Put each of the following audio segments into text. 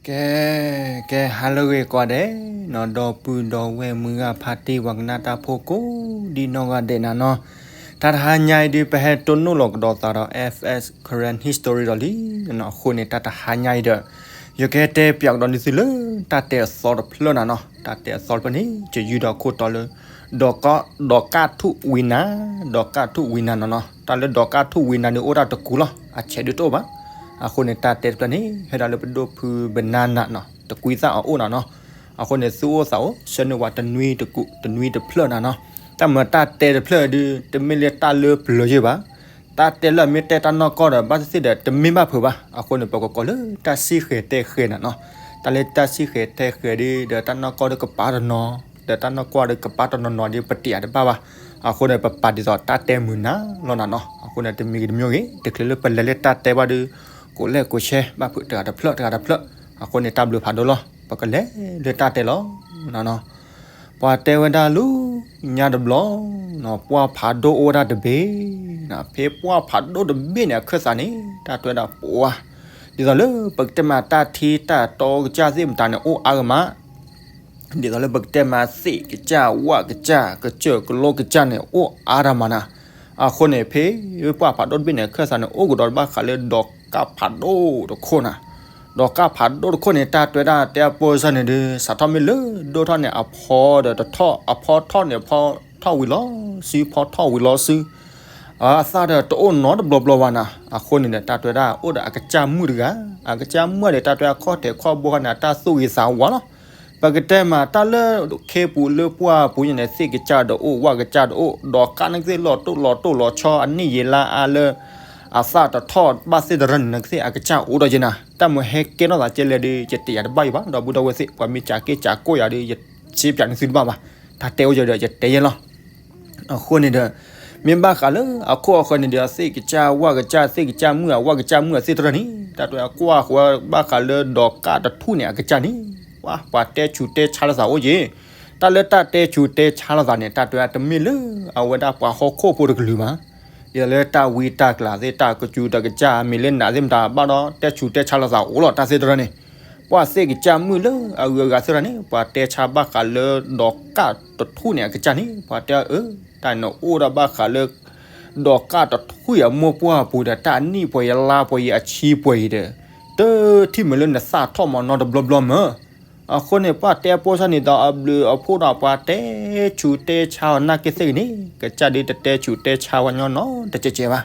ကဲ ကဲ ဟါလၢအဂ့ၤကိးဂၤဒဲးနီၤ, ဒီပုၢ်ဒီဝဲၢ်မုၢ်ဂၤဖါတံၢ် ပှၤကနၣ်တၢ်ဖိကိးဒံနီၢ်ဂၤဒဲးနၤနီၤ, တၢ်တဟါညါအံၤဒုး ပဟဲတိၢ်နီၣ်လီၤကဒီးသးဒီး F S Karen History ဒီးလံနီၤ. အဃိန့ၣ် တၢ်တဟါညါအံၤဒီး ယကဟဲတဲပၠးကဒီးန့ၢ်သုလၢ တၢ်တဲအသီတဖျၢၣ်နၤနီၤ. တၢ်တဲအသီတဖျၢၣ်န့ၣ် ယယုၢ်ဒီးခိၣ်တီလၢ ဒီးကၣ်ထူၣ်ဝံနၤ, ဒီးကၣ်ထူၣ်ဝံနၤနီၤနီၤ. တၢ်လၢဒီးကၣ်ထူၣ်ဝံနၤန့ၣ် အိၣ်ဒၣ်တကူလီၤ, အဆဲးဒုးတအိၣ်ဘၣ်. အဃိန့ၣ် တၢ်တဲတဖျၢၣ်န့ၣ် ဟဲဒၣ်လၢပဒိၣ်ဖုဘနါနၤနီၤ, တကွံသၣ်အအိၣ်နၤနီၤ. အဃိန့ၣ် သုအိၣ်သးအိၣ် ဆှၢန့ၢ်ဝဲတနွံတကူ တနွံတဖျၢၣ်နၤနီၤ. တၢ်မၤတၢ်တဲတဖျၢၣ်ဒုး တမ့ၢ်လၢတၢ်လၢပျၢၤယဲၢ်ဘၣ်. တၢ်တဲလၢအမ့ၢ်တဲတၢ်နီၢ်ကီၢ်ဒီး ဘၣ်သ့ၣ်သ့ၣ်ဒီး တမ့ၢ်ဘၣ်ဖုးဘၣ်. အဃိန့ၣ် ပကကိးလၢတၢ်စံၣ်ဃဲၤတဲဃဲၤနၤနီၤ. တၢ်လၢတၢ်စံၣ်ဃဲၤတဲဃဲၤဒုး ဒီးတၢ်နီၢ်ကီၢ်ဒီးကပာ်တနီၤ, ဒီးတၢ်နီၢ်ကီၢ်ဒီးကပာ်တနီၤနီၤဒီး ပတယာ်တဘၣ်ဘၣ်. အဃိန့ၣ် ပပာ်ဒ်သိးတၢ်တဲမုာ်နၤလီၤနၤနီၤ. အဃိန့ၣ် တမံၤဂ့ၤတမံၤဂ့ၤ တချုးလၢပလဲၤလၢတၢ်တဲဘၣ်ဒီး ကိးလဲၣ်ကိးဆဲ ဘၣ်ဖုးတဂၤတဖျၢၣ် တဂၤတဖျၢၣ်. အဃိန့ၣ် တၢ်ဘျုးဖးဒိၣ်လီၤ. ပကလဲၤလၢတၢ်တဲလီၤနၤနီၤ. ပှၤတဲဝဲဒၣ်လၢညါတဘျီနီၤ, ပှၢ်ဖးဒိၣ်အိၣ်ဝဲဒၣ်တဘ့ၣ်နီၤ. ဖဲပှၢ်ဖးဒိၣ်တဘ့ၣ်န့ၣ် အခၢၣ်သးန့ၣ် တၢ်တဲဝဲဒၣ်ပှၢ်, ဒ်သိးလၢပကတဲမး တၢ်ထံတၢ်တီကစၢ်သ့ၣ်မတၤန့ၣ် အိၣ်အါဂၤမး ဒ်သိးလၢပကတဲမး သ့ၣ်ကစၢ် ဝၣ်ကစၢ် ကစၢၢ်ကလိကစၢ်န့ၣ် အိၣ်အါတၢ်မးနၤ. အဃိန့ၣ် ဖဲပှၢ်ဖးဒိၣ်တဘ့ၣ်န့ၣ် အခၢၣ်သးန့ၣ် အိၣ်ကဒီးဘၣ်ဃးလၢဒီးကၣ်ဖးဒိၣ်တခိၣ်နၤ. ဒီးကၣ်ဖးဒိၣ်တခိၣ်န့ၣ် တၢ်တဲဝဲဒၣ်တဲအပိၢ်စၢ်န့ၣ်ဒီး စးထီၣ်မ့ၢ်လၢဒိၣ်ထီၣ်န့ၣ် အဖီဒီးတထီၣ်, အဖီထီၣ်န့ၣ် ဖီထီၣ်ဝံၤလီၤစု, ဖီထီၣ်ဝံၤလီၤစု အသၣ်ဒီးတအိၣ်နီတဘျီဘျီဘၣ်နၤ. အဃိန့ၣ်ဒီး တၢ်တဲဝဲဒၣ် အိၣ်ဒီးအကစၢ်မုၣ်တဂၤ, အကစၢ်မုၣ်ဒီး တၢ်တဲဝဲဒၣ်ခီၣ်ထံးခီၣ်ဘိခါန့ၣ် အတၢ်သူၣ်ဂ့ၤသးဝါလီၤ. ပကတဲမး တၢ်လၢခ့ပူၤလၢပှၢ်ပူၤညါန့ၣ် သ့ၣ်ကစၢ်ဒီးအိၣ် ဝၣ်ကစၢ်ဒီးအိၣ်, ဒီးကၣ်န့ၣ်ကသ့ၣ်လီၤတိၢ်လီၤတိၢ်လီၤဆီ အနံၣ်ယံာ်လါအါလၢ အသၣ်တထီၣ်ဘၣ်သ့ၣ်တရၢန့ၣ် နကသ့ၣ်အကစၢ်အိၣ်ဒီးယဲနၤ. တၢ်မ့ၢ်ဟဲကဲထီၣ်သးကဲလဲၣ်ဒီး ယတယာ်တဘၣ်ယံၤဘၣ်, ဒီပုၢ်ဒီဝဲၢ်သ့ၣ် ပှၤမ့ၢ်ကးက့ၢ်ကးကိးယၤဒီး ယစ့ပၠးန့ၢ်သုတဘၣ်ဘၣ်. တၢ်တဲအိၣ်ယၤဒီး ယတဲယဲလီၤ. အဃိန့ၣ်ဒီး မ့ၢ်ဘၣ်ဃးလၢအခိၣ်အဃၢၤန့ၣ်ဒီး သ့ၣ်ကစၢ်ဝၣ်ကစၢ် သ့ၣ်ကစၢ်မုၣ်အဝၣ်ကစၢ်မုၣ်အသ့ၣ်တရၢန့ၣ် တၢ်တဲဝဲကွၢ်ဃီဘၣ်ဃးလၢဒီးကၣ်တထူၣ်န့ၣ်အကစၢ်န့ၣ် ပှၤတဲဆူးတဲဆါလိာ်သးအိၣ်က့ၤ. တၢ်လၢတၢ်တဲဆူးတဲဆါလိာ်သးန့ၣ် တၢ်တဲဝဲတမ့ၢ်လၢအဝဲဒၣ်ပှၤဟီၣ်ခိၣ်ဖိတကလုာ်ဘၣ်. ဒ်သိးလၢတၢ်ဝံတၢ်ကျးသ့ၣ် တၢ်ကစူးတၢ်ကစၢ် မ့ၢ်လၢနးသ့ၣ်မတၤဘၣ်ဒီး တဲဆူးတဲဆါလိာ်သးအိၣ်လီၤ တၢ်သ့ၣ်တရၢန့ၣ်. ပှၤသ့ၣ်ကစၢ်မုၣ်လၢအဂုၤအဂၤသ့ၣ်တရၢန့ၣ် ပှၤတဲဆါဘၣ်ဃးလၢဒီးကၣ်တထူၣ်န့ၣ်အကစၢ်န့ၣ် ပှၤတဲအၢ တၢ်န့ၣ်အိၣ်ဒီးဘၣ်ဃးလၢ ဒီးကၣ်တထူၣ်အံၤအမိၢ်ပှၢ်ပူၤဒီး တၢ်အနံၣ်ပှဲၤအံၤ အလါပှဲၤအံၤ အဆံပှဲၤအံၤဒီး တထံၣ်မ့ၢ်လၢနသၣ်ထီၣ်မၤနီတဘျီဘျီမၢ်. အဃိန့ၣ် ပှၤတဲပိၢ်စၢ်န့ၣ်ဒီးအဘျုးအဖှိၣ်ဒီး ပှၤတဲဆူးတဲဆါအီၤနာ်က့သ့ၣ်ဂ့ၤန့ၣ် ကစၢ်ဒုးတတဲဆူးတဲဆါဝဲညီနီတကဲးကဲးဘၣ်.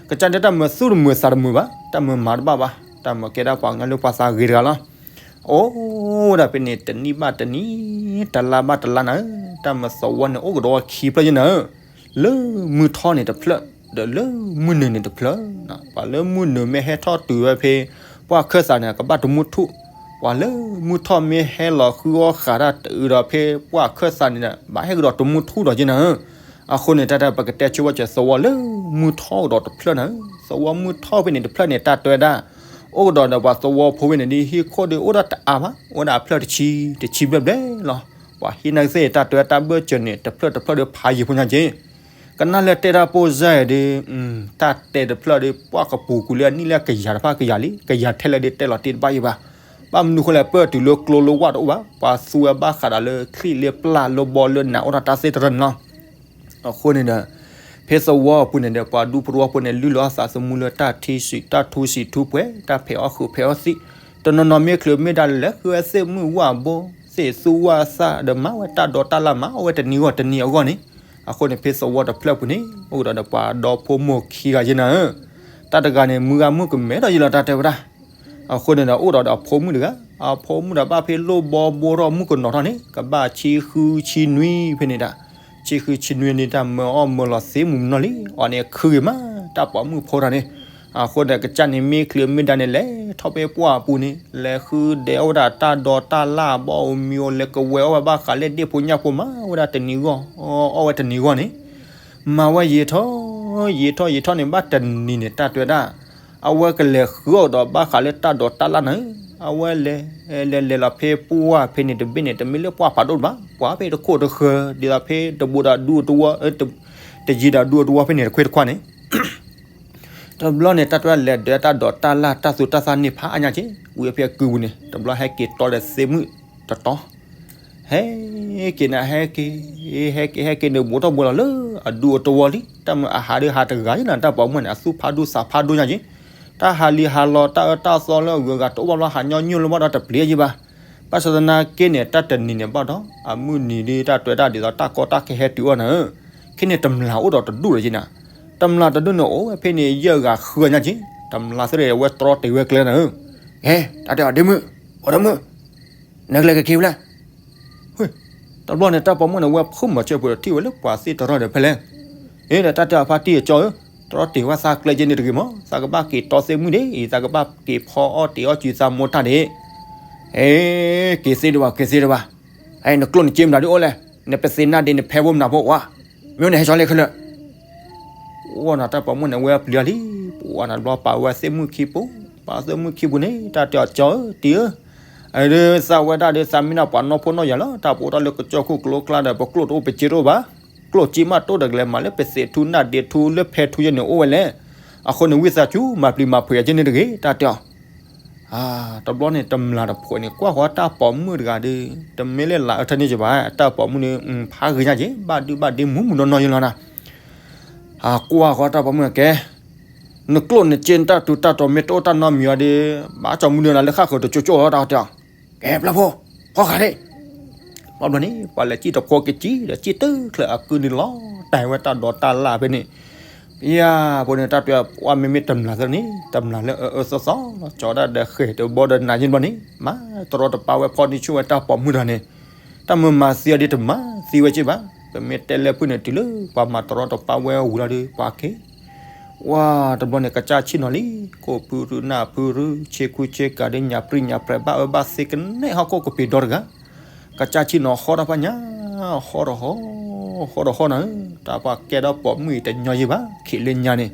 ကစၢ်ဒုးတၢ်မၤသူၣ်တမုာ်သးတမုာ်ဘၣ်, တၢ်မၤမၤတဘၣ်ဘၣ်, တၢ်မၤကဲဒၣ်ပှၤကညီလၢပှၤသးဂ့ၤတဂၤလီၤ. အိၣ်ဝဲဒၣ်ဖဲန့ၣ် တနံၣ်ဘၣ်တနံၣ် တလါဘၣ်တလါနၤဧၢ, တၢ်မၤသဝီန့ၣ် အိၣ်ကဒီးဝဲခံဖျၢၣ်ယဲနၤဧၢ, လၢမုၢ်ထီၣ်န့ၣ်တဖျၢၣ် ဒီးလၢမုၢ်နုာ်န့ၣ်တဖျၢၣ်. ပှၤလၢမုၢ်နုာ်မ့ၢ်ဟဲထီၣ်တုၤဝဲဖဲ ပှၢ်ခၢၣ်သးန့ၣ် ကဘၣ်တမူထူၣ်, ပှၤလၢမုၢ်ထီၣ်မ့ၢ်ဟဲလီၤဃုအီၣ်ဃာ်တၢ်တုၤဒီးဖဲပှၢ်ခၢၣ်သးန့ၣ် ဘၣ်ဟဲကဒီးတမူထူၣ်ဒီးယဲနၤဧၢ. အဃိန့ၣ် တၢ်တၢ်ပကတဲဆိဝဲစၢၤသဝီလၢမုၢ်ထီၣ်ကဒီးတဖျၢၣ်နၤဧၢ, သဝီမုၢ်ထီၣ်ဖဲန့ၣ်တဖျၢၣ်န့ၣ် တၢ်တဲဝဲဒၣ် အိၣ်ကဒီးဒီးပှၤသဝီဖိဖဲန့ၣ်ဒ် ဟံၣ်ခိၣ်ဒုးအိၣ်ဒၣ်တအါဘၣ်, အိၣ်ဒၣ်အဖျၢၣ်တဆံ တဆံဘျဲၣ်ဘျဲၣ်လီၤ. ပှၤဟံၣ်နာ်က့သ့ၣ် တၢ်တဲဝဲတၢ်ဘၢၣ်စၢၤန့ၣ် တဖျၢၣ်တဖျၢၣ်ဒီးဖးယံၤဖိညါက့ၤ ကနၣ်လၢတဲတၢ်ပိၢ်စၢ်အံၤဒီး တၢ်တဲတဖျၢၣ်ဒီး ပှၢ်ကပူၤကွံာ်လၢအနံၣ်လၢကယၤတဖၣ်ကယၤလံ, ကယၤထဲလဲၣ်ဒီးတဲလီၤတ့ၢ်တဘၣ်ယံၤဘၣ်. ဘၣ်မနုၤဃိလဲၣ် ပၢၢ်တုၤလၢကျိလၢဝၣ်တအိၣ်ဘၣ်, ပှၤသူဝဲဘၣ်ဃးဒီးလၢချံၣ်လၢပျၢ်လၢဘီလၢနးအိၣ်ဒီးတၢ်သ့ၣ်တရၢန့ၣ်လီၤ. အဃိန့ၣ်ဒီး ဖဲသဝီအပူၤန့ၣ်ဒီး ပှၤဒူဖိတဝီဖိန့ၣ် လုၢ်လီၤအသးသမူလၢတၢ်ထံစံး တၢ်ထူစံးထူပှဲၤ တၢ်ဖဲးအီၣ်ဃုာ်ဖဲးအီၣ်သံး, တနီၤနီၤမ့ၢ်ချုးမ့ၢ်ဒါလဲၤဃုဝဲသ့ၣ်မုၣ်ဝၣ်ဘိ သ့ၣ်သူဝၣ်သၣ်ဒီးမၤဝဲတၢ်ဒိးတၢ်လၣ်မၤအီၣ်ဝဲတနံၤဂီၢ်တနံၤအဂီၢ်န့ၣ်. အဃိန့ၣ် ဖဲသဝီတဖျၢၣ်ပူၤန့ၣ် အိၣ်ကဒီးဒီးပှၤဒီဖိမိၢ်ခံဂၤယဲနၤဧၢ, တၢ်တဂၤန့ၣ် မုၢ်ဂၤမုၣ်ကမဲထီၣ်ယံၤလီၤ တၢ်တဲဝဲဒၣ်. အဃိန့ၣ်ဒီး အိၣ်ဒီးဒီးအဖိမုၣ်တဂၤ, အဖိမုၣ်ဒီးဘၣ်ဖဲလိၣ်ဘီဘိထီၣ်မုၣ်ကနီၤထီၣ်န့ၣ် ကဘၣ်ဆံဃုဆံနွံဖဲန့ၣ်ဒၣ်, ဆံဃုဆံနွံန့ၣ် တၢ်မၢအီၣ်မၢလီၤသ့မုၢ်မနီၢ်လံ, အီၤန့ၣ်ခုဂ့ၤမး တၢ်ပိာ်မုၣ်ဖိတၢ်န့ၣ်. အဃိဒီး ကစၢ်န့ၣ်မ့ၢ်ချုးမ့ၢ်ဒါန့ၣ် လဲၤထီၣ်ဖဲပှၢ်အပူၤန့ၣ် လဲၤဃုဒဲးအီၣ်ဝဲဒၣ်တၢ်ဒိးတၢ်လၣ်ဘီဧိၤမံၤဧိၤ လဲၤကဝဲၤအီၣ်ဝဲဘၣ်ဃးလၢဒ့ၣ်ဖိညၣ်ဖိမး ဝဲဒၣ်တနံၤဂီၢ်, အီၣ်ဝဲတနံၤဂီၢ်န့ၣ် မၤဝဲယံာ်ထီၣ် ယံာ်ထီၣ်ယံာ်ထီၣ်န့ၣ် ဘၣ်တနံၤန့ၣ် တၢ်တဲဝဲဒၣ် အဝဲကလဲၤဃုအီၣ်ဒီးဘၣ်ဃးလၢတၢ်ဒိးတၢ်လၣ်န့ၣ်, အဝဲလဲၤ လဲၤလဲၤလီၤဖဲပှၢ်ဖဲန့ၣ်တဘ့ၣ်န့ၣ် တမ့ၢ်လၢပှၢ်ဖးဒိၣ်တဘၣ်, ပှၤဖဲတခိၣ်တဃၢၤ ဒ်သိးဖဲတဘူးဒီးဒူတဝီ, တယံၤဒီးဒူတဝီဖဲန့ၣ် တခွဲတခွါန့ၣ် တဘျီန့ၣ် တၢ်တဲလဲၤဒၢးတၢ်ဒိးတၢ်လၢ်တၢ်သူတၢ်သၣ်န့ၢ်ဖးအါညါက့ၤ ဝံၤအဖဲအကုပူၤန့ၣ် တဘျီဟဲက့ၤတီဒီးသ့ၣ်မုၣ်တတီၤ, ဟဲက့ၤန့ၣ်ဟဲက့ၤ, ဟဲက့ၤဟဲက့ၤန့ၣ် ဘူးထီၣ်ဘူးလီၤလၢအဒူအတဝီလံ, တၢ်မုၢ်အဟးဒုးဟးတဂၤယံၤနီၤ တၢ်ပိာ်မုၣ်န့ၣ် အသူၣ်ဖးဒိၣ်သးဖးဒိၣ်ညါက့ၤ, တၢ်ဟးလံၤဟးလီၤတၢ်အၢတၢ်သီလၢအဂုၤအဂၤတအိၣ်ဘၣ်ဘျီ ဟးညီနုၢ်လၢဘၣ်ဒီးတပျံၤယံၤဘၣ်. ဘၣ်ဆၣ်သနာ်က့န့ၣ် တၢ်တနံၤန့ၣ်ဘၣ်ဒီး အမုၢ်နံၤဒ်တၢ်တဲတၢ်ဒ်သိးတၢ်ကီတၢ်ခဲဟဲတုၤအီၤနၤဧၢ, ခဲန့ၣ်တမျာ်အိၣ်ဒီးတဒူၣ်လီၤက့ၤနၤ, တမျာ်တဒူၣ်န့ၣ် အိၣ်ဝဲဖဲန့ၣ်ယဲၢ်ဂၤဃုဂၤညါက့ၤ, တမျာ်သ့ၣ်အဝဲတြီတ့ၢ်ဝဲကျဲနၤဧၢ, ဟဲ တၢ်တဲအီၤဒ့မုၣ်, အိၣ်ဒ့မုၣ်, နကလဲၤက့ၤခံဖဲလဲၣ် တဘျီန့ၣ် တၢ်ပိာ်မုၣ်န့ၣ် ဝဲဖုမၤစၢၤပှဲၤဒီးထံၣ်ဝဲလၢပှၤသ့ၣ်တရီဒီးဖဲလဲၣ်, အ့ဒီးတၢ်တဲအီၤဖါတံၢ်အကၠီဧၢ, တြီတ့ၢ်ဝဲသးကျဲက့ၤန့ၣ်တဂ့ၤမး, သးကဘၣ်က့ၤတီသ့ၣ်မုၣ်ဒ့အံၤ သးကဘၣ်က့ၤဖီအီၣ်တ့ၢ်အီၣ်စုသးမိၢ်တၢ်ဒ့, ဟဲ က့ၤသ့ဒံးဘၣ် က့ၤသ့ဒံးဘၣ်, နကျိၣ်နစ့မနုၤဒ်အိၣ်လဲၣ်, နပသ့ၣ်နၢ်ဒ့နဖဲဖိမနုၤဖိဝါ, မ့ၢ်နဟဲဆီလ့ၣ်ခဲလၢာ် အိၣ်နၤတၢ်ပိာ်မုၣ်န့ၣ် ဝဲပျံၤလံ, ပှၤနၤတဘျီပာ်ဝဲသ့ၣ်မုၣ်ခံပူၤ, ပာ်သ့ၣ်မုၣ်ခံပူၤန့ၣ် တၢ်တဲအီၤကၠီဧၢ တံၢ်ဧၢ, အဒုးသးဝဲဒၣ်ဒီးသးမံနီၤပှၤနီၢ်ဖိနီၢ်ယၤလီၤ, တၢ်ပအိၣ်တၢ်လၢကစၢၢ်ခိၣ်ကျိကျါဒီး ပကျိၣ်တအိၣ်ပစ့တအိၣ်ဘၣ်, ကျိၣ်စ့မးတအိၣ်ဒီးကလဲၤမၤလၢပသ့ၣ်ထူနၢ်ဒ့ထူလၢဖဲထူယဲန့ၣ်အိၣ်ဝဲလဲၣ်, အဃိန့ၣ်ဝံသးစူၤမၤပျံၤမၤဖုးယၤက့ၤန့ၣ်တဂ့ၤ တၢ်တဲအီၤ တဘျီန့ၣ် တမျာ်တဖိးန့ၣ် ကွၢ်ဃီတၢ်ပိာ်မုၣ်တဂၤဒီး တမ့ၢ်လၢလၢအထၢန့ၢ်က့ၤဘၣ်, တၢ်ပိာ်မုၣ်န့ၣ် ဖးဂ့ၤညါက့ၤ ဘၣ်ဒုဘၣ်ဒ့မူးမူးနီၢ်နီၢ်ယဲလီၤနၤ, အကွၢ်ဃီတၢ်ပိာ်မုၣ်ကဲ, နကျိၣ်နစ့နတၢ်ထူးတၢ်တီၤမ့ၢ်တအိၣ်တၢ်နီတမံၤအီၤဒီး ဘၣ်ကၠီမုၢ်ဒုနၤလၢဃၣ်ဃၢၤတကၠိကၠိလီၤတၢ်တဲအီၤ, ကဲပျၢ်ဖိ, ဖီဃာ်န့ၣ် ဘၣ်ဘျီန့ၣ် ပှၤလဲၤစံၣ်တဖိကစံၣ်ဒီးစံၣ်တုၤချၢအကုန့ၣ်လီၤ, တၢ်ဝဲတၢ်ဒိးတၢ်လၢ်ဖဲန့ၣ်, ပယၤဖိန့ၣ် တၢ်တဲအီၤ ပှၤမ့မ့ၢ်တမျာ်သ့ၣ်န့ၣ် တမျာ်လၢအအၢသီသီလီၤ, ကၠီဒၣ်ဒီးဃဲၤတဘီဒီးနၤယဲဘျီန့ၣ် မၤတရီတပါဝဲဖီနံၤဆူၣ်ဝဲတၢ်ပိာ်မုၣ်တဂၤန့ၣ်, တၢ်မုၢ်မၤသံအီၤဒ်တမၤသံဝဲက့ၤဘၣ်, ပမ့ၢ်တဲလၢဖုၣ်န့ၣ်တုၤလၢပှၤမၤတရီတပါဝဲဝံၤလီၤဒီး ပှၤက့ၤ ဝါတဘျီန့ၣ် ကစၢ်ဆ့ၣ်နီၤလံ, ခိၣ်ဖုရူနၢ်ဖုရူ ဆ့ကူဆ့ကၤဒီးညၣ်ပြံညၣ်ပြဲးဘၣ်အၢဘၣ်သီကနဲဟီၣ်ခိၣ်ကပ့ၤဒီတဂၤ, ကစၢ်ဆ့ၣ်နီၤဟီၣ်တၢ်ဖးညါ, ဟီၣ်တဟီၣ်, ဟီၣ်တဟီၣ်နၤ, တၢ်ပှၤကဲထီၣ်ပိာ်မုၣ်အံၤတညီယဲဘၣ်, ခံးလၢညါန့ၣ်,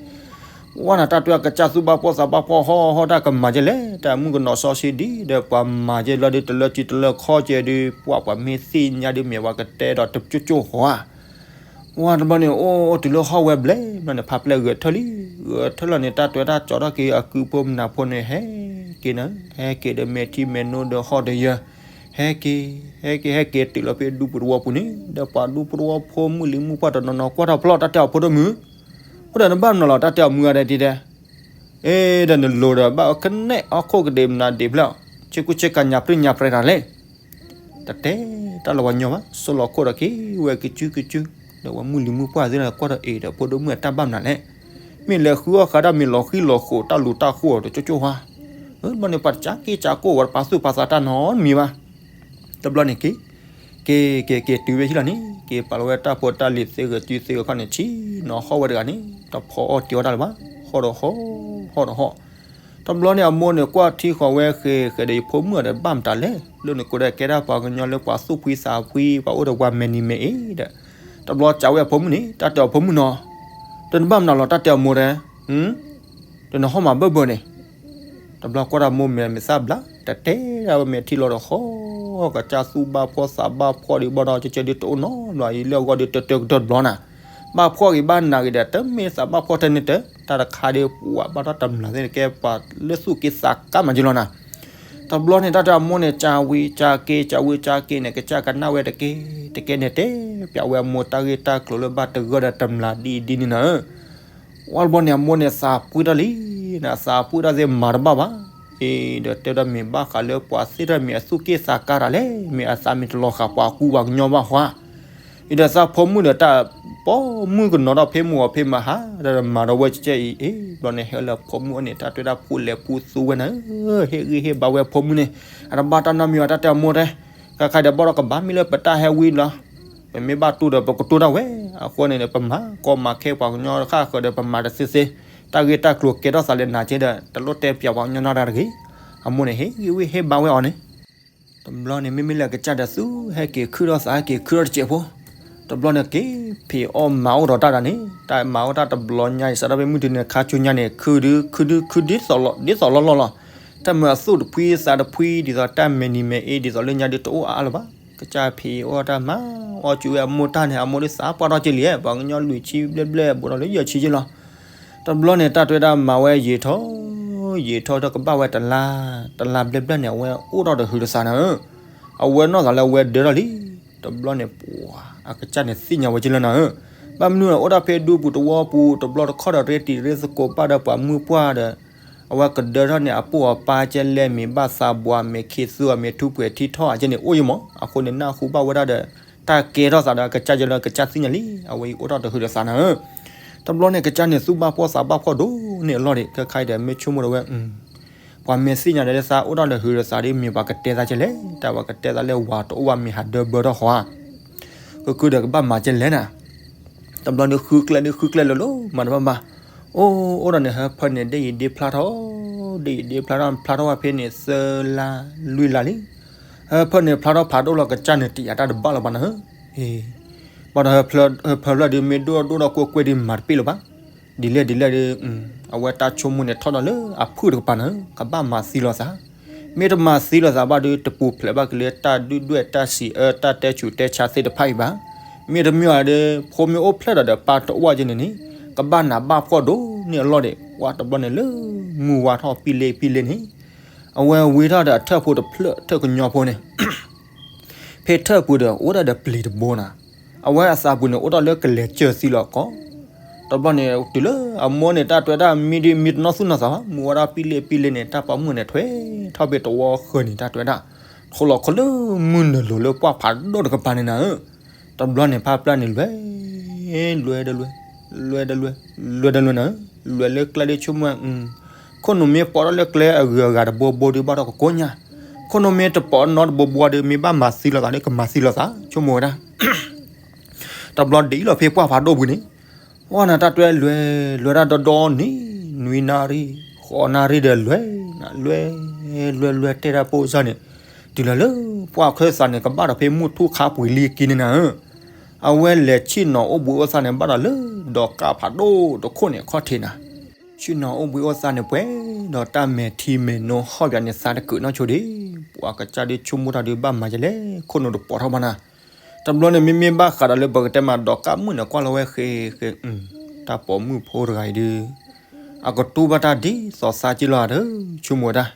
ဝါနၤတၢ်တဲအီၤကစၢ်သူၣ်ဘၣ်ဖှီၣ်သးဘၣ်ဖှီၣ်ဟီၣ်ဟီၣ်တၢ်ကမၤယဲလဲၣ်, တၢ်မုၣ်ကနီၤစီဆှံဒ်ဒီးပှၤမၤယဲလီၤဒီးတလၢကံတလၢခီကဲဒီး ပှၤပှၤမ့ၢ်သ့ၣ်ညါဒီးမ့ၢ်ပှၤကတဲဒီးတကၠိကၠိဃီဧါ ဝါတဘျီန့ၣ် အိၣ်အိၣ်တုၤလၢဟီၣ်ဝဲဘျဲၣ်ဘျီန့ၣ် ဖးပျဲၢ်ဂဲၤထၢၣ်လံ, ဂဲၤထၢၣ်လီၤန့ၣ် တၢ်တွဲတၢ်ကၠီထီၣ်က့ၤအကုဖိမနၤဖိန့ၣ် ဟဲက့ၤနၤ, ဟဲက့ၤဒီးမဲာ်ထံမဲာ်နိဒီးဟီၣ်ဒီးယၢၤ, ဟဲက့ၤ, ဟဲက့ၤ ဟဲက့ၤတုၤလီၤဖဲဒူပတဝီပူၤန့ၣ် ဒီးပှၤဒူပတဝီဖိမုၣ်လံၤမုၣ်ပှၢ်တနီၤနီၤ ကွၢ်ထီၣ်ဖျီၣ်တၢ်တဲအီၤဖိဒိၣ်မုၣ်, အိၣ်ဒီးနဘၣ်မနုၤလီၤ တၢ်တဲအီၤမုၢ်ဂၤဒဲးဒ်ဒဲး အ့ဒီးနလိၤဒီးဘၣ်အၢကနဲၣ်အီၣ်ခိၣ်ကဒံးမနၤဒံးဖျၢၣ်, ဆ့ကူဆ့ကၤညၣ်ပြံညၣ်ပြဲးတၢ်လဲၣ်, တတဲတၢ်လၢပှၤညီဘၣ်, စိလီၤခိၣ်ဒီးက့ၤဝဲကစုကစု, ဒီးပှၤမုၣ်လံၤမုၣ်ပှၢ်သ့ၣ်ဒီးကွၢ်ထီၣ်အ့ဒီးဖိဒိၣ်မုၣ်အတၢ်ဘၣ်မနုၤလဲၣ်, မ့ၢ်လဲၤဃုအီၣ်ဃာ်ဒၣ်မ့ၢ်လီၤဃံလီၤဃိးတၢ်လူၤတၢ်ဃိအီၤတကၠိကၠိဟါ, ဘျီန့ၣ်ပှၤတကးက့ၤကးကိၣ်ဝဲတပာ်သူၣ်ပာ်သးတၢ်နီတမံၤဘၣ် တဘျီန့ၣ်က့ၤ, က့ၤက့ၤက့ၤတုၤဝဲဟံၣ်လီၤန့ၣ် က့ၤပာ်လီၤဝဲတၢ်ဖိတၢ်လံၤသ့ဂ့ၤတုၤသ့ဂ့ၤခီန့ၣ် ဆ့ၣ်နီၤဟီၣ်ဝဲတဂၤန့ၣ် တဖီအီၣ်တ့ၤအီၣ်တၢ်လၢၤဘၣ်, ဟီၣ်ဒီးဟီၣ်, ဟီၣ်ဒီးဟီၣ်, တဘျီန့ၣ်အမိၢ်န့ၣ် ကွၢ်ထံဃီၤဝဲဃဲၤဃဲၤဒီး ယဖိမုၣ်အီၤဒီးဘၣ်မတၤလဲၣ်, လၢနကိးဒီးကဲဒၣ်ပှၤကညီလၢပှၤသူၣ်ဖှံသးဖှံ ပှၤအိၣ်ဒီးပှၤမဲာ်နံၤမဲာ်အ့ဒီး, တဘျီစံးဝဲအဖိမုၣ်န့ၣ် တၢ်တဲအီၤဖိမုၣ်နီၤ, ဒီးနဘၣ်မနုၤလီၤ တၢ်တဲအီၤမိၢ်တဲ ဒီးနဟီၣ်မးဘၢၣ်ဘၢၣ်န့ၣ်, တဘျီကွၢ်တၢ်မိၢ်မဲာ်မဲာ်သၣ်ဘျါ, တတဲဒၣ်ဝဲမဲာ်ထံလီၤဒီးဃီ, ကစၢ်သူၣ်ဘၣ်ဖှီၣ်သးဘၣ်ဖှီၣ်ဒံးဘၣ်ဒီး ကကဲဒ်တအိၣ်နီတဘျီ အံၤလၢအဂီၢ်ဒီးတၢတၢကတီၢ်တဘျီနၤ, ဘၣ်ဖှီၣ်ဂ့ၤဘၣ်နးဂ့ၤဒီး တမ့ၢ်သးဘၣ်ဖှီၣ်ထဲန့ၣ်တၢ်, တၢ်တခါဒီးပှၤဘၣ်ထီၣ်တမျာ်သ့ၣ်တကဲပှၤလၢသူၣ်က့သးကါမးက့ၤလီၤနၤ တဘျီန့ၣ် တၢ်တဲအမိၢ်န့ၣ် ကၢ်ဝံၤကၢ်က့ၤ ကၢ်ဝံၤကၢ်က့ၤန့ၣ် ကစၢ်ကနၣ်ဝဲတက့ၢ်, တက့ၢ်န့ၣ် တဲပျးဝဲအမိၢ်တၢ်ဂ့ၢ်တၢ်ကျိၤလၢဘၣ်တဂၢၢ်ဒီးတမျာ်ဒ်အံၤဒ်န့ၣ်နၤဧၢ. ဝံၤတဘျီန့ၣ် အမိၢ်န့ၣ် သးပှ့ၤတၢ်လံ, နသးပှ့ၤတၢ်သ့ၣ်မၤတဘၣ်ဘၣ်, အံၤဒီးတဲဒီးမ့ၢ်ဘၣ်ဃးလၢပှၤသ့ၣ်တဖၣ်မ့ၢ်အသူၣ်က့သးကါတၢ်လဲၣ်, မ့ၢ်အသးမ့ၢ်တလီၤဃာ်ပှၤကူပှၤကညီဘၣ်ဃီ အံၤဒီးသးဖိမုၣ်ဒီးတၢ်ပိာ်မုၣ်ကနီၤထီၣ်ဖဲမုၢ်ဂီၤဖဲမဟါ, ဒီးမၤဒီးဝဲကဲအံၤ, အ့ ဘျီန့ၣ်ဟဲလၢဖိမုၣ်အအိၣ်န့ၣ် တၢ်တွဲတၢ်ဖိလဲၤဖူသူဝဲနၤဧၢ, ဟ့ၣ်ဂံၢ်ဟ့ၣ်ဘါဝဲဖိမုၣ်န့ၣ်, အတဘၣ်တၢ်နီတမံၤဘၣ် တၢ်တဲအမိၢ်တဲ, ခဲခါဒီးဘၣ်ဒီးကဘၣ်မ့ၢ်လၢပတၢ်ဟဲဝံလီၤ, ပမ့ၢ်ဘၣ်တူၢ်ဒီးပကတူၢ်တၢ်ဝဲ, အဃိန့ၣ် ပမၤကီမၤခဲပှၤကညီတခါဃၢၤဒီးပမၤတသ့သ့, တၢ်ဂ့ၢ်တၢ်ကျိၤကဲထီၣ်သးလၢနၤက့ဒီး တလိၣ်တဲပျးပှၤကညီနၤတၢ်တဂ့ၤ, အမိၢ်န့ၣ်ဟ့ၣ်ဂံၢ်ဟ့ၣ်ဘါဝဲအီၤန့ၣ် တဘျီန့ၣ် မ့မ့ၢ်လၢကစၢ်ဒီးသူ ဟဲက့ၤခုၣ်ထီၣ်သး ဟဲက့ၤခုၣ်ထီၣ်တစဲးဖိ, တဘျီန့ၣ်က့ၤဖံးအီၣ်မၤအီၣ်ဒီးတၢ်ဒၣ်န့ၣ် တၢ်မၤအီၣ်တၢ်တဘျီညါအံၤ စးထီၣ်ဖဲမုၢ်တနံၤခါဆူညါန့ၣ် ခုဒု ခုဒု ခုဒ်သိးလီၢ်လီၢ်လီၤ. တၢ်မၤအသူၣ်တဖှံသးတဖှံ ဒ်သိးတၢ်မဲာ်နံၤမဲာ်အ့ ဒ်သိးလၢညါဒုတအိၣ်အါအါလၢၤဘၣ်. ကစၢ်ဖံးအီၣ်တၢ်မၤအီၣ်က့ၤဝဲအမိၢ်တၢ်န့ၣ် အမိၢ်ဒုးသးပှၢ်ထီၣ်က့ၤလံ, ပှၤကညီလွံၢ်ဆံဘျဲၣ်ဘျဲၣ် ဘူးဒီးလၢယဲၢ်ဆံက့ၤလီၤ. တဘျီန့ၣ် တၢ်တွဲဒၣ်မၤဝဲယံာ်ထီၣ် ယံာ်ထီၣ် တကဘၣ်ဝဲတလါ, တလါဘျဲၣ်ဘျဲၣ်န့ၣ် အဝဲအိၣ်ထီၣ်တဟုးတသးနၤဧၢ, အဝဲနီၢ်သးလၢအဝဲဒၢထီၣ်လံ. တဘျီန့ၣ် ပှၤအကစၢ်န့ၣ်သ့ၣ်ညါဝဲကလၢနၤဧၢ, ဘၣ်မနုၤအအိၣ်ဒၣ်ဖဲဒူပူၤတဝီပူၤ တဘျီတခီၣ်ဒီး ရ့တံၤရ့သကိးဘၣ်ဒီးပှၤမုၣ်ပှၢ်ဒီး အဝဲကဒၢထီၣ်န့ၣ် အပိၢ်အပၢ်ကဲလဲၣ် မ့ၢ်ဘၣ်သးဘှါ မ့ၢ်ခ့သူ မ့ၢ်ထူးပှဲၤထံထီၣ် အကဲန့ၣ်အိၣ်ယံမး, အဃိန့ၣ် နၢ်ဟူဘၣ်ဝဲဒၣ်ဒီး တၢ်ကဲထီၣ်သးဒီး အကစၢ်ယလၢကစၢ်သ့ၣ်ညါလံ, အဝဲအံၤအိၣ်ထီၣ်တဟုးတသးနၤဧၢ. တဘျီန့ၣ် ကစၢ်န့ၣ် သူၣ်ဘၣ်ဖှီၣ်သးဘၣ်ဖှီၣ်ဒိၣ်န့ၢ်အလီၢ်ဒံး, ခဲခါအံၤဒီး မ့ၢ်ဆိကမိၣ်ဒီးဝဲ ပှၤမ့ၢ်သ့ၣ်ညါဒီးလၢသးအိၣ်ထီၣ်တဟုးတသးဒီး မ့ၢ်ပှၤကတဲသးကဲလဲၣ်, တၢ်ပှၤကတဲသးလၢဝၤတအိၣ်ဘၣ် မ့ၢ်ဟးဒၢဘၢထီၣ်ဃီဧါ. ကကုဒီးကဘၣ်မၤကဲလဲၣ်နၤ. တဘျီန့ၣ် ဃုကျဲဒုးဃုကျဲလၢၤလၢၤ မၤတဘၣ်ဘၣ်. အိၣ် အိၣ်ဒီးန့ၣ် ဟၢဖၢန့ၣ် ဒ့ၣ်ယံၤဒ့ဖျါထီၣ်, ဒ့ၣ်ယံၤဒ့ဖျါထီၣ် ဖျါထီၣ်ဝဲဖဲန့ၣ် သၢလါလွံၢ်လါလံ. ဟၢဖၢန့ၣ် ဖျါထီၣ်ဖးဒိၣ်လီၤ ကစၢ်န့ၣ် တယာ်တၢ်တဘၣ်လၢၤဘၣ်နၤဧၢ. ဘၣ်ဒီး ဟၢဖၢဖျၢၣ်ဒုး မ့ၢ်ဒိၣ်ဒိၣ်ဒီးကွဲကွဲဒုး မၤတပ့ၢ်လၢၤဘၣ်. ဒ်လဲၣ်ဒ်လဲၣ်ဒီး အဝဲတၢ်ဆိကမိၣ်န့ၣ် ထီၣ်ဒီးလၢအဖုၣ်တကပၤနၤဧၢ, ကဘၣ်မၤသံလီၤသး. မ့ၢ်တမၤသံလီၤသးဘၣ်ဒီး တပူၤဖျဲးဘၣ်က့ၤလၢတၢ်ဒုၣ်ဒွဲၣ်တၢ်စံးအၢ တၢ်တဲဆူးတဲဆါသ့ၣ်တဖၣ်အံၤဘၣ်. မ့ၢ်တမ့ၢ်အီၤဒီး ဖိမ့ၢ်အိၣ်ဖျဲၣ်ဒီး ဒီးပၢ်တအိၣ်ဝဲကဲန့ၣ်န့ၣ် ကဘၣ်နးဘၣ်ဖှီၣ်ဒိၣ်န့ၢ်အလီၢ်ဒံး. ပှၤတဘျီန့ၣ်လၢ မုၢ်ဝါထီၣ်ပံၣ်လ့ပံၣ်လ့န့ၣ် အဝဲဝံထီၣ်ဒီးအထၢၣ်ဖိတဖျၢၣ် ထၢၣ်ကညီဖိန့ၣ် ဖဲထၢၣ်ပူၤဒီး အိၣ်ဒၣ်ဒီးပျံၤတဘိနၤ. အဝဲအသးပူၤန့ၣ် အိၣ်ဒၣ်လၢကလဲၤစၢၢ်သံလီၤကီး. တဘျီန့ၣ် တုၤလၢအမိၢ်န့ၣ် တၢ်တွဲဒၣ်မံဒီး မံတနီၢ်သူၣ်နီၢ်သးဘၣ်, မုၢ်ဝါဒၣ်ပံၣ်လ့ပံၣ်လ့န့ၣ် တၢ်ပိာ်မုၣ်န့ၣ် ထွဲထီၣ်ဖဲတဝီဃၢၤန့ၣ် တၢ်တွဲဒၣ် ထိလီၤခီလၢမုၢ်နုာ်လိၤလၢပှၢ်ဖးဒိၣ်တကပၤန့ၣ်နၤဧၢ. တဘျီန့ၣ် ဖါပျၢ်န့ၣ် လွဲ လွဲဒီးလွဲ လွဲဒီးလွဲ လွဲဒီးလွဲနၤဧၢ, လွဲလၢကျဲဒ်ဆိကမိၣ် ခိၣ်နူာ်မ့ၢ်ပိာ်ထီၣ်လၢကျဲအဂုၤအဂၤတဘိဘိဒီး ဘၣ်ထီၣ်ကကိးညါ, ခိၣ်နူာ်မ့ၢ်တပိာ်နီတဘိဘိဒီး မ့ၢ်ဘၣ်မၤသံလီၤသးဒီး ကမၤသံလီၤသး ဆိကမိၣ်ဝဲဒၣ်. တဘျီဒ်အံၤလီၤ ဖဲပှၢ်ဖးဒိၣ်ပူၤန့ၣ် ဝဲနၤတၢ်တွဲလွဲ လွဲဒၣ်ဒီဒီနံၤ နွံနၣ်ရံၣ် ဃိးနၣ်ရံၣ်ဒီးလွဲ လွဲ လွဲ လွဲတဲဒၣ်ပိၢ်စၢ်န့ၣ် တုၤလီၤလၢ ပှၢ်ခၢၣ်သးန့ၣ် ကဘၣ်ဒီးဖဲမုၢ်ထူၣ်ခါပှဲၤလံက့န့ၣ်နၤဧၢ. အဝဲလဲၤဆ့ၣ်နီၤအိၣ်ဘှံးအိၣ်သါန့ၣ် ဘၣ်ဒီးလၢ ဒီးကၣ်ဖးဒိၣ်တခိၣ်န့ၣ် အခီၣ်ထံးနၤ. ဆ့ၣ်နီၤအိၣ်ဘှံးအိၣ်သါန့ၣ် ပှဲၤဒီးတၢ်မဲာ်ထံမဲာ်နိဟီၣ်ပၠးန့ၣ် သးတကုးနီၢ်ဆိဒံး. ပှၤကစၢ်ဒုးဆိကမိၣ်တၢ်ဒုး ဘၣ်မၤယလဲၣ် ခိၣ်နူာ်တပိာ်ထီၣ်ဘၣ်နၤ. တဘျီန့ၣ် မ့မ့ၢ်ဘၣ်ဃးဒီးလၢပကတဲမး ဒီးကၣ်မုၣ်န့ၣ် ကွၢ်လီၤဝဲဃဲဃဲ တၢ်ပိာ်မုၣ်ဖိတဂၤအံၤဒုး အကတူၢ်ဘၣ်တၢ်ဒ်သိးသးက့လီၤဧါဒီး ဆိကမိၣ်ဝဲဒၣ်.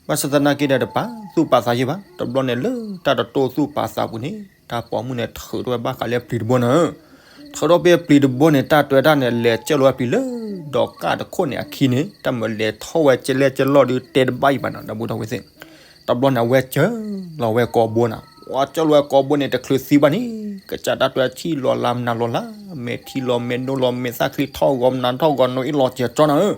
ဘၣ်ဆၣ်သနာ်က့ဒီး တပာ်သူၣ်ပာ်သးယံၤဘၣ်. တဘျီန့ၣ်လၢတၢ်တတိၢ်သူၣ်ပာ်သးပူၤန့ၣ် တၢ်ပိာ်မုၣ်န့ၣ် ထုးထီၣ်ဝဲဘၣ်ဃးလၢပျံၤတဘိနၤဧၢ. ထုးထီၣ်ဖဲပျံၤတဘိန့ၣ် တၢ်တွဲတၢ်န့ၣ် လဲၤစၢၢ်လီၤဝဲပျံၤလၢ ဒီးကၣ်တခိၣ်န့ၣ်အခံန့ၣ် တၢ်မၤလဲၤထီၣ်ဝဲကလဲၢ်ကလီၢ်ဒုး တဲတဘၣ်အံၤဘၣ်နၤ ဒီပုၢ်ဒီဝဲၢ်သ့ၣ်. တဘျီန့ၣ် အဝဲစၢၢ်လီၤဝဲကိာ်ဘိနၤ. ပှၤစၢၢ်လီၤဝဲကိာ်ဘိန့ၣ် တချုးသံဘၣ်န့ၣ် ကစၢ်တၢ်တွဲထံၣ်လီၤလါမနုၤလီၤလါ မဲာ်ထံလီၤမဲာ်နိလီၤ မဲာ်သၣ်ချံထီၣ်ဂီၤမနၤထီၣ်ဂီၤနိအ့ၣ်လီၤစဲၤကၠီနၤဧၢ.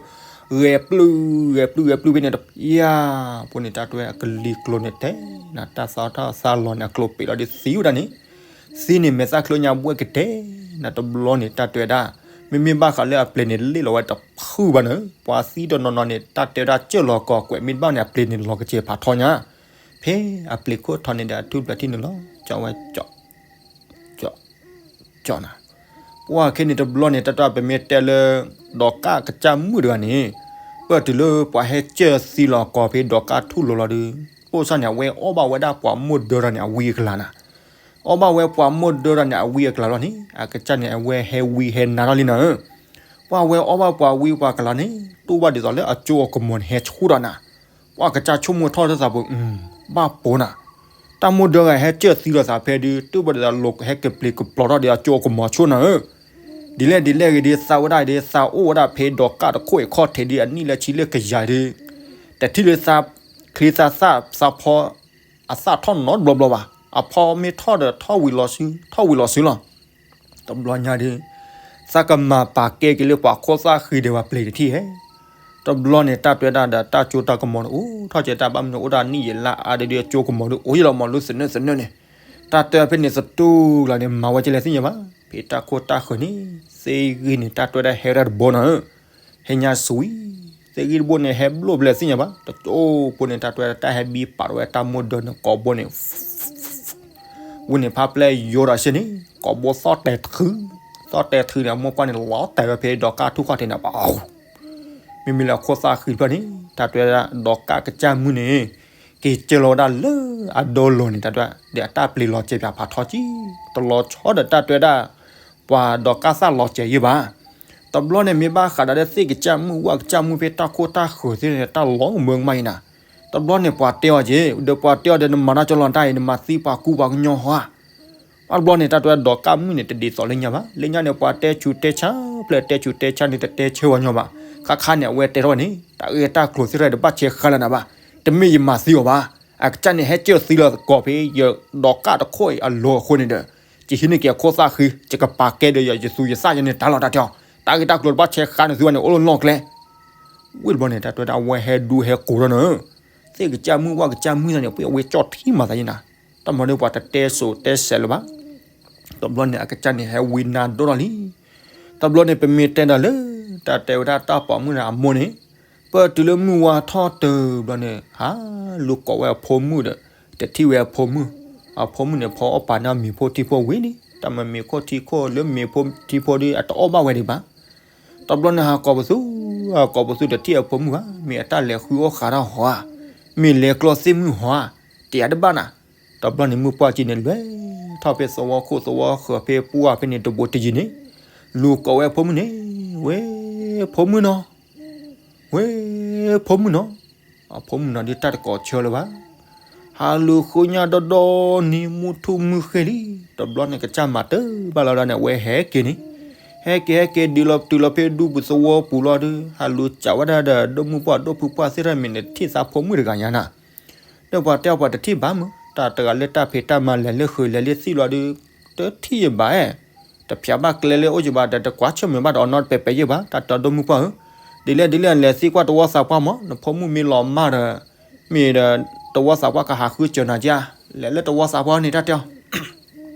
ဂဲၤပျုၢ် ဂဲၤပျုၢ် ဂဲၤပျုၢ်ဖဲန့ၣ် တပျၢ် ဖိန့ၣ် တၢ်တွဲအကလံၤကျိၤန့ၣ်တဲနၤ တၢ်သီထီၣ်သးလီၤန့ၣ် အကျိၤပ့းလီၤဒီးသံဝဲဒၣ်န့ၣ် သံန့ၣ် မဲာ်သၣ်ချံညါဘှဲၣ်ကတဲနၤ တဘျီန့ၣ် တၢ်တွဲဒၣ် မ့မ့ၢ်ဘၣ်ဃးလၢအပျ့ၤန့ၣ် လ့ၣ်လီၤဝဲတဖုဘၣ်နၤဧၢ. ပှၤသံတနီၤနီၤန့ၣ် တၢ်တဲဒၣ်စၢၢ်လီၤကိာ်ကွဲး မ့ၢ်တဘၣ်န့ၣ် အပျ့ၤန့ၣ်လီၤကစဲၤဖးထီညါ ဖဲအပျ့ၤခိၣ်ထီန့ၣ်ဒီး အထူၣ်ဖျဲးထံၣ်န့ၣ်လီၤ ကၠီဝဲ ကၠီ ကၠီနၤ. ပှၤခဲန့ၣ်တဘျီန့ၣ် တၢ်တွဲပမ့ၢ်တဲလၢ ဒီးကၣ်ကစၢ်မုၣ်တဂၤန့ၣ် ပၢၢ်တုၤလၢပှၤဟဲစၢၢ်သံလီၤကိာ်ဖဲဒီးကၣ်ထူၣ်လိၤလီၤဒီး ပိၢ်စၢ်န့ၣ် အဝဲအီၣ်ဘၣ်ဝဲဒၣ်ပှၤမိၢ်ဒၢထီၣ်န့ၣ် အဝံအကလၤနၤ. အီၣ်ဘၣ်ဝဲပှၤမိၢ်ဒၢထီၣ်န့ၣ် အဝံအကလၤလီၤန့ၣ် အကစၢ်န့ၣ် အဝဲဟဲဝံဟဲနါထီၣ်လံနၤဧၢ. ပှၤဝဲအီၣ်ဘၣ်ပှၤဝံပှၤကလၤန့ၣ် တူၢ်ဘၣ်ဒ်သိးလၢအကၠိအကမီၤန့ၣ် ဟဲဆူၣ်ဒီးနၤ. ပှၤကစၢ်ဆိကမိၣ်ထီၣ်တသးပူၤ ဘၣ်ပိာ်နၤ တၢ်မိၢ်ဒၢဂၤဟဲစၢၢ်သံလီၤသးဖဲဒုး တူၢ်ဘၣ်ဒ်သိးလိာ်ဟဲကပျ့ၤကပျီၤထီၣ်ဒီးအကၠိအကမီၤဆိၣ်နၤဧၢ. ဒ်လဲၣ်ဒ်လဲၣ်ဂ့ၤဒီး သးဝဲဒၣ်ဒီးသးအိၣ်ဝဲဒၣ်ဖဲဒီးကၣ်တခိၣ်အံၤခီၣ်ထံးဒီး အနံၣ်လၢဆံလၢကယၤဒီး တထံၣ်လၢသးချံသးသၣ်သးဖီ အသၣ်ထီၣ်နီတဘျီဘျီဘၣ်. အဖီမ့ၢ်ထီၣ်ဒီးထီၣ်ဝံၤလီၤဆူ ထီၣ်ဝံၤလီၤဆူလီၤ. တဘျီညါဒီး သးကမၤပာ်ကဲက့ၤလၢပှၤခိၣ်သၣ်ဃံဒဲးဝဲပျ့ၤတထံၣ်ဧါ. တဘျီန့ၣ် တၢ်တွဲဒၣ်ဒီးတၢ်ကၠိတၢ်ကမီၤန့ၣ် အိၣ်ထီၣ်ကဲတၢ်ဘၣ်မနုၤ အိၣ်ဒၣ်နံၣ်ယံာ်လါအါဒုးဒီး အကၠိကမီၤဒုး အိၣ်ယံာ်လီၤမး လၢသနၢၣ်သနၢၣ်န့ၣ် တၢ်တွဲဖဲန့ၣ်သတူၢ်လီၤန့ၣ် မၤဝဲကလဲၣ်သ့ၣ်ညါဘၣ်. ဖဲတၢ်ခိၣ်တၢ်ဃၢၤန့ၣ် သ့ဂံၢ်န့ၣ် တၢ်တွဲဒၣ်ဟဲဒၣ်တဘိနၤဧၢ. ဟဲညါစဝံ သ့ဂံၢ်တဘိန့ၣ် ဟဲဘျိၣ်ဘျဲၣ်သ့ၣ်ညါဘၣ်. တကၠိဖိန့ၣ် တၢ်တွဲဒၣ်တၢ်ဟဲဘံပာ်ထီၣ်ဝဲတၢ်မိၢ်ဒၢန့ၣ် ကိာ်ဘိန့ၣ် ဝံၤန့ၣ်ဖါပျဲၢ်ယိာ်ဒီးစ့ၢ်န့ၣ် ကိာ်ဘိသီၣ်တဲာ်တခု သီၣ်တဲာ်တခုန့ၣ် အမိၢ်ပှၢ်န့ၣ် လီၤတဲာ်ဝဲဖဲဒီးကၣ်ထူၣ်ခီၣ်ထံးန့ၣ် ပ မ့မ့ၢ်လၢအခိၣ်သၣ်ဃံတဖျၢၣ်န့ၣ် တၢ်တွဲဒၣ်ဒီးကၣ်ကစၢ်မုၣ်န့ၣ် က့ၤစၢၢ်လီၤဝဲဒၣ်လၢအဒိလီၤန့ၣ် တၢ်တွဲဒၣ်ဒီးအတၢ်ပျ့ၤလီၤစဲၤပၠးဖးထီကံ တလီၤဆီဒီးတၢ်တွဲဒၣ် ပှၤဒီးကၣ်သၣ်လီၤစဲၤယံာ်ဘၣ်. တဘျီန့ၣ်မ့ၢ်ဘၣ်ဃးဒီးသ့ၣ်ကစၢ်မုၣ်ဝၣ်ကစၢ်မုၣ်ဖဲတၢ်ခိၣ်တၢ်ဃၢၤသ့ၣ်န့ၣ် တၢ်လီၤမၢကမၣ်အံၤနၤ. တဘျီန့ၣ်ပှၤတဲအီၤက့ၤ ဒီးပှၤတဲအီၤဒီး နမၤတၢ်ကလီတၢ်အံၤ နမၤသံပှၤကူပှၤကညီဟီဧါ. ဘၣ်တဘျီန့ၣ် တၢ်တဲဝဲဒီးကးမုၣ်န့ၣ် တဒ်သိးလၢညါဘၣ်. လၢညါန့ၣ် ပှၤတဲဆူးတဲဆါ ဖျဲၣ်တဲဆူးတဲဆါန့ၣ် တတဲဆၢဝဲညီဘၣ်. ခါခါန့ၣ် အဝဲတဲထီၣ်ဝဲန့ၣ် တၢ်ဂ့ၢ်တၢ်ကျိၤသ့ၣ်တဖၣ်န့ၣ် တဘၣ်ဆဲးဃါလၢနၤဘၣ်. တမ့ၢ်ယမၤသံအီၤဘၣ်. အကစၢ်န့ၣ် ဟဲကၢၢ်သံလီၤသကိးဖဲယဒီးကးတခိၣ်အံၤအလိၤအဃိန့ၣ်ဒီး ယဟံးန့ၢ်က့ၤအခိၣ်သၣ်ဃံ ယကပာ်ကဲဒီးယသူယသၣ်ယန့ၣ်တၢ်လီၤတၢ်တဲအီၤ. တၢ်ဂ့ၢ်တၢ်ကျိၤတဘၣ်ဆဲးဃါန့ၣ် သုဝဲန့ၣ် အိၣ်လၢနီၢ်ကျဲ ဝံၤတဘျီန့ၣ် တၢ်တဲဝဲဒၣ် အဝဲဟဲဒူဟဲကိးထီၣ်န့ၣ် သ့ၣ်ကစၢ်မုၣ်ဝၣ်ကစၢ်မုၣ်န့ၣ် ပှၤအဝဲကၠီၣ်ထံမၤသးယနၤ. တၢ်မၤဒီးပှၤတတဲစိးတဲစဲးလၢၤဘၣ်. တဘျီန့ၣ် အကစၢ်န့ၣ် ဟဲဝံနါဒိၣ်ထီၣ်လံ. တဘျီန့ၣ် ပမ့ၢ်တဲဒီးလၢ တၢ်တဲဝဲဒၣ်တၢ်ပိာ်မုၣ်န့ၣ်အမိၢ်န့ၣ် ပတုၤလၢမုၢ်ဝါထီၣ်တုၤဘျီန့ၣ် ဟးလူၤကိးဝဲအဖိမုၣ်ဒီး တထံၣ်ဝဲအဖိမုၣ်. အဖိမုၣ်န့ၣ် ဖီအီၣ်ပာ်န့ၢ်မ့ၤဖိထံဖိဝံၤလံ. တၢ်မၤမ့ၤခိၣ်ထံခိၣ်လၢမ့ၤဖိထံဖိဒီး အတအီၣ်ဘၣ်ဝဲဒံးဘၣ်. တဘျီန့ၣ် ဟးကိးပသူ, ဟးကိးပသူတထံၣ်အဖိမုၣ်ဘၣ်. မ့ၢ်အတၢ်လဲၤဃုအီၣ်ဃးတၢ်ဟီဧါ, မ့ၢ်လဲၤကျီသ့ၣ်မုၢ်ဟီဧါ, တယၤတဘၣ်နၤ. တဘျီန့ၣ် မုၢ်ပှၢ်ကံန့ၣ် လဲၤထီၣ်ဖဲသဝီခိၣ်သဝီဃၢၤဖဲပှၢ်ဖဲန့ၣ်တဘိတယံၤန့ၣ် လူၤကိးဝဲအဖိမုၣ်န့ၣ်, ဝဲဖိမုၣ်နီၤ, ဝဲဖိမုၣ်နီၤ. အဖိမုၣ်နီၤဒုးတၢ်တကိးဆၢလၢၤဘၣ်. ဟးလူၤဃုညါဒီဒီန့ၣ် မုၢ်ထူၣ်မုၢ်ဃ့လံ. တဘျီန့ၣ် ကစၢ်မၤတၢ်ဘၣ်လီၤဒၣ်န့ၣ် အဝဲဟဲက့ၤန့ၣ်, ဟဲက့ၤဟဲက့ၤ ဒုးလီၤတုၤလီၤဖဲဒူပူၤသဝီပူၤလီၤဒီး ဟးလူၤစံးဝဲဒၣ်ဒီး ဒီမုၢ်ပှၢ်ဒီဖုပှၢ်သ့ၣ်တဖၣ် မ့ၢ်နထံၣ်သးဖိမုၣ်တဂၤညါနၤ. ဒီးပှၤတဲအီၤ ပှၤတထံၣ်ဘၣ်မုၢ်, တၢ်တဂၤလၢတၢ်ဖံးတၢ်မၤလဲၤလၢဃုာ်လဲၤလၢသံၣ်လီၤဒီး တထံၣ်ယဘၣ်ဧါ. တဖျါဘၣ်ကျဲလၢအိၣ်ယဘၣ်ဒီး တကွၢ်ဆၢၣ်မဲာ်ဘၣ်ဒီးအနီတပဲးပဲးယဲၢ်ဘၣ်. တၢ်တဲအီၤ ဒီမုၢ်ပှၢ်ဧၢ, ဒ်လဲၣ်ဒ်လဲၣ် လဲၤသံကွၢ်တဝီသးပှၢ်မး, နဖိမုၣ်မ့ၢ်လီၤမၢ်ဒီး မ့ၢ်ဒီး တဝီသးပှၢ်ကဟးဃုစၢၤနၤက့ဧါ. လဲၤလၢတဝီသးပှၢ်န့ၣ် တၢ်တဲအီၤ.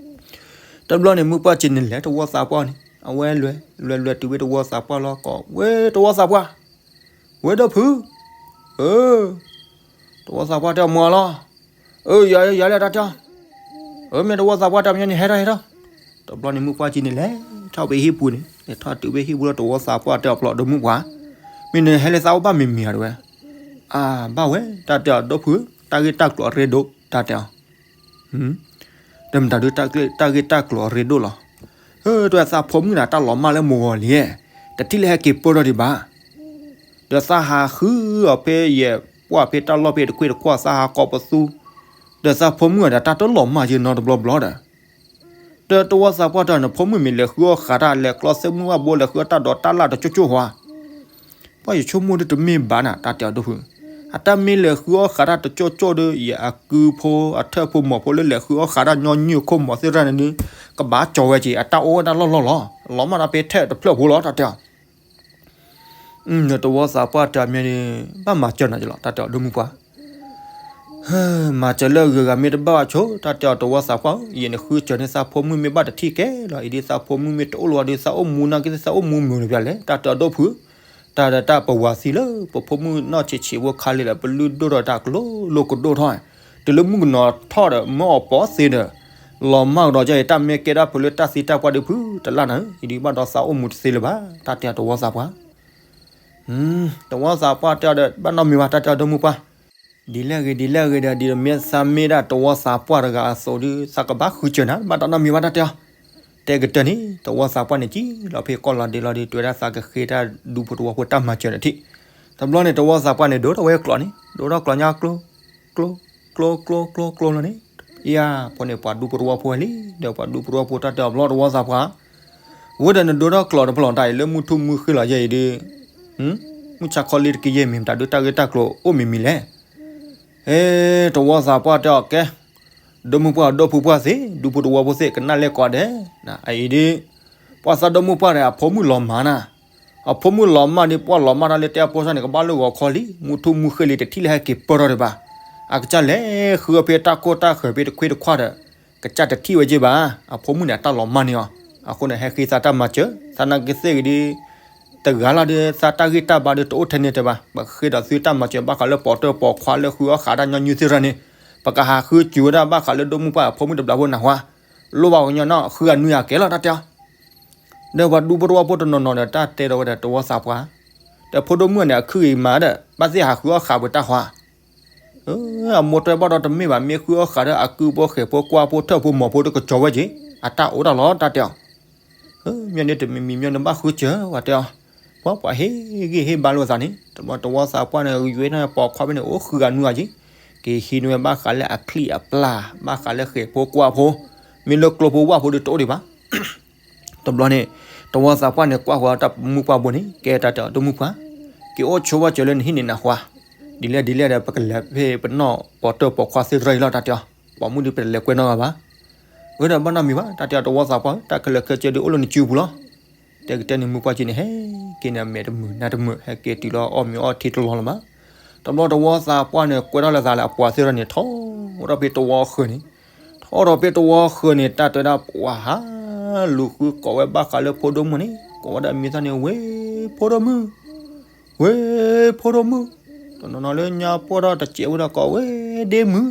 တဘျီန့ၣ် မုၢ်ပှၢ်ကံန့ၣ် လဲၤတဝီသးပှၢ်န့ၣ် အဝဲလဲၤ လဲၤလဲၤတုၤဝဲတဝီသးပှၢ်လီၤ ကိးဝဲတဝီသးပှၢ်, ဝဲဒီဖု, အၢ, တဝီသးပှၢ်တဲအီၤ မၤလီၤ, အၢ ယၤလၢတၢ်တဲအီၤ, အၢ မ့ၢ်တဝီသးပှၢ်တဲအီၤ မ့ၢ်န့ၣ် ဟဲထီၣ်ဟဲထီၣ်. တဘျီန့ၣ် မုၢ်ပှၢ်ကံန့ၣ် လဲၤထီၣ်ဖဲဟံၣ်ပူၤန့ၣ် လဲၤထီၣ်တုၤဖဲဟံၣ်ပူၤလီၤ တဝီသးပှၢ်တဲအီၤ ပျီဒီမုၢ်ပှၢ်, မ့ၢ်နဟဲလၢသးအိၣ်ဘၣ်မံၤမံၤဧါ တဲဝဲ. အါ ဘၣ်ဝဲ တၢ်တဲအီၤ ဒီဖု, တၢ်ဂ့ၢ်တၢ်ကျိၤအရ့ဒိၣ် တၢ်တဲအီၤ. ဒီးမတၤဒုး တၢ်ဂ့ၢ်တၢ်ကျိၤအရ့ဒိၣ်လီၤ. အၢ တဲဝဲ သးဖိမုၣ်န့ၣ် တၢ်လီၤမၢ်လၢမုၢ်ဂီၤလံ, တထံၣ်လၢဟဲက့ၤပၢၢ်ထီၣ်ဒံးဘၣ်. ဒီးသးဟးဃုအီၤဖဲယဲၢ်ပှၢ်ဖဲတၢ်လီၢ်ဖဲတခွ့တခွါ သးဟးကိးပသူ, ဒီးသးဖိမုၣ်အံၤဒီး တၢ်တလီၤမၢ်ယဲနီတဘျီဘျီဒီး ဒီးတဝီသးပှၢ်တဲအီၤ နဖိမုၣ်မ့ၢ်လဲၤဃုအီၣ်ဃးတၢ် လဲၤကျီသ့ၣ်မုၢ်ဘၣ်ဘိ လဲၤဃုအီၣ်တၢ်ဒိးတၢ်လၣ်တကၠိၣ်ကၠိၣ်ဟီဧါ. ပှၢ်ယဆိကမိၣ်ဒုးတမ့ၢ်ဘၣ်နၤ တၢ်တဲအီၤ ဒီဖု, အတၢ်မ့ၢ်လဲၤဃုအီၣ်ဃးတၢ်တကၠိၣ်ကၠိၣ်ဒီး ယအကုဖိအထၢၣ်ဖိမီၤဖိလၢလဲၤဃုအီၣ်ဃးတၢ်ညီနုၢ်အခိၣ်မီၤသ့ၣ်တဖၣ်န့ၣ်ဒုး ကဘၣ်ကၠီၤဝဲက့ၤ အတၢ်အိၣ်ဝဲဒၣ်လီၢ်လီၢ်လီၤ. လီၤမၢ်ဒီးဖဲထဲတဖျၢၣ်ဖိလီၤ တၢ်တဲအီၤ. တဝီသးပှၢ်တဲအီၤ မ့ၢ်န့ၣ် ဘၣ်မၤစၢၤနၤက့ၤလီၤ တၢ်တဲအီၤ ဒီမုၢ်ပှၢ်. မၤစၢၤလၢအဂုၤအဂၤမ့ၢ်တဘၣ်ဘၣ်ဆိ တၢ်တဲအီၤ တဝီသးပှၢ်ဧၢ, ယဲန့ၣ်ဃုစၢၤန့ၢ်သးဖိမုၣ်မ့ၢ်ဘၣ်တထံၣ်ကဲလီၤ, အံၤဒ်သးဖိမုၣ်မ့ၢ်တအိၣ်လၢၤဒီး သးအိၣ်မူနာ်က့ သးအိၣ်မူမုာ်လၢၤပျၢ်လဲၣ် တၢ်တဲအီၤ ဒီဖု, တၢ်ဒီးတၢ်ပဝၤသံလၢ ပဖိမုၣ်နီၢ်ဆံးဆံးဖိခါလံဒီး ပလုၢ်ဒိၣ်ထီၣ်တၢ်ကျိၤလိာ်ကဒိၣ်ထီၣ်, တုၤလၢမုၣ်ကနီၤထီၣ်ဒီး မၢအီၤပိာ်သ့ဒီး လီၤမၢ်ကဒီးက့ၤ တၢ်မ့ၢ်ကဲဒၣ်ဖုးလၢတၢ်သံတၢ်ပှၢ်ဒီးဖုးတလၢ်နၤဧၢ, အံၤဒ်ဘၣ်ဒီးသးအိၣ်မူတသ့လၢၤဘၣ် တၢ်တဲအီၤ တဝီသးပှၢ်. တဝီသးပှၢ်တဲအီၤဒီး ဘၣ်နီတမံၤဘၣ် တၢ်တဲအီၤ ဒီမုၢ်ပှၢ်. ဒ်လဲၣ်ဂ့ၤ ဒ်လဲၣ်ဂ့ၤဒီး ဒ်မ့ၢ်သးမ့ၢ်ဒၣ်တဝီသးပှၢ်တဂၤအသိးဒီး သးကဘၣ်ဃုစၢၤနၤ ဘၣ်တၢ်နီတမံၤဘၣ် တၢ်တဲအီၤ. တဲကတၢၢ်န့ၣ် တဝီသးပှၢ်န့ၣ် ကံၣ်လီၤဖဲကီၢ်လီၤဒ့လီၤဒီး တဲဝဲဒၣ်သးကဃ့တၢ်ဒူဖိတဝီဖိတၢ်မၤစၢၤန့ၣ်ထံၣ်. တဘျီန့ၣ် တဝီသးပှၢ်န့ၣ် ဒိးထီၣ်ဝဲကျိးန့ၣ် ဒိးထီၣ်ကျိးညါကျိ ကျိ ကျိ ကျိ ကျိ ကျိလီၤန့ၣ်, ယၤ ဖဲန့ၣ် ပှၤဒူဖိတဝီဖိဝဲလံ, ဒီးပှၤဒူဖိတဝီဖိတၢ်တဲအီၤ ဘျီတဝီသးပှၢ်, ဝဲဒီးနဒိးထီၣ်ကျိးတဖျၢၣ်လီၤ တၢ်အံၤလၢမုၢ်ထူၣ်မုၢ်ဃ့လီၤယဲအံၤဒီး, မုၢ်ဆါခီလံတကယဲၢ်မ့ၢ်မတၤဒုး တၢ်ဂ့ၢ်တၢ်ကျိၤအိၣ်မံၤမံၤလဲၣ်. ဟဲ တဝီသးပှၢ်တဲအီၤ ကဲ, ဒီမုၢ်ပှၢ်ဒီဖိပှၢ်သ့ၣ် ဒူဖိတဝီဖိသ့ၣ် ကနၣ်လဲၣ်ကိးဂၤဒဲး, အအံၤဒီး ပှၤသးဒီမုၢ်ပှၢ်ဒီး အဖိမုၣ်လီၤမၢ်နၤ, အဖိမုၣ်လီၤမၢ်ဒီး ပှၢ်လီၤမၢ်တၢ်လၢတဲအဖိသၣ်န့ၣ် ကဘၣ်လၢဂီၤခီလံ, မုၢ်ထူၣ်မုၢ်ဃ့လံ တထံၣ်လၢဟဲက့ၤပၢၢ်ထီၣ်ဒံးဘၣ်. အကစၢ်လဲၤဃုအီၤဖဲတၢ်ခိၣ်တၢ်ဃၢၤဖဲတခွ့တခွါဒီး ကစၢ်တထံၣ်ဝဲက့ၤဘၣ်. အဖိမုၣ်န့ၣ် အတၢ်လီၤမၢ်န့ၢ်အီၤ, အဃိန့ၣ် ဟဲဃ့သးတၢ်မၤစၢၤ, သနာ်က့သ့ၣ်ဂ့ၤဒီး တဂၤလီၤဒီး သးတၢ်ဂံၢ်တၢ်ဘါဒီး တအိၣ်ထဲန့ၣ်တဲဘၣ်. ပဃ့ဒီးသုတၢ်မၤစၢၤ ဘၣ်ဃးလၢပိာ်တၢၢ်ပိာ်ခွါလၢဃုအီၣ်ဃးတၢ်ညီနုၢ်သ့ၣ်တဖၣ်န့ၣ်, ပကဟးဃုစၢၤဝဲဒၣ်ဘၣ်ဃးလၢဒီမုၢ်ပှၢ်အဖိမုၣ်တဘျီဖိနၢ်ဟူဧါ, လိၣ်ဘၣ်ကညီနီၢ် ဃုအနွံအကဲလီၤ တၢ်တဲအီၤ. ဒီးပှၤဒူဖိတဝီဖိတနီၤနီၤဒီး တၢ်တဲဒီးဝဲဒီးတဝီသးပှၢ်, ဒီးဖိဒိၣ်မုၣ်န့ၣ် အခုအံၤမၤဒီး ဘၣ်သ့ၣ်ဟးဃုအီၣ်ဃးပှဲၤတၢ်ဟူဧါ. အမိၢ်တဲဘၣ်ဒီးတမ့ၢ်ဘၣ်, မ့ၢ်ဃုအီၣ်ဃးဒီးအကုဖိဃဲၤဖိကွၢ်ဖိထၢၣ်ဖိမီၤဖိဒီးကကၠီၤဝဲက့ၤ, အတၢ်အိၣ်တၢ်လီၤ တၢ်တဲအီၤ. မ့ၢ်န့ၣ်တမံၤမံၤမ့ၢ်န့ၣ်ဘၣ်ဃုစၢၤ ပှၤတဲအီၤ. ပှၤပှၤဟ့ၣ်ဂံၢ်ဟ့ၣ်ဘါလိာ်သးန့ၣ် တဘျီတဝီသးပှၢ်န့ၣ် ယွဲၢ်ထီၣ်ပိာ်ခွါဖဲန့ၣ် အိၣ်ဃုဂၤနွံဂၤက့ၤ, က့ၤဟံးန့ၢ်ဝဲဘၣ်ဃးလၢအချံၣ်အပျၢ် ဘၣ်ဃးလၢဃဲၤဖိကွၢ်ဖိ, မ့ၢ်လၢကျိဖိဝၣ်ဖိဒီးတအိၣ်ဒံးဘၣ်. တဘျီန့ၣ် တဝီသးပှၢ်န့ၣ် ကွၢ်ဃီၤတၢ်မုၣ်ပှၢ်ဘိန့ၣ် ကဲတၢ်တဲအီၤ ဒီမုၣ်ပှၢ်, က့ၤအိၣ်ဆိဘၣ်စၢၤလၢနဟံၣ်န့ၣ်နၤဃီ, ဒ်လဲၣ်ဒ်လဲၣ်ဒီး ပကလဲၤဖဲပနီၢ်ပိာ်တၢၢ်ပိာ်ခွါသ့ၣ်တဖၣ်အံၤလီၤ တၢ်တဲအီၤ, ပိာ်မုၣ်ဒုးပတလဲၤကွဲနီတဂၤဘၣ်. အၢ ဒီးဘၣ်နီတမံၤဘၣ် တၢ်တဲအီၤ တဝီသးပှၢ်ဧၢ တၢ်ခဲလၢာ်ခဲဆ့ဒုးအိၣ်လၢနစုပူၤလီၤ. တဲကတဲန့ၣ် မုၣ်ပှၢ်က့န့ၣ် ဟဲက့ၤန့ၣ် အမဲာ်တမုာ်နါတမုာ် ဟဲက့ၤတုၤလီၤအီၣ်မ့ၤအီထံတလီၤလၢၤဘၣ်. တဘျီတဝီသးပှၢ်န့ၣ် ကွဲထီၣ်လၢသးလၢအပှၤသ့ၣ်တဖၣ်န့ၣ် ထီထီၣ်ဖဲတဝီဃၢၤန့ၣ်, ထီထီၣ်ဖဲတဝီဃၢၤန့ၣ် တၢ်တဲဒၣ်ပှၤဟးလူၤဃုကိးဝဲဘၣ်ဃးလၢဖိဒိၣ်မုၣ်န့ၣ် ကိးဝဲဒၣ်မံၤသၣ်န့ၣ် ဝ့ၢ်ဖိဒိၣ်မုၣ်, ဝ့ၢ်ဖိဒိၣ်မုၣ်, တနီၤနီၤလၢညါပှၢ်ထီၣ်တစဲးဝဲဒီးကိးဝ့ၢ်ဒ့မုၣ်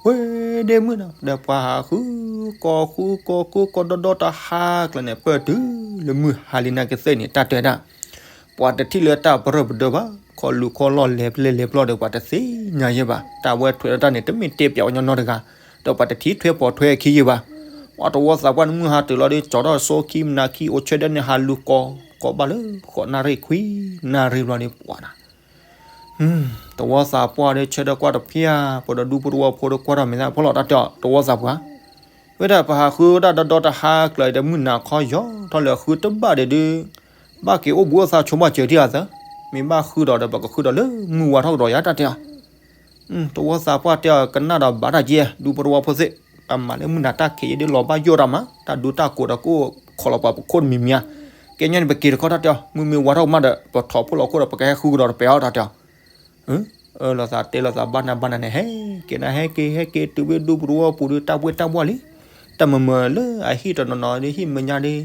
ဝ့ၢ်ဒ့မုၣ်နီၤ ဒီးပှၤဟးဃုကိးဃုကိးဃုကိးဒီဒီတဟါကျၢၤန့ၣ် ပၢၢ်တုၤလၢမုၢ်ဟါလံနာ်က့သ့ၣ်န့ၣ် တၢ်တဲဒၣ် ပှၤတထံၣ်လၢတၢ်ပရၢပဒၢဘၣ်, ခီလူၤခီလီၢ်လဲၤပျဲလဲၤပျီဒီး ပှၤတသ့ၣ်ညါယဲၢ်ဘၣ်, တၢ်ဝဲထွဲဒီးတၢ်န့ၣ် တမ့ၢ်တဲပၠးဝဲညီညီတဂၤ, ဒီးပှၤတထံၣ်ထွဲပိာ်ထွဲအခံယဲၢ်ဘၣ်. ပှၤတဝီသးပှၢ်န့ၣ် မုၢ်ဟါတုၤလီၤဒီး ကၠီထီၣ်စိခံမနၤခံ အိၣ်ဆၢဒၢန့ၣ် ဟးလူၤကိး ကိးဘၣ်လၢဃိးနၣ်ရံၣ်ခွံနၣ်ရံၣ်ဘျီဒီး ပှၤနၤ တဝီသးပှၢ်ဒီး ဆၢထၢၣ်ကွၢ်တဖၣ် ပဒီးဒူဖိတဝီဖိဒီး ကွၢ်ထီၣ်မဲာ်သၣ်ဖီလီၤ တၢ်တဲအီၤ တဝီသးပှၢ်, ဝဲဒၣ်ပဟးဃုဝဲဒၣ်ဒီဒီတဟါကျၢၤဒီး မုၢ်နၤခီယီၤထီၣ်လၢဃုတဘၣ်ဒီးဒုး ဘၣ်က့ၤအိၣ်ဘူးအိၣ်သးဆိဘၣ်စၢၤထံၣ်အသး, မ့ၢ်ဘၣ်ဃုဒီးဒီး ပကဃုဒီးလၢမုၢ်ဝါထီၣ်ကဒီးယါ တၢ်တဲအီၤ တဝီသးပှၢ်တဲအီၤ ကနၣ်ဒီးဘၣ်တၢ်ကဲ ဒူဖိတဝီဖိသ့ၣ်, ပမၤလၢမုၢ်နၤတၢ်ခံးယဲၢ်ဒုးလီၤဘၣ်ယိၣ်တၢ်မး, တၢ်ဒူတၢ်ကိးဒီးကအိၣ်ခိးလီၤပှၤပခိၣ်တမံၤမံၤဧါ, ကဲညီန့ၣ် ပက့ၤတခီ တၢ်တဲအီၤ မုၢ်မ့ၢ်ဝါထီၣ်ကမၣ်ဒီး ပထီၣ်ဖိလီၤခိၣ်ဒီး ပကဟဲဃုကဒီးတပှဲၤအီၤ တၢ်တဲအီၤ အၢၣ်လီၤသးတဲလီၤသးဘၣ်နၤဘၣ်နၤန့ၣ် ဟဲက့ၤနၤ ဟဲက့ၤ ဟဲက့ၤတုၤဖဲဒူပတဝီပူၤဒီး တၢ်ဘှ့ၣ်တၢ်ဘှီၣ်လံ, တၢ်မုာ်မုာ်လၢအဟံၣ်တနီၤနီၤဒီး ဟံၣ်မဲာ်ညါဒီး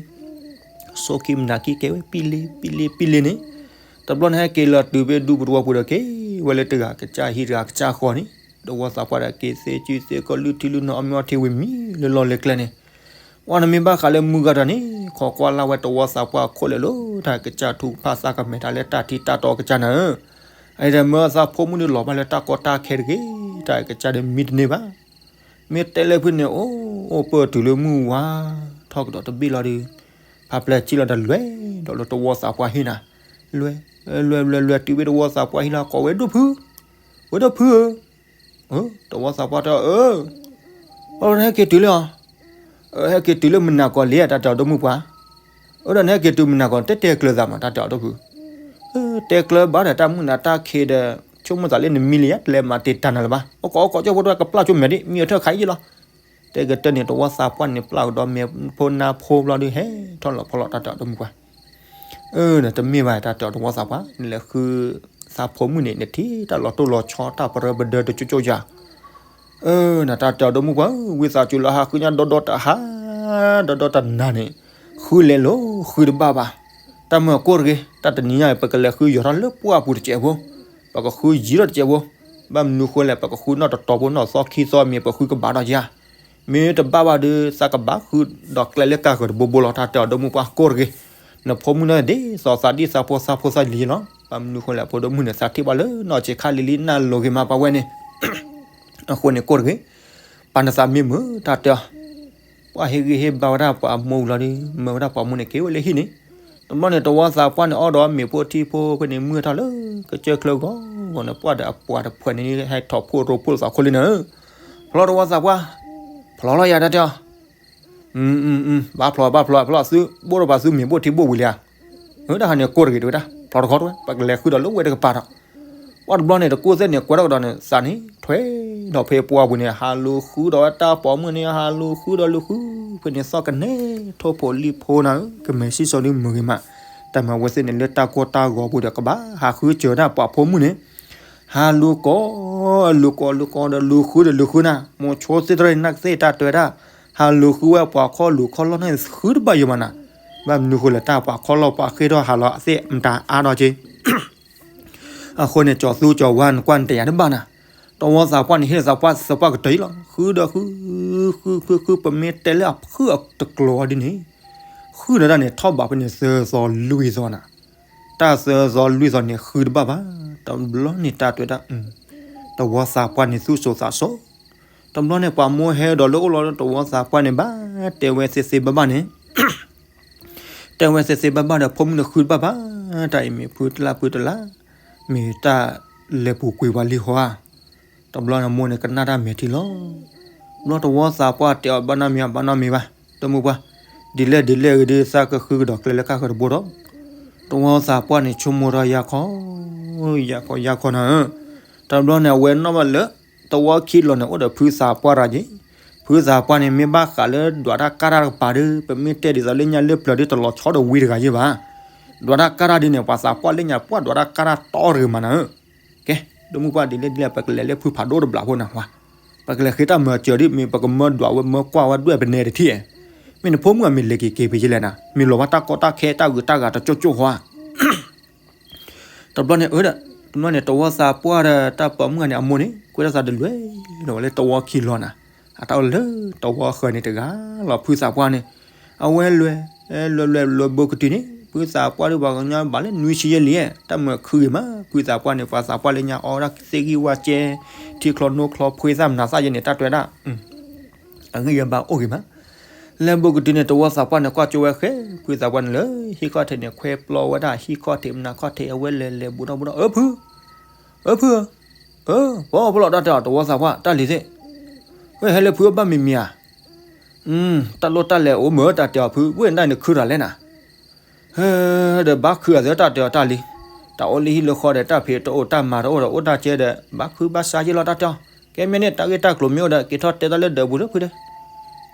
စိခံမနၤခံကဲဝဲပံလ့ပံလ့ပံလ့န့ၣ်, တဘျီန့ၣ်ဟဲက့ၤလီၤတုၤဖဲဒူပတဝီပူၤဒီး က့ၤဝဲလၢတဂၤကစၢ်ဟံၣ်တဂၤကစၢ်ဃီန့ၣ်, တဝီသးပှၢ်ဒီးက့ၤသ့စုသ့ကီၢ် လုၢ်ထံလုၢ်နီၤ အီၣ်မ့ၤအီထံဝံၤမံလၢလီၢ်လၢကျဲန့ၣ် ဝဲန့ၣ်မ့ၢ်ဘၣ်ဃးလၢမုၢ်ဂၤဒီးန့ၣ် ခိးကွၢ်လၢ်ဝဲတဝီသးပှၢ်အခိၣ်လဲၤလိာ်တၢ် ကစၢ်ထုကဖၣ်သးကမဲာ်တၢ်လၢတၢ်ထံတၢ်တီကစၢ်နၤဧၢ, အအံၤဒီးမၢအသးဖိမုၣ်ဒီးလီၤဘၣ်လၢတၢ်ကီတၢ်ခဲတဂ့ၤ တၢ်ကစၢ်ဒီးမံတန့ၢ်ဘၣ်, မ့ၢ်တဲလၢဖုန့ၣ် အိၣ်အိၣ်ပၢၢ်တုၤလၢမုၢ်ဝါထီၣ်ကဒီးတဘ့ၣ်လီၤဒီး ဖးဖျဲးစံၣ်လီၤဒီးလဲၤဒီးလၢတဝီသးပှၢ်ဟံၣ်နၤ, လဲၤ လဲၤ လဲၤ လဲၤတုၤဖဲတဝီသးပှၢ်ဟံၣ်လီၤ ကိးဝဲဒိၣ်ဖု, ဝဲဒိၣ်ဖုဧၢ တဝီသးပှၢ်တဲအီၤ အၢ အၢ နဟဲက့ၤတုၤလံဧါ, ဟဲက့ၤတုၤလၢမုၢ်နၤကီၢ်လံ တၢ်တဲအီၤ ဒိၣ်မုၢ်ပှၢ်, အၢ ဒီးနဟဲက့ၤတုၤမုၢ်နၤကီၢ် တဲတဲကျၢၤသးမး တၢ်တဲအီၤ ဒိၣ်ဖု, တဲကျၢၤဘၣ်ဒီး တၢ်မုၢ်နၤတၢ်ခံးဒီး ဆိကမိၣ်သးလၢနမံလံယါ တလဲၤမၤတ့ၢ်တၢ်နၤလၢၤဘၣ်, အိၣ်ကိးအိၣ်ကိးကၠိဖိတဝဲ ကပျၢ်ကၠိမဲာ်ဒ် မံအထၢၣ်ခါအံၤလီၤ, တဲကတၢၢ်န့ၣ် တဝီသးပှၢ်န့ၣ် ပျၢ်ကဒီးမဲာ်ဖိနါဖိဘျီဒုး ဟဲထီၣ်လီၤဖီလီၤ တၢ်တဲအီၤ ဒိၣ်မုၢ်ပှၢ် အၢ နတမ့ၢ်ဘၣ် တၢ်တဲအီၤ တဝီသးပှၢ် နလဲၤဃုသးဖိမုၣ်န့ၣ် နထံၣ်တၢ်လီၤတိၢ်လီၤဆီ တၢ်ပရၢပဒၢတကၠိကၠိယၤ, အၢ နတၢ်တဲအီၤ ဒိၣ်မုၢ်ပှၢ်ဧၢ ဝံသးစူၤလၢ ဟးဃုညါဒီဒီတဟါ ဒီဒီတနၤန့ၣ် ဃုလဲၤလိၤ ဃုတဘၣ်ဘၣ်, တၢ်မၤကိၢ်တဂ့ၤ တၢ်တနံၤညါအံၤ ပကလဲၤဃုယီၤထီၣ်လၢပှၢ်ပူၤတစဲးဖိ, ပကဃုယံၤထီၣ်တစဲးဖိ, ဘၣ်မနုၤဃိလဲၣ် ပကဃုနီၢ်တတီၤဖိ နီၢ်သီခံသီမ့ၢ် ပဃုကဘၣ်ဒီးယၤ မ့ၢ်တဘၣ်ဘၣ်ဒီး သးကဘၣ်ဃုဒီးကျဲလၢကါဃၢၤတဘိဘိလီၤ တၢ်တဲအီၤ ဒိၣ်မုၢ်ပှၢ် ကိၢ်တဂ့ၤ, နဖိမုၣ်န့ၣ်ဒ်သိးသးဒ်သးဖိသးဖိသးလံၤလီၤ, ဘၣ်မနုၤဃိလဲၣ် ဖိဒိၣ်မုၣ်န့ၣ် သးထံၣ်ဘၣ်လၢနီၢ်ဆံးခါလံၤလံ နၢ်လိၤဂ့ၤမးပှၤဝဲန့ၣ် အဃိန့ၣ် ကိၢ်တဂ့ၤ, ပာ်နသးမ့ၢ်မုာ် တၢ်တဲအီၤ ပှၤဟ့ၣ်ဂံၢ်ဟ့ၣ်ဘါဝဲဒၣ်ပှၤအမိၢ်ဝံၤလီၤဒီး မၢဝဲဒၣ်ပှၤမိၢ်န့ၣ် က့ၤဝဲလၢဟံၣ်န့ၣ်, တဘျီန့ၣ် တဝီသးပှၢ်န့ၣ် အီၣ်ဒီးမ့ၤဖိထံဖိဖဲန့ၣ် မုၢ်ထီၣ်လၢကစၢၢ်ချၢဂီၤဂီၤန့ၣ် ပှၢ်ဒီးအပှၤတဖုန့ၣ် ဟဲထီၣ်ဖိရိဖိသးခိၣ်လံနၤဧၢ, ဖျီတဝီသးပှၢ်, ဖျီလီၤယၤ တၢ်တဲအီၤ ဘၣ်ဖျီ ဘၣ်ဖျီ ဖျီသု ဘိၣ်ဒီးပှၤသုမ့ၤဘိၣ်ထံဘိၣ်ဝံၤလံဧါ, တၢ်ဟးန့ၣ် ကိၢ်တဂ့ၤ တဝဲဒၣ် ဖျီတခီတဝဲ ပကလဲၤဃုဒီးလၢဝဲတကပၤဒီး ပှၢ်တဘျီန့ၣ် တကိၢ်သ့ၣ်န့ၣ် ကွဲးထီၣ်ကဒီးန့ၣ် သးန့ၣ် ထွဲဒီးဖဲပှၢ်ပူၤန့ၣ် ဟးလူၤဃုဒီးဝဲတၢ်ပိာ်မုၣ်န့ၣ် ဟးလူၤဃုဒီးလူၤဃု ဖဲန့ၣ်သီၣ်ကနဲ ထိၣ်ဖိလံၣ်ဖိနၤဧၢ ကမဲာ်စံၣ်စိၤဒုးမုာ်ဂ့ၤမး, တၢ်မၤဝဲသ့ၣ်န့ၣ် လၢတၢ်ကိၢ်တၢ်ဂီၤပူၤဒီး ကဘၣ်ဟးဃုစၢၤဒၣ်ပှၤဖိမုၣ်န့ၣ် ဟးလူၤကိး လူၤကိး လူၤကိးဒီးလူၤဃုဒီးလူၤဃုနၤ, မိၤဆိသ့ၣ်တရၢၣ်နၢ်ကသ့ၣ်တၢ်တဲဝဲဒၣ် ဟးလူၤဃုဝဲပှၤခီလူၤခီလီၢ်န့ၣ်ဃုတဘၣ်ယိာ်မးနၤ, ဘၣ်မနုၤဃိလဲၣ် တၢ်ပှၤခီလီၢ်ပှၤဃ့ထီၣ်ဟးလီၤအသ့ၣ်မတၤအါဒီးက့ အဃိန့ၣ် ကၠီၤသူကၠီၤဝါနကွၢ်နတယာ်တဘၣ်နၤ, တဝီသးပှၢ်န့ၣ် ဟ့ၣ်သးပှၢ်သးပှၢ်ကတၢၢ်အံၤလီၤ, ဃုဒီးဃု ဃု ဃု ဃု ပမ့ၢ်တဲလၢအဖုၣ်အတကျိၤအီၤဒ်န့ၣ်, ဃုဒီးတၢ်န့ၣ် ထီၣ်ဘးဖဲန့ၣ်သၢသီလွံၢ်သီနၤ, တၢ်သၢသီလွံၢ်သီန့ၣ် ဃုတဘၣ်ဘၣ်, တဘျီန့ၣ်တၢ်တဲဝဲဒၣ် တဝီသးပှၢ်န့ၣ်သူၣ်စိၤသးစိၤ, တဘျီန့ၣ် ပှၤမိၢ်ဟဲဒီးလၢအိၣ်လီၤလၢတဝီသးပှၢ်န့ၣ် ဘၣ်တဲဝဲသ့သ့ဘၣ်ဘၣ်န့ၣ် တဲဝဲသ့သ့ဘၣ်ဘၣ်ဒီး ဖိမုၣ်န့ၣ်ဃုတဘၣ်ဘၣ် တၢ်အံၤမ့ၢ်ဖုတလါဖုတလါ, မ့ၢ်တၢ်လဲၤပူၤကွံာ်ပှၤလံဟီဧါ. တဘျီန့ၣ်မိၢ်န့ၣ်ကနၣ်တၢ်မဲာ်ထံလီၤ. ဘျီတဝီသးပှၢ်တဲအီၤ ဘၣ်နီတမံၤ ဘၣ်နီတမံၤဘၣ်, တမုၢ်ပှၢ်, ဒ်လဲၣ်ဒ်လဲၣ်ဂ့ၤဒ်သးကဃုကဒီးကျဲလၢကၢ်ဃၢၤတဘိဒီး, တဝီသးပှၢ်န့ၣ်ဆိကမိၣ်ထီၣ်ယၤခီ, ယၤခီယၤခီနၤဧၢ. တဘျီန့ၣ် အဝဲနီၣ်ဘၣ်လၢ တဝီခံလီၤန့ၣ် အိၣ်ဒီးဖုသးပှၢ်တဂၤက့ၤ. ဖုသးပှၢ်န့ၣ် မ့ၢ်ဘၣ်ဃးလၢဒွးတၢ်ကၢ်တၢ်တကပၤဒီး ပမ့ၢ်တဲဒ်သိးလၢညါလၢပျၢၤဒီး တလီၤဆီဒီးဝံတဂၤယဲၢ်ဘၣ်. ဒွးတၢ်ကၢ်တၢ်ဒ်န့ၣ် ပှၤသးပှၢ်လၢညါပှၢ်ဒွးတၢ်ကၢ်တၢ်တီတဂ့ၤမးနၤဧၢ. ကဲ, တမုၢ်ပှၢ်ဒ်လဲၣ်ဒ်လဲၣ် ပကလဲၤလၢဖုဖးဒိၣ်တဘျးဖိနၤဝါ, ပကလဲၤဃ့တၢ်မၤစၢၤဒ်မ့ၢ် ပကမၢဒွးဝဲမၢကွၢ်ဝဲဒွဲၣ်ပနဲတထံၣ်ဧါ. မ့ၢ်နဖိမုၣ်အမ့ၢ်လဲၤက့ၤက့ၤဖဲယဲၢ်လဲၣ်နၤ, မ့ၢ်လီၤဘၣ်တၢ်ကီတၢ်ခဲတၢ်ဂုၤတၢ်ဂၤတကၠိၢ်ကၠိၢ်ဃီဧါ. တဘျီန့ၣ် အၢဒီး တဘျီန့ၣ် တဝီသးပှၢ်ဒီးတၢ်ပိာ်မုၣ်ဂၤန့ၣ် အမိၢ်န့ၣ် ကွဲးတၢ်သးတလွဲၢ်ဒီးဝဲလၢတဝီခံလီၤနၤ, အတၢ်အိၣ်လၢတဝီဃၢၤန့ၣ်တဂၤလီၤ. ဖုသးပှၢ်န့ၣ် အဝဲလွဲၢ် လွဲၢ်လွဲၢ်လွဲၢ်ဘိကတုၤန့ၣ် ဖုသးပှၢ်ဒ်ပှၤကညီဘၣ်လၢနွံဆံယဲၢ်လံ, တၢ်မၤခုဂ့ၤမး ဖုသးပှၢ်န့ၣ် ပှၤသးပှၢ်လၢညါအီၣ်ဒၣ်သ့ၣ်ဂံၢ်ဝၣ်ကဲ ထံချီနိချီ ဖှ့သၣ်မနၤသၣ်ယဲၢ်န့ၣ် တၢ်တွဲဒၣ် အဂံၢ်ယဘၣ်အိၣ်ဂ့ၤမး. လၢဘိကတုၤန့ၣ် တဝီသးပှၢ်န့ၣ် ကွၢ်ကၠိဝဲဃဲ ဖုသးပှၢ်န့ၣ်လၢဟံၣ်ခီၣ်ထံးန့ၣ် ခွဲပျီဝဲဒၣ်ဟံၣ်ခီၣ်ထံးမနၤခီၣ်ထံး အဝဲလဲၤလဲၤဘူးထီၣ်ဘူးထီၣ် အၢဖု အၢဖုဧၢ, ပီပလီၢ်တၢ်တဲအီၤ တဝီသးပှၢ် တၢ်လံၤသ့ၣ်, ဝဲဟဲလၢဖုအဘၣ်မံၤမံၤဧါ, တၢ်လိၣ်တၢ်လဲၤအိၣ်မ့ၢ်တၢ်တဲအီၤဖု ဝဲၢ်နတၢ်န့ၣ်ခုထီၣ်လဲၣ်နၤ ဒီးဘၣ်ခုအသးတၢ်တဲအီၤတၢ်လံ, တၢ်အိၣ်လၢဟံၣ်လၢဃီဒီး တၢ်ဖံးတအိၣ်တၢ်မၤတအိၣ်ဒီး အိၣ်တၢ်ကဲဒီး ဘၣ်ခုဘၣ်ဆါယ့ၢ်လီၤတၢ်တဲအီၤ, ကဲမ့ၢ်န့ၣ် တၢ်ဂ့ၢ်တၢ်ကျိၤမ့ၢ်အိၣ်ဒီး က့ၤထီၣ်တဲတၢ်လၢဒၢးပူၤလၢဖုဒီး,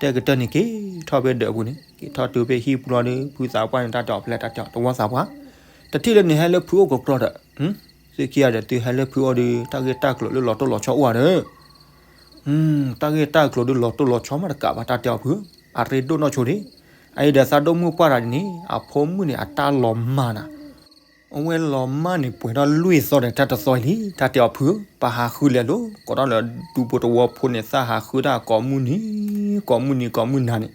တဲကတၢၢ်န့ၣ် က့ၤထီၣ်ဖဲဒၢးပူၤန့ၣ် က့ၤထီၣ်တုၤဖဲဟံၣ်ပူၤလီၤဒီး ဖုသးပှၢ်န့ၣ် တၢ်တဲအီၤဖဲလဲၣ် တၢ်တဲအီၤ တဝီသးပှၢ်, တထံၣ်လၢနဟဲလၢဖုအိၣ်ကကျီဒီး သုခံဂၤဒီးသုဟဲလၢဖုအိၣ်ဒီး တၢ်ဂ့ၢ်တၢ်ကျိၤလၢလီၤတိၢ်လီၤဆီအိၣ်ဧါဒီး တၢ်ဂ့ၢ်တၢ်ကျိၤဒုးလီၤတိၢ်လီၤဆီမးတကးဘၣ် တၢ်တဲအီၤဖု, အရ့ဒိၣ်နီၢ်ဆိဒံး, အအံၤဒီးသးဒိၣ်မုၣ်ပှၢ်တဂၤန့ၣ် အဖိမုၣ်န့ၣ် အတၢ်လီၤမၢ်နၤ, အဝဲလီၤမၢ်န့ၣ် ပှဲၤထီၣ်လွံၢ်သီဒီး တၢ်တသီလံ တၢ်တဲအီၤဖု, ပဟးဃုလဲၤလိၤ ကိးထီၣ်လၢဒူဖိတဝီဖိန့ၣ် သးဟးဃုတၢ်ကိးမုၢ်နံၤ ကိးမုၢ်နံၤ ကိးမုၢ်နၤန့ၣ်,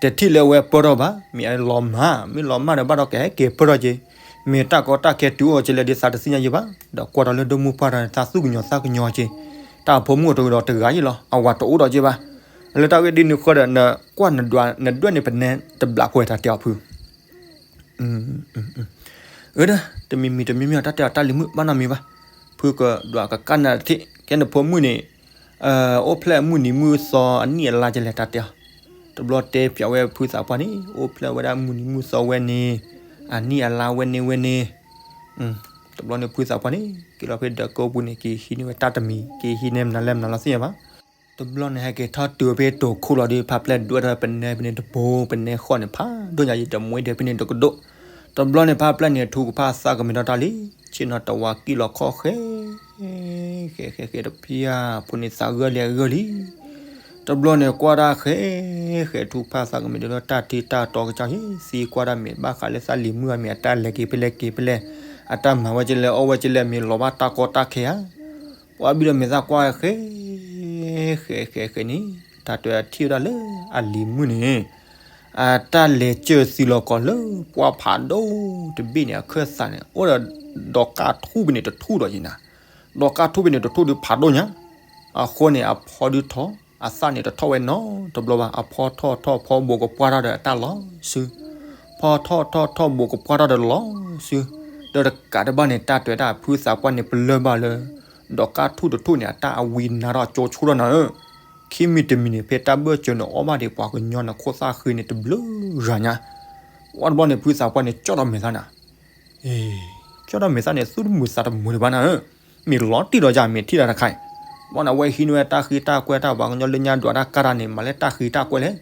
တထံၣ်လၢအဝဲပၢၢ်ထီၣ်ဘၣ်, မ့ၢ်အလီၤမၢ် မ့ၢ်လီၤမၢ်ဒီးဘၣ်ဒီးကဟဲက့ၤပၢၢ်ထီၣ်က့ၤ, မ့ၢ်တၢ်ကီတၢ်ခဲတုၤအိၣ်က့ၤလဲၣ်ဒီးသးတသ့ၣ်ညါယဲၢ်ဘၣ်, ဒီးကွၢ်ထီၣ်လၢဒိၣ်မုၣ်ပှၢ်တဂၤန့ၣ် သးသူၣ်ကညီၤသးကညီၤက့ၤ, တၢ်အဖိမုၣ်အိၣ်တဂ့ၤဒီးတဂၤယဲၢ်လီၤ အဝၤတအိၣ်ဒီးက့ၤဘၣ်, လၢတၢ်ဂ့ၢ်ဒ်န့ၣ်ဃီဒီး နကွၢ်နဒွး နဒွဲၣ်န့ၣ် ပနဲတဘျးဖှဲး တၢ်တဲအီၤဖု အၢ တမံၤမံၤတမံၤမံၤ တၢ်တဲအီၤတၢ်လံၤမုၣ် ဘၣ်နီတမံၤဘၣ်, ဖုကဒွးကကၢ်နၤတထံၣ် ကဲနဖိမုၣ်န့ၣ် အိၣ်ဖျဲၣ်မုၢ်နံၤမုၢ်သီအနံၣ်အလါကလဲၣ် တၢ်တဲအီၤ, တဘျီတဲပၠးဝဲဖုသးပှၢ်န့ၣ် အိၣ်ဖျဲၣ်ဝဲဒၣ်မုၢ်နံၤမုၢ်သီဝဲန့ၣ် အနံၣ်အလါဝဲန့ၣ်ဝဲန့ၣ်, တဘျီန့ၣ်ဖုသးပှၢ်န့ၣ် က့ၤလီၤဖဲဒၢးကိးပူၤန့ၣ် က့ၤဟံးန့ၢ်ဝဲတၢ်တမံၤ က့ၤဟံးန့ၢ်မနုၤလဲၣ်မနုၤလီၤသ့ၣ်ညါဘၣ် တဘျီန့ၣ် ဟဲက့ၤထီၣ်တုၤဖဲတိာ်ခိၣ်လီၤဒီး ဖါပျဲၢ်ဒွဲၣ်ထီၣ်ပနဲဖဲန့ၣ်တဘိ ပနဲဃီၣ်န့ၣ် ဖးဒိၣ်ညါယံၤ ဒီးမှဲဒီးဖဲန့ၣ်တကဒိၣ်, တဘျီန့ၣ် ဖါပျဲၢ်န့ၣ် ထူကဖၣ်သးကမ့ၢ်ဒီးတၢ်လံ, ဆ့ၣ်နီၤတဝၤကံၣ်လီၤခီၣ်ဃဲ ဃဲဃဲဃဲတဖၣ် ဖိန့ၣ်သးဂၢၢ်လံအဂၢၢ်လံ, တဘျီန့ၣ် ကွၢ်တၢ်ဃဲ ဃဲထူကဖၣ်သးကမ့ၢ်ဒီးလၢတၢ်ထံတၢ်တီကစၢ်ယံၤ သံကွၢ်တၢ်မ့ၢ်ဘၣ်ဃးလၢသးလံၤမုၣ်အမ့ၢ်အတၢ်လဲၤက့ၤဖဲလဲၣ်က့ၤဖဲလဲၣ်, အတၢ်မၤဝဲကလဲၣ် အီၣ်ဝဲကလဲၣ် မ့ၢ်လီၤဘၣ်တၢ်ကီတၢ်ခဲဧါ ပှၤဘံၣ်ဒီးမ့ၢ်သးကွၢ်ဃဲ ဃဲဃဲဃဲန့ၣ် တၢ်တဲအထံၣ်ဝဲဒၣ်လၢအလံၤမုၣ်န့ၣ် အတၢ်လဲၤစၢၤသံလီၤကီးလၢပှၢ်ဖးဒိၣ်တဘ့ၣ်န့ၣ် အခၢၣ်သးန့ၣ် အိၣ်ဒီးဒီးကါထူၣ်ဖဲန့ၣ်တထူၣ်ဒီးယံၤနၤ, ဒီးကါထူၣ်ဖဲန့ၣ်တထူၣ်ဒီးဖးဒိၣ်ညါ, အဃိန့ၣ် အဖီဒုးထီၣ် အသၣ်န့ၣ်တထီၣ်ဝဲနီတဘျီဘၣ် အဖီထီၣ်ထီၣ်ဖီဘိးကပှၢ်ထီၣ်ဒီးအတၢ်လီၤစု ဖီထီၣ်ထီၣ်ထီၣ်ဘိးကပှၢ်ထီၣ်ဒီးလီၤစု, ဒီးတကးတဘၣ်န့ၣ် တၢ်တဲဝဲဒၣ်ဖုသးပှၢ်န့ၣ် ပလၢၢ်ဘၣ်လၢ ဒီးကါထူၣ်တထူၣ်န့ၣ် အတၢ်အဝံနါထီၣ်ကၠိဆိထီၣ်နၤဧၢ, ခံမံၤတမံၤန့ၣ် ဖဲတၢ်ဘၢၣ်စၢၤန့ၣ် အီၣ်ဘၣ်ဒံးပှၤကညီန့ၣ် ခိၣ်သၣ်ဃ့န့ၣ်တဘျုးဂၤညါ, ဝံၤတဘျီန့ၣ် ဖုသးပှၢ်န့ၣ် ကၠီၣ်ထီၣ်မဲာ်သးနၤ ကၠီၣ်ထီၣ်မဲာ်သးန့ၣ် သူၣ်တမုာ်သးတမုာ်ဒံးဘၣ်နၤဧၢ, မ့ၢ်လီၤတံၢ်ဒီးယၤမ့ၢ်ထံၣ်တၢ်တခါအံၤ, ဘၣ်နၤဝဲဟံးန့ၢ်ဝဲတၢ်ဃ့တၢ်ကွဲတၢ်ပှၤကညီလၢညါဒွးတၢ်ကါတၢ်န့ၣ် မၤလၢတၢ်ဃ့တၢ်ကွဲလဲၣ်,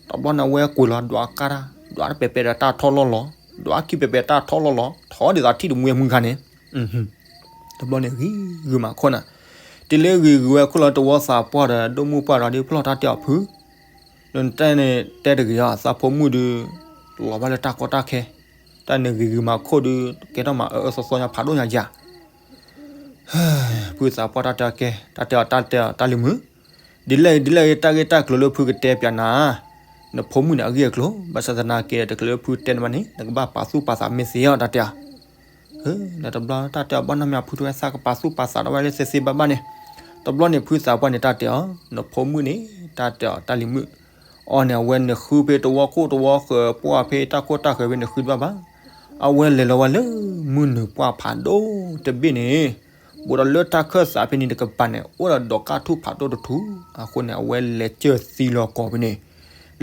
တဘျီန့ၣ်ဝဲကွံာ်လီၤဒွးကါတၢ် ဒွးတပဲာ်ပဲာ်ဒီးတၢ်ထီၣ်လီၢ်လီၤ, ဒွးခံပဲာ်ပဲာ်တၢ်ထီၣ်လီၢ်လီၤ ထီၣ်ဒ်သိးထံၣ်တမှံၤအမုၢ်ခါန့ၣ် တဘျီန့ၣ်ဂံၤဂုာ်မးခိၣ်နၤ, တုၤလၢဂံၤဂုာ်ဝဲခိၣ်လီၤတဝီသးပှၢ်ဒီး ဒိၣ်မုၣ်ပှၢ်ဒီးဒ်ဖျီၣ်တၢ်တဲအီၤဖု နတဲန့ၣ်တဲတဂ့ၤအီၤ သးဖိမုၣ်ဒုး လီၤဘၣ်လၢတၢ်ကီတၢ်ခဲ, တၢ်န့ၣ်ဂ့ၤဂ့ၤမးခိၣ်ဒုး ကဲထီၣ်မးအၢအၢသီသီညါဖးဒိၣ်ညါယၤ ဖုသးပှၢ်တၢ်တဲအီၤကဲ တၢ်တဲအီၤတၢ်တဲအီၤတၢ်လံၤမုၣ်, ဒ်လဲၣ်ဒ်လဲၣ်ဂ့ၤ တၢ်ဂ့ၢ်တၢ်ကျိၤလၢဖုကတဲပၠးနၤ, နဖိမုၣ်န့ၣ်အဂ့ၢ်အကျိၤ ဘၣ်ဆၣ်သနာ်က့ဒီး တချုးလၢဖုတဲန့ၣ်ဘၣ်န့ၣ် နကဘၣ်ပာ်သူၣ်ပာ်သးမ့ၢ်သ့အီၤ တၢ်တဲအီၤ နတဘျီတၢ်တဲအီၤဘၣ်နီတမံၤ ဖုတဝဲသးကပာ်သူၣ်ပာ်သးဒီးဝဲလၢသ့သ့ဘၣ်ဘၣ်န့ၣ်, တဘျီန့ၣ်ဖုသးပှၢ်န့ၣ်တၢ်တဲအီၤ နဖိမုၣ်န့ၣ် တၢ်တဲအီၤတၢ်လံၤမုၣ်, အီၤန့ၣ် အဝဲနဃုဖဲတဝီခိၣ်တဝီဃၢၤ ပှၢ်ဖဲတၢ်ခိၣ်တၢ်ဃၢၤဖဲနဃုတဘၣ်ဘၣ်, အဝဲလဲၤလီၤဝဲလၢမုၢ်နုာ်ပှၢ်ဖးဒိၣ်တဘ့ၣ်န့ၣ်, ဘူးဒီးလၢတၢ်ခၢၣ်သးဖဲန့ၣ်တကပၤန့ၣ် အိၣ်ဒီးဒီးကၣ်ထူၣ်ဖးဒိၣ်တထူၣ်, အဃိန့ၣ် အဝဲလဲၤစၢၢ်သံလီၤကီးဖဲန့ၣ်,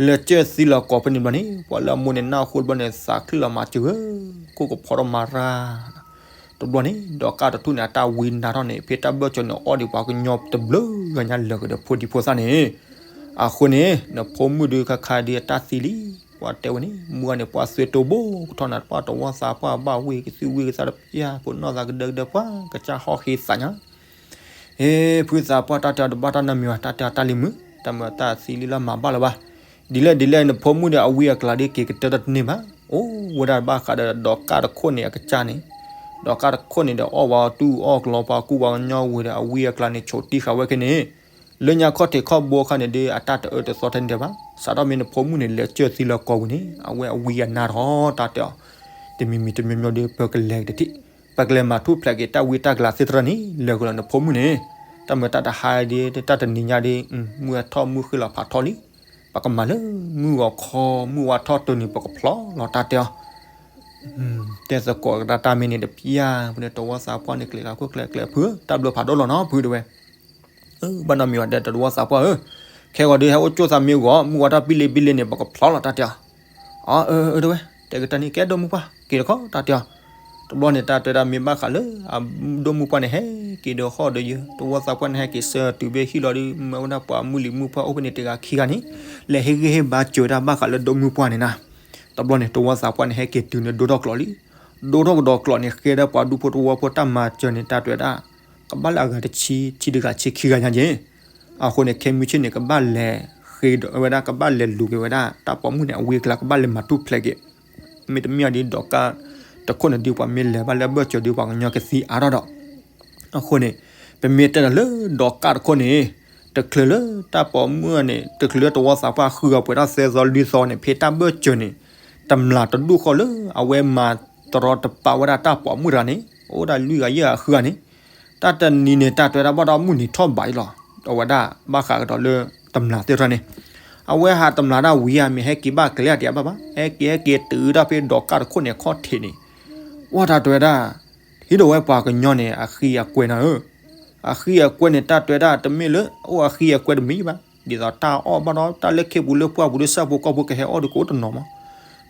လဲၤစၢၢ်သံလီၤကီးဖဲန့ၣ်ဘျီန့ၣ် ပှၤလၢအမိၢ်န့ၣ်နၢ်ဟူတဘျီန့ၣ် သးချံလီၤမၤစၢၤဧၢ, ကိၣ်ကဖီထီၣ်မၤရၢ် တဘျီန့ၣ် ဒီးကၣ်တထူၣ်န့ၣ် အတၢ်ဝံနါထီၣ်န့ၣ် ဖဲတၢ်ဘၢၣ်စၢၤန့ၣ် အီၣ်ဒံးပှၤကညီတဘျုးဂၤညါလၢာ်ကဒီးဖိဒံဖိသၣ်န့ၣ်, အဃိန့ၣ် နဖိမုၣ်ဒုးခါခါဒုးအတၢ်သံလံ, ပှၤတဲဝဲန့ၣ် မုၢ်ဂၤန့ၣ် ပှၤသုတဘိကထီၣ်နၤ ပှၤတဝီသးပှၢ်ဘၣ်ဝံၣ်ကသံဝံၣ်ကသးတပျၢ် ဖိနီၢ်သးကဒၢကဒၢပှၤကစၢ်ဟီၣ်ဃ့သးညါ ဟ့ ဖုသးပှၢ်တၢ်တဲအီၤတဘၣ်တၢ်နီတမံၤဘၣ် တၢ်တဲအီၤတၢ်လံၤမုာ် တၢ်မၤတၢ်သံလံလၢမၤဘၣ်လၢၤဘၣ်, ဒ်လဲၣ်ဒ်လဲၣ်နဖိမုၣ်ဒီးအဝံအကျါဒ်က့ၤကတၢၢ်တန့ၢ်ဘၣ်, အိၣ်ဝဲဒၣ်ဘၣ်ဃးဒီးဒီးကၣ်တခိၣ်န့ၣ်အကစၢ်န့ၣ်, ဒီးကၣ်တခိၣ်န့ၣ်ဒီးအီၣ်ဝဲအီတူၢ်အီကျီပှၤကူပှၤကညီဝံၤဒီးအဝံအကျါန့ၣ် ဆိးတံၢ်ဃာ်ဝဲခဲန့ၣ်, လၢညါခီၣ်ထံးခီၣ်ဘိအခါန့ၣ်ဒီး အတၢ်တအၢတသီထဲန့ၣ်ဒဲးဘၣ်, စးထီၣ်မ့ၢ်နဖိမုၣ်န့ၣ် လဲၤစၢၢ်သံလီၤကီးဝံၤန့ၣ် အဝဲအဝံအနါထီၣ်တၢ်တဲအီၤ, တမံၤမံၤတမံၤမံၤဒီး ပကလဲၤတထံၣ်, ပကလဲၤမၤထူၣ်ဖျဲးက့ၤတၢ်ဝံတၢ်ကျါသ့ၣ်တဖၣ်န့ၣ် လဲၤဃုာ်လီၤနဖိမုၣ်န့ၣ်, တၢ်မၤတၢ်တဟါဒီး တၢ်တနံၤညါဒီး မုၢ်ထီၣ်မုၢ်ဃ့လီၤဖးထီလံ, ပကမၤလၢမုၢ်ဂီၤခီ မုၢ်ဝါထီၣ်တၢ်န့ၣ် ပကဖျီလီၤတၢ်တဲအီၤ တဲသကိးကဒါတၢ်မ့ၢ်န့ၣ်တပျၢ် ဖဲန့ၣ်တဝီသးပှၢ်န့ၣ် ကျဲၤဂၤခိၣ်ကျဲၤကျဲၤဖု တၢ်ဘျုးဖးဒိၣ်လီၤနီၤ ဖုတဲဝဲ, ဘၣ်နီတမံၤဘၣ်ဒီးတဝီသးပှၢ်ဧၢ, ခဲဂီၤဒီးဟဲအိၣ်ကၠိၣ်သးမ့ၢ်ဂီၤ မုၢ်ဝါထီၣ်ဘံလ့ဘံလ့န့ၣ် ပကဖျီလီၤတၢ်တဲအီၤ, အၢ တဲဝဲ, တဲကတၢၢ်န့ၣ် ကဲဒိၣ်မုၢ်ပှၢ် က့ၤတခီတၢ်တဲအီၤ, တဘျီန့ၣ် တၢ်တဲဒၣ်မ့ၢ်ဘၣ်ဃးလၢ အဒိၣ်မုၢ်ပှၢ်န့ၣ် ဟဲက့ၤဒီးဃီဒီးယုၢ် တဝီသးပှၢ်န့ၣ် ဟဲက့ၤဆၢတုၤဘ့ၣ်ဟံၣ်လီၤဒီး မၢဝဲဒၣ်ပှၤမုၢ်လံၤမုၢ်ပှၢ်အိၣ်ဖဲန့ၣ်တဂၤခံဂၤန့ၣ် လဲၤဟ့ၣ်ဂံၢ်ဟ့ၣ်ဘါစၢၤဝဲဒၣ်ဘၣ်ဃးလၢဒိၣ်မုၢ်ပှၢ်န့ၣ်နၤ, တဘျီန့ၣ် တဝီသးပှၢ်န့ၣ် ဟဲက့ၤတုၤန့ၣ်ဒိၣ်ထီၣ်ကျိးလံ, ဒိၣ်ထီၣ်ကဒီးကျိးန့ၣ် ဃ့ဒၣ်ပှၤဒူဖိတဝီဖိတၢ်မၤစၢၤန့ၣ် တၢ်တဲဝဲဒၣ် ကဘၣ်လၢအဂၤတဆံ ဆံတဂၤဆံခံဂၤညါက့ၤ, အဃိန့ၣ် ခဲမုၢ်ဆ့ၣ်န့ၣ် ကဘၣ်လဲၤဃ့ဒီးဝဲဒၣ် ကဘၣ်လဲၤလူၤက့ၤဝဲဒၣ် တၢ်ပိာ်မုၣ်န့ၣ် အဝံအကျါ ကဘၣ်လဲၤမၤထူၣ်ဖျဲးက့ၤ, မ့တမ့ၢ်ဒ်ဒီးကၣ်တခိၣ်န့ၣ်ဒ်ပှၤမ့ၢ်လဲၤဘၣ်လၢဘၢၣ်စၢၤဒ်ပှၤကညီကသံအါထီၣ်ဒီး အဃိန့ၣ် ပမ့ၢ်တဲဒီးလၢဒီးကၣ်တခိၣ်န့ၣ် တချုးလၢတၢ်ပိာ်မုၣ်န့ၣ် တချုးလၢတဝီသးပှၢ်ဃုအပှဲၤထီၣ်သၢသီလွံၢ်သီန့ၣ် ဖဲတၢ်ဘၢၣ်စၢၤန့ၣ် တမျာ်တဒူၣ်ဃီလၢအဝဲမၤတရီတပါဝဲဒၣ်တၢ်ပိာ်မုၣ်တဂၤန့ၣ် အိၣ်ဒၣ်လွံၢ်ဂၤယဲၢ်ဂၤဃုဂၤန့ၣ် တၢ်တနံၤန့ၣ် တၢ်တဲဝဲဒၣ်ဘၣ်ဒီးမုၢ်နံၤထီၣ်ဘးအံၤလီၤ. အဝဲဒၣ်ဘၣ်ဃးကဒီးလၢတမျာ်သ့ၣ်တဖၣ်န့ၣ် အဝဲဟးတမျာ်ဒၣ်ဝံၤဧါ မ့ၢ်ဟဲက့ၤဘၣ်ကျဲအဒံးဘၣ်ဘၣ် ဟဲက့ၤဟဲက့ၤတုၤဒၣ်ဖဲဒီးကၣ်တခိၣ်န့ၣ်အခီၣ်ထံးန့ၣ် ဝဲတၢ်တဲဝဲဒၣ် ဟံးဒီးဝဲပှၤကညီန့ၣ် အဃံအကွဲနၤဧၢ, အဃံအကွဲန့ၣ် တၢ်တဲဝဲဒၣ်တမ့ၢ်လၢ အိၣ်အဃံအကွဲတမံၤဘၣ်, ဒ်သိးတၢ်အီၣ်ဘၣ်ဒီး တၢ်လၢခ့ပူၤလၢပှၢ်ပူၤလၢဆၣ်ဖိကီၢ်ဖိကဟဲအီၣ်ဒီးကအိၣ်တနီၤမး,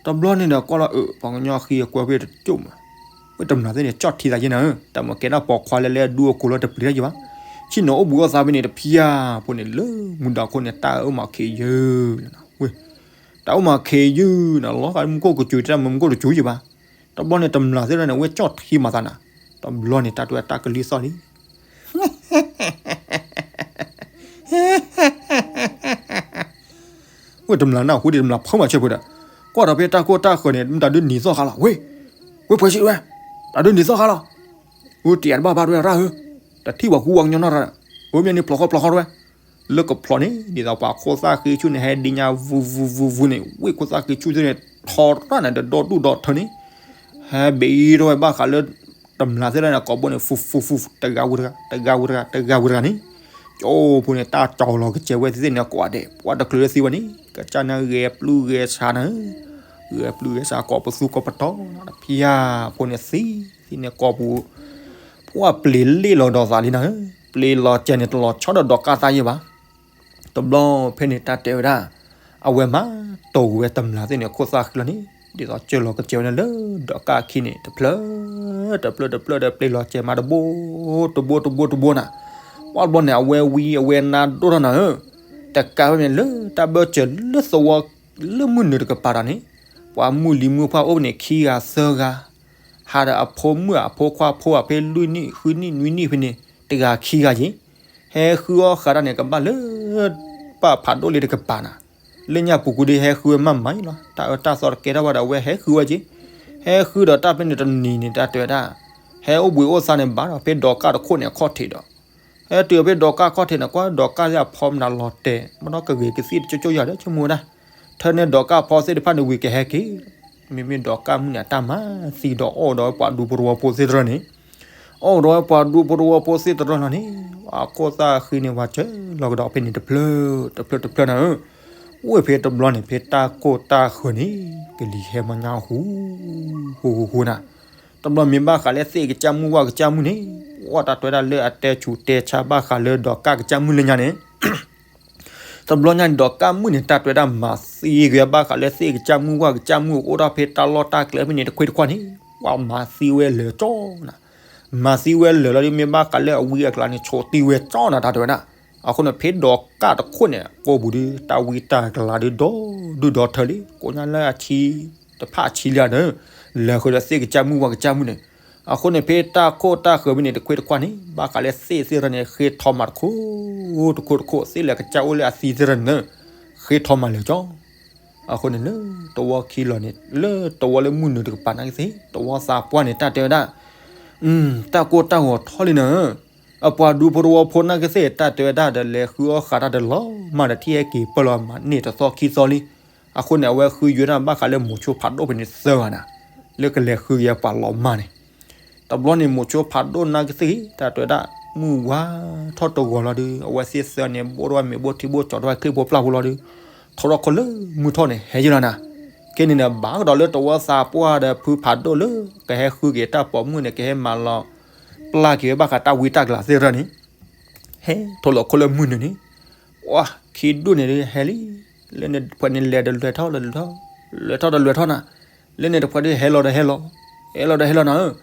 တဘျီန့ၣ်ဒီးကွၢ်လီၤအၢ ပှၤကညီအဃံအကွဲဖဲတကၠိၣ်မး, ဝဲတမျာ်သ့ၣ်န့ၣ် ကၠီၣ်ထံသးယဲနၤဧၢ, တၢ်မ့ၢ်ကဲဒၣ်ပိာ်ခွါလၢလၢဒူအကိၤလၢတပျံၤတၢ်ယံၤဘၣ်, ဆ့ၣ်နီၤအိၣ်ဘှံးအိၣ်သါဖဲန့ၣ်တဖျၢၣ်ဖိန့ၣ် လၢမူဒါခိၣ်န့ၣ် တၢ်အိၣ်မၤခ့ယုၢ်လီၤနၤ, ဝဲ တၢ်အိၣ်မၤခ့ယုၢ်နၤ လီၤဃာ်မူခိၣ်ကစူၤ တၢ်မ့ၢ်မူခိၣ်တစူၤယံၤဘၣ်, တဘျီန့ၣ် တမျာ်သ့ၣ်တဖၣ်န့ၣ် ဝဲကၠီၣ်ထံမၤသးနၤ, တဘျီန့ၣ် တၢ်တဲဝဲတၢ်ကလံၤသီၣ်လံ ဝဲတမျာ်နၢ်ဟူဒံး တမျာ်ဖုမၤဆၢဖုဒီး ကွၢ်ဒီးဖဲတၢ်ကိၢ်တၢ်ဃၢၤန့ၣ် မ့ၢ်တၢ်ဒုးနံၤသီၣ်ဃါလီၤ, ဝဲ ဝဲပှဲၤဆံးဝဲ, တၢ်ဒုးနံၤသီၣ်ဃါလီၤ, ဝဲတံၤအတဘၣ်ဘၣ်တဝဲရၣ်ဧၢ, တထံၣ်ပှၤကူပှၤကညီနီတဂၤ, ဝဲမ့ၢ်န့ၣ်ဖျိးဃီဖျိးဃီတဝဲ, လၢကဖျိးန့ၣ် ဒ်သိးပှၤခိၣ်သၣ်ဃ့ဆူၣ်န့ၣ် ဟဲဒံးညါဝူဝူဝူဝူန့ၣ် ဝဲခိၣ်သၣ်ဃ့ဆူၣ်န့ၣ် ထီရၣ်န့ၣ် ဒီဒူၣ်ဒီထၢန့ၣ် ဟဲဘ့ၣ်အံၤတဝဲဘၣ်ဃးလၢ တမျာ်သ့ၣ်တဖၣ်န့ၣ် ကိာ်ဘိန့ၣ် ဖူဖူဖူ တဂၤဝံၤတဂၤ တဂၤဝံၤတဂၤ တဂၤဝံၤတဂၤန့ၣ်, ကၠိဖိန့ၣ် တၢ်ကၠီလီၤကစဲးဝဲသ့ၣ်န့ၣ်ကိးဂၤဒဲး ပှၤတချုးလၢသံဝဲန့ၣ် ကစၢ်န့ၣ်ဂဲၤပျုၢ်ဂဲၤဆှါနၤ, ဂဲၤပျုၢ်ဂဲၤဆှါကိးပသူကိးပတီၢ်နၤ တဖျၢၣ်ဖိန့ၣ်သံ သံန့ၣ်ကိာ်ပူၤ ပှၤပျ့ၤလ့ၣ်လီၤဒီးသးလံနၤဧၢ, ပျ့ၤလီၤကဲးန့ၣ် တလီၤဆီဒီးဒီးကၣ်သၣ်ယဲၢ်ဘၣ် တဘျီဖဲန့ၣ် တၢ်တဲဝဲဒၣ် အဝဲမၤတိၢ်ကွံာ်ဝဲတမျာ်သ့ၣ်န့ၣ် ခိၣ်သၣ်ဃံလီၤန့ၣ် ဒ်သိးစၢၢ်လီၤကစဲးဝဲန့ၣ်လၢဒီးကၣ်အခံန့ၣ် တဖျၢၣ် တဖျၢၣ် တဖျၢၣ်ဒီး ပျ့ၤလီၤကဲးမးတဘိ တဘိ တဘိ တဘိနၤ, ပှၤတဘျီန့ၣ် အဝဲဝံ အဝဲနါဒိၣ်ထီၣ်နၤဧၢ, တကးဝဲန့ၣ်လၢတၢ်ဘၢၣ်စၢၤလၢသဝီ လၢမုၢ်နုာ်တကပၤဒီးန့ၣ် ပှၤမုၢ်လံၤမုၢ်ပှၢ်အိၣ်ဖဲန့ၣ် ခံဂၤသၢဂၤ ဟးဒီးအဖိမုၣ်အဖိခွါဖိအဖဲလွံၢ်နံၣ် ဃုနံၣ် နွံနံၣ်ဖဲန့ၣ် တဂၤခံဂၤက့ၤ ဟဲဃုအီၣ်ဃာ်တၢ်န့ၣ် ကဘၣ်လၢ ပာ်ဖးဒိၣ်လံတကပၤနၤ, လၢညါပူၤကွံာ်ဒ်ဟဲဃုဝဲမးမးအံၤလီၤ, တၢ်အၢတၢ်သီတကဲထီၣ်ဘၣ်ဒီး အဝဲဟဲဃုဝဲက့ၤ, ဟဲဃုဒီးတၢ်ဖဲန့ၣ်တနံၤန့ၣ် တၢ်တဲဝဲဒၣ် ဟဲအိၣ်ဘှံးအိၣ်သါန့ၣ်ဘၣ်ဒီး ဖဲဒီးကၣ်တခိၣ်န့ၣ်အခီၣ်ထံးဒီး ဟဲတုၤဖဲဒီးကၣ်ခီၣ်ထံးန့ၣ် ကွၢ်ဒီးကၣ်သ့ၣ်အဖီမနုၤလီၤတဲာ် ဘၣ်ဒီးကဂ့ၤကသံၣ်တကၠိကၠိယၤဒီး ဆိကမိၣ်ဝဲဒၣ် ထၢန့ၢ်ဒီးကၣ်ဖီသ့ၣ်တဖၣ်န့ၣ်ဝံၤကဟဲက့ၤ, မ့မ့ၢ်ဒီးကၣ်မုၣ်န့ၣ် အတၢ်မၤသံဒီးအီၣ်ဒီးပှၤဒူဖိတဝီဖိသ့ၣ်တဖၣ်န့ၣ်, အီၣ်ဒီးပှၤဒူဖိတဝီဖိသ့ၣ်တဖၣ်လီၤန့ၣ်, ပှၤခိၣ်သၣ်ဃံန့ၣ် ပှၤစၢလီၤကဒီးဖဲန့ၣ်တဖျၢၣ် တဖျၢၣ်တဖျၢၣ်နၤဧၢ, အိၣ်ဖဲတဘျီန့ၣ် ဖဲတၢ်ကိၢ်တၢ်ဃၢၤန့ၣ် ကလံၤဟဲမၤညါဟူ ဟူဟူဟူနၤ, တဘျီမ့ၢ်ဘၣ်ဃးလၢသ့ၣ်ကစၢ်မုၣ်ဝၣ်ကစၢ်မုၣ်န့ၣ် ဝဲတၢ်တဲဝဲဒၣ်လၢအတဲဆူးတဲဆါဘၣ်ဃးလၢဒီးကၣ်ကစၢ်မုၣ်လၢညါန့ၣ် တဘျီညါန့ၣ် ဒီးကၣ်မုၣ်န့ၣ် တၢ်တဲဝဲဒၣ်မၤသံဂ့ၤဘၣ်ဃးလၢသ့ၣ်ကစၢ်မုၣ်ဝၣ်ကစၢ်မုၣ် အိၣ်ဒၣ်ဖဲတၢ်လီၢ်တၢ်ကျဲဖဲန့ၣ်တခွ့တခွါန့ၣ် ပှၤမၤသံဝဲလၢာ်ကၠီနၤ, မၤသံဝဲလၢာ်လီၤဒီး မ့ၢ်ဘၣ်ဃးလၢအဝံအကျါန့ၣ် ဆိးသံဝဲကၠီနၤ တၢ်တဲဝဲဒၣ်. အဃိန့ၣ် ဖဲဒီးကၣ်တခိၣ်န့ၣ် ကိးပူၤဒီး တၢ်ဝံတၢ်ကျါဒီး ဒီဒူၣ်ဒီထၢလံ ကိးညါလၢအဆံ တဖၣ်အဆံလံဧါဒီး လဲၤဃုာ်ဒီးသ့ၣ်ကစၢ်မုၣ်ဝၣ်ကစၢ်မုၣ်န့ၣ်. အဃိန့ၣ် ဖဲတၢ်ခိၣ်တၢ်ဃၢၤဖဲန့ၣ်တခွ့တခွါန့ၣ် ဘၣ်ဃးလၢသ့ၣ်သ့ၣ်တဖၣ်န့ၣ် ဃ့ထီမၤတခိၣ် တခိၣ်တခိၣ် သ့ၣ်လၢကစၢ်အိၣ်လၢအသံသ့ၣ်တဖၣ်န့ၣ် ဃ့ထီမၤလၢာ်ကၠီ. အဃိန့ၣ် လၢတဝီခံလီၤန့ၣ် လၢတဝီလၢမုၢ်နုာ်တကပၤနာ်က့သ့ၣ် တဝီသးပှၢ်န့ၣ် တၢ်တဲဝဲဒၣ် တၢ်ကိၢ်တၢ်ဂီၤထီလံနၤဧၢ, အပှၤဒူဖိတဝီဖိနာ်က့သ့ၣ် တၢ်တဲဝဲဒၣ်ဒီး လဲၤဃုအီၣ်ဃာ်တၢ်တလီၤမၢ်ဒီး ထံၣ်ဟဲက့ၤပၢၢ်လီၤမးန့ၢ်တသီခံသီလံ. အဃိန့ၣ် အဝဲဃုယွဲဒၣ်ဘၣ်ဃးလၢမိၤဆိဖးဒိၣ်ဖဲန့ၣ်သၢဂၤနၤ လၢကလဲၤဃုက့ၤအပှၤလီၤမၢ်န့ၣ်. တဘျီန့ၣ် မိၤဆိဖးဒိၣ်နာ်က့သ့ၣ် တၢ်တဲဝဲဒၣ် မုၢ်ဝါထီၣ်တဂီၤလီၤဒီး အဝဲသ့ၣ်သၢန့ၣ် ဘိၣ်ထီၣ်ဝဲမ့ၤဘိၣ်ထံဘိၣ်ကၠီထီၣ်ဝဲချံၣ်ဖိပျၢ်ဖိလီၤဒီး ထီထီၣ်ခိၣ်လၢမုၢ်ထီၣ်န့ၣ် ဟဲယံၤလီၤနၤ. ခဲန့ၣ်ဒီး ဘၣ်ကဒီးလၢတဝီသးပှၢ်ဒီးဖုဖးဒိၣ်လၢ ကဟဲဃုက့ၤတၢ်ပိာ်မုၣ်န့ၣ် ကဟဲမၤလီၤ ပျၢ်က့ၤဝဲဘၣ်ဃးတၢ်ဝံတၢ်ကျါသ့ၣ်တဖၣ်န့ၣ် ဟဲထီၣ်လီၤခိၣ်လၢမုၢ်နုာ်န့ၣ် ပှၤခံဒူၣ်န့ၣ်ဒီးဟဲလံ. လၢန့ၣ်တဖၣ်န့ၣ်လဲၤဒီးလဲၤထီၣ်လီၤလဲၤထီၣ် လဲၤထီၣ်ဒီးလဲၤထီၣ်နၤ. လၢန့ၣ်တဖၣ်ဒီးဟဲလီၤဒီးဟဲလီၤ ဟဲလီၤဒီးဟဲလီၤနၤဧၢ.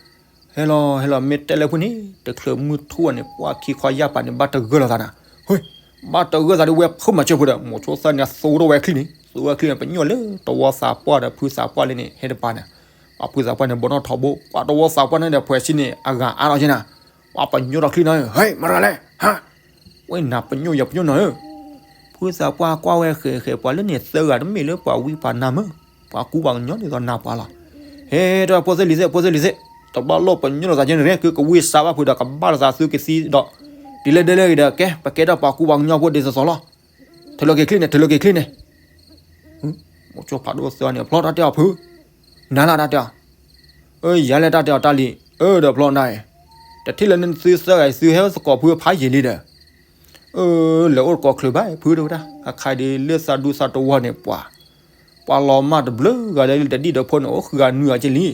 ဟဲလီၤဟဲလီၤ မ့ၢ်တဲလၢဖုန့ၣ် တချုးမုၢ်ထူၣ်န့ၣ် ပှၤခံခီယၢ်ပၤန့ၣ် ဘၣ်တဂၢၢ်လိာ်သးနၤ. ဟဲ ဘၣ်တဂၢၢ်သးဒီးဝဲဖုမၤစၢၤဖိဒီး မိၤဆိသၢန့ၣ် သူထီၣ်ဝဲချံၣ်န့ၣ် သူဝဲချံၣ်န့ၣ် ပညိၣ်လၢတဝီသးပှၢ်ဒီးဖုသးပှၢ်လၢန့ၣ် ဟဲတပၤနၤ. ပှၤဖုသးပှၢ်န့ၣ် ဘိးနီၣ်ထီဘိ ပှၤတဝီသးပှၢ်န့ၣ်ဒီး ဖှဲးဆံန့ၣ် အဂၤအါထီၣ်က့နၤ. ပှၤပညိၣ်ထီၣ်ချံၣ်နၤဧၢ ဟဲ မၤတဂၤလဲၣ် ဟါ ဝဲနၤပညိၣ်ယၤပညိၣ်နၤဧၢ. ဖုသးပှၢ်ကွၢ်ဝဲဃဲးဃဲး ပှၤလၢန့ၣ်သၢဂၤတမ့ၢ်လၢပှၤဝံပှၤနါမၢ် ပှၤကူပှၤကညီဒ်သိးနၤပှၤလီၤ. ဟဲ တၢ်ဖိသ့ၣ်လံၤသ့ၣ် ဖိသ့ၣ်လံၤသ့ၣ် တဘၣ်လိၣ်ပညိၣ်လိာ်သးကဲန့ၣ် ကကဝံသးဘၣ်ဖုဒီးကဘၣ်လိာ်သးသုကသံဒီး ဒ်လဲၣ်ဒ်လဲၣ်ဂ့ၤဒီး ကဲ ပကဲထီၣ်ပှၤကူပှၤကညီဖိဒ်သိးသိးလီၤ. ထၢလီၤက့ၤချံၣ်န့ၣ် ထၢလီၤက့ၤချံၣ်န့ၣ် မိၤဆိဖးဒိၣ်သၢန့ၣ် ဖျီတၢ်တဲအီၤဖု နၤလၢတၢ်တဲအီၤ အၢ ယၤလဲၣ်တၢ်တဲအီၤတၢ်လံၤ အၢ ဒီးဖျီနၤအံၤ တထံၣ်လၢနသုသၢဂၤအံၤ သုဟဲအိၣ်သကိးဖုဖးယံာ်လံဒီး အၢ လဲၤအိၣ်သကိးချုးဘၣ်ဖုတဝဲဒၣ် အခါဒ်လၢသးဒူသးတဝီန့ၣ် ပှၤ ပှၤလီၤမၢ်တဘျုးဂၤလၢတဒံၣ်ဒီးဖိန့ၣ် အိၣ်ဃုဂၤနွံဂၤက့လံ.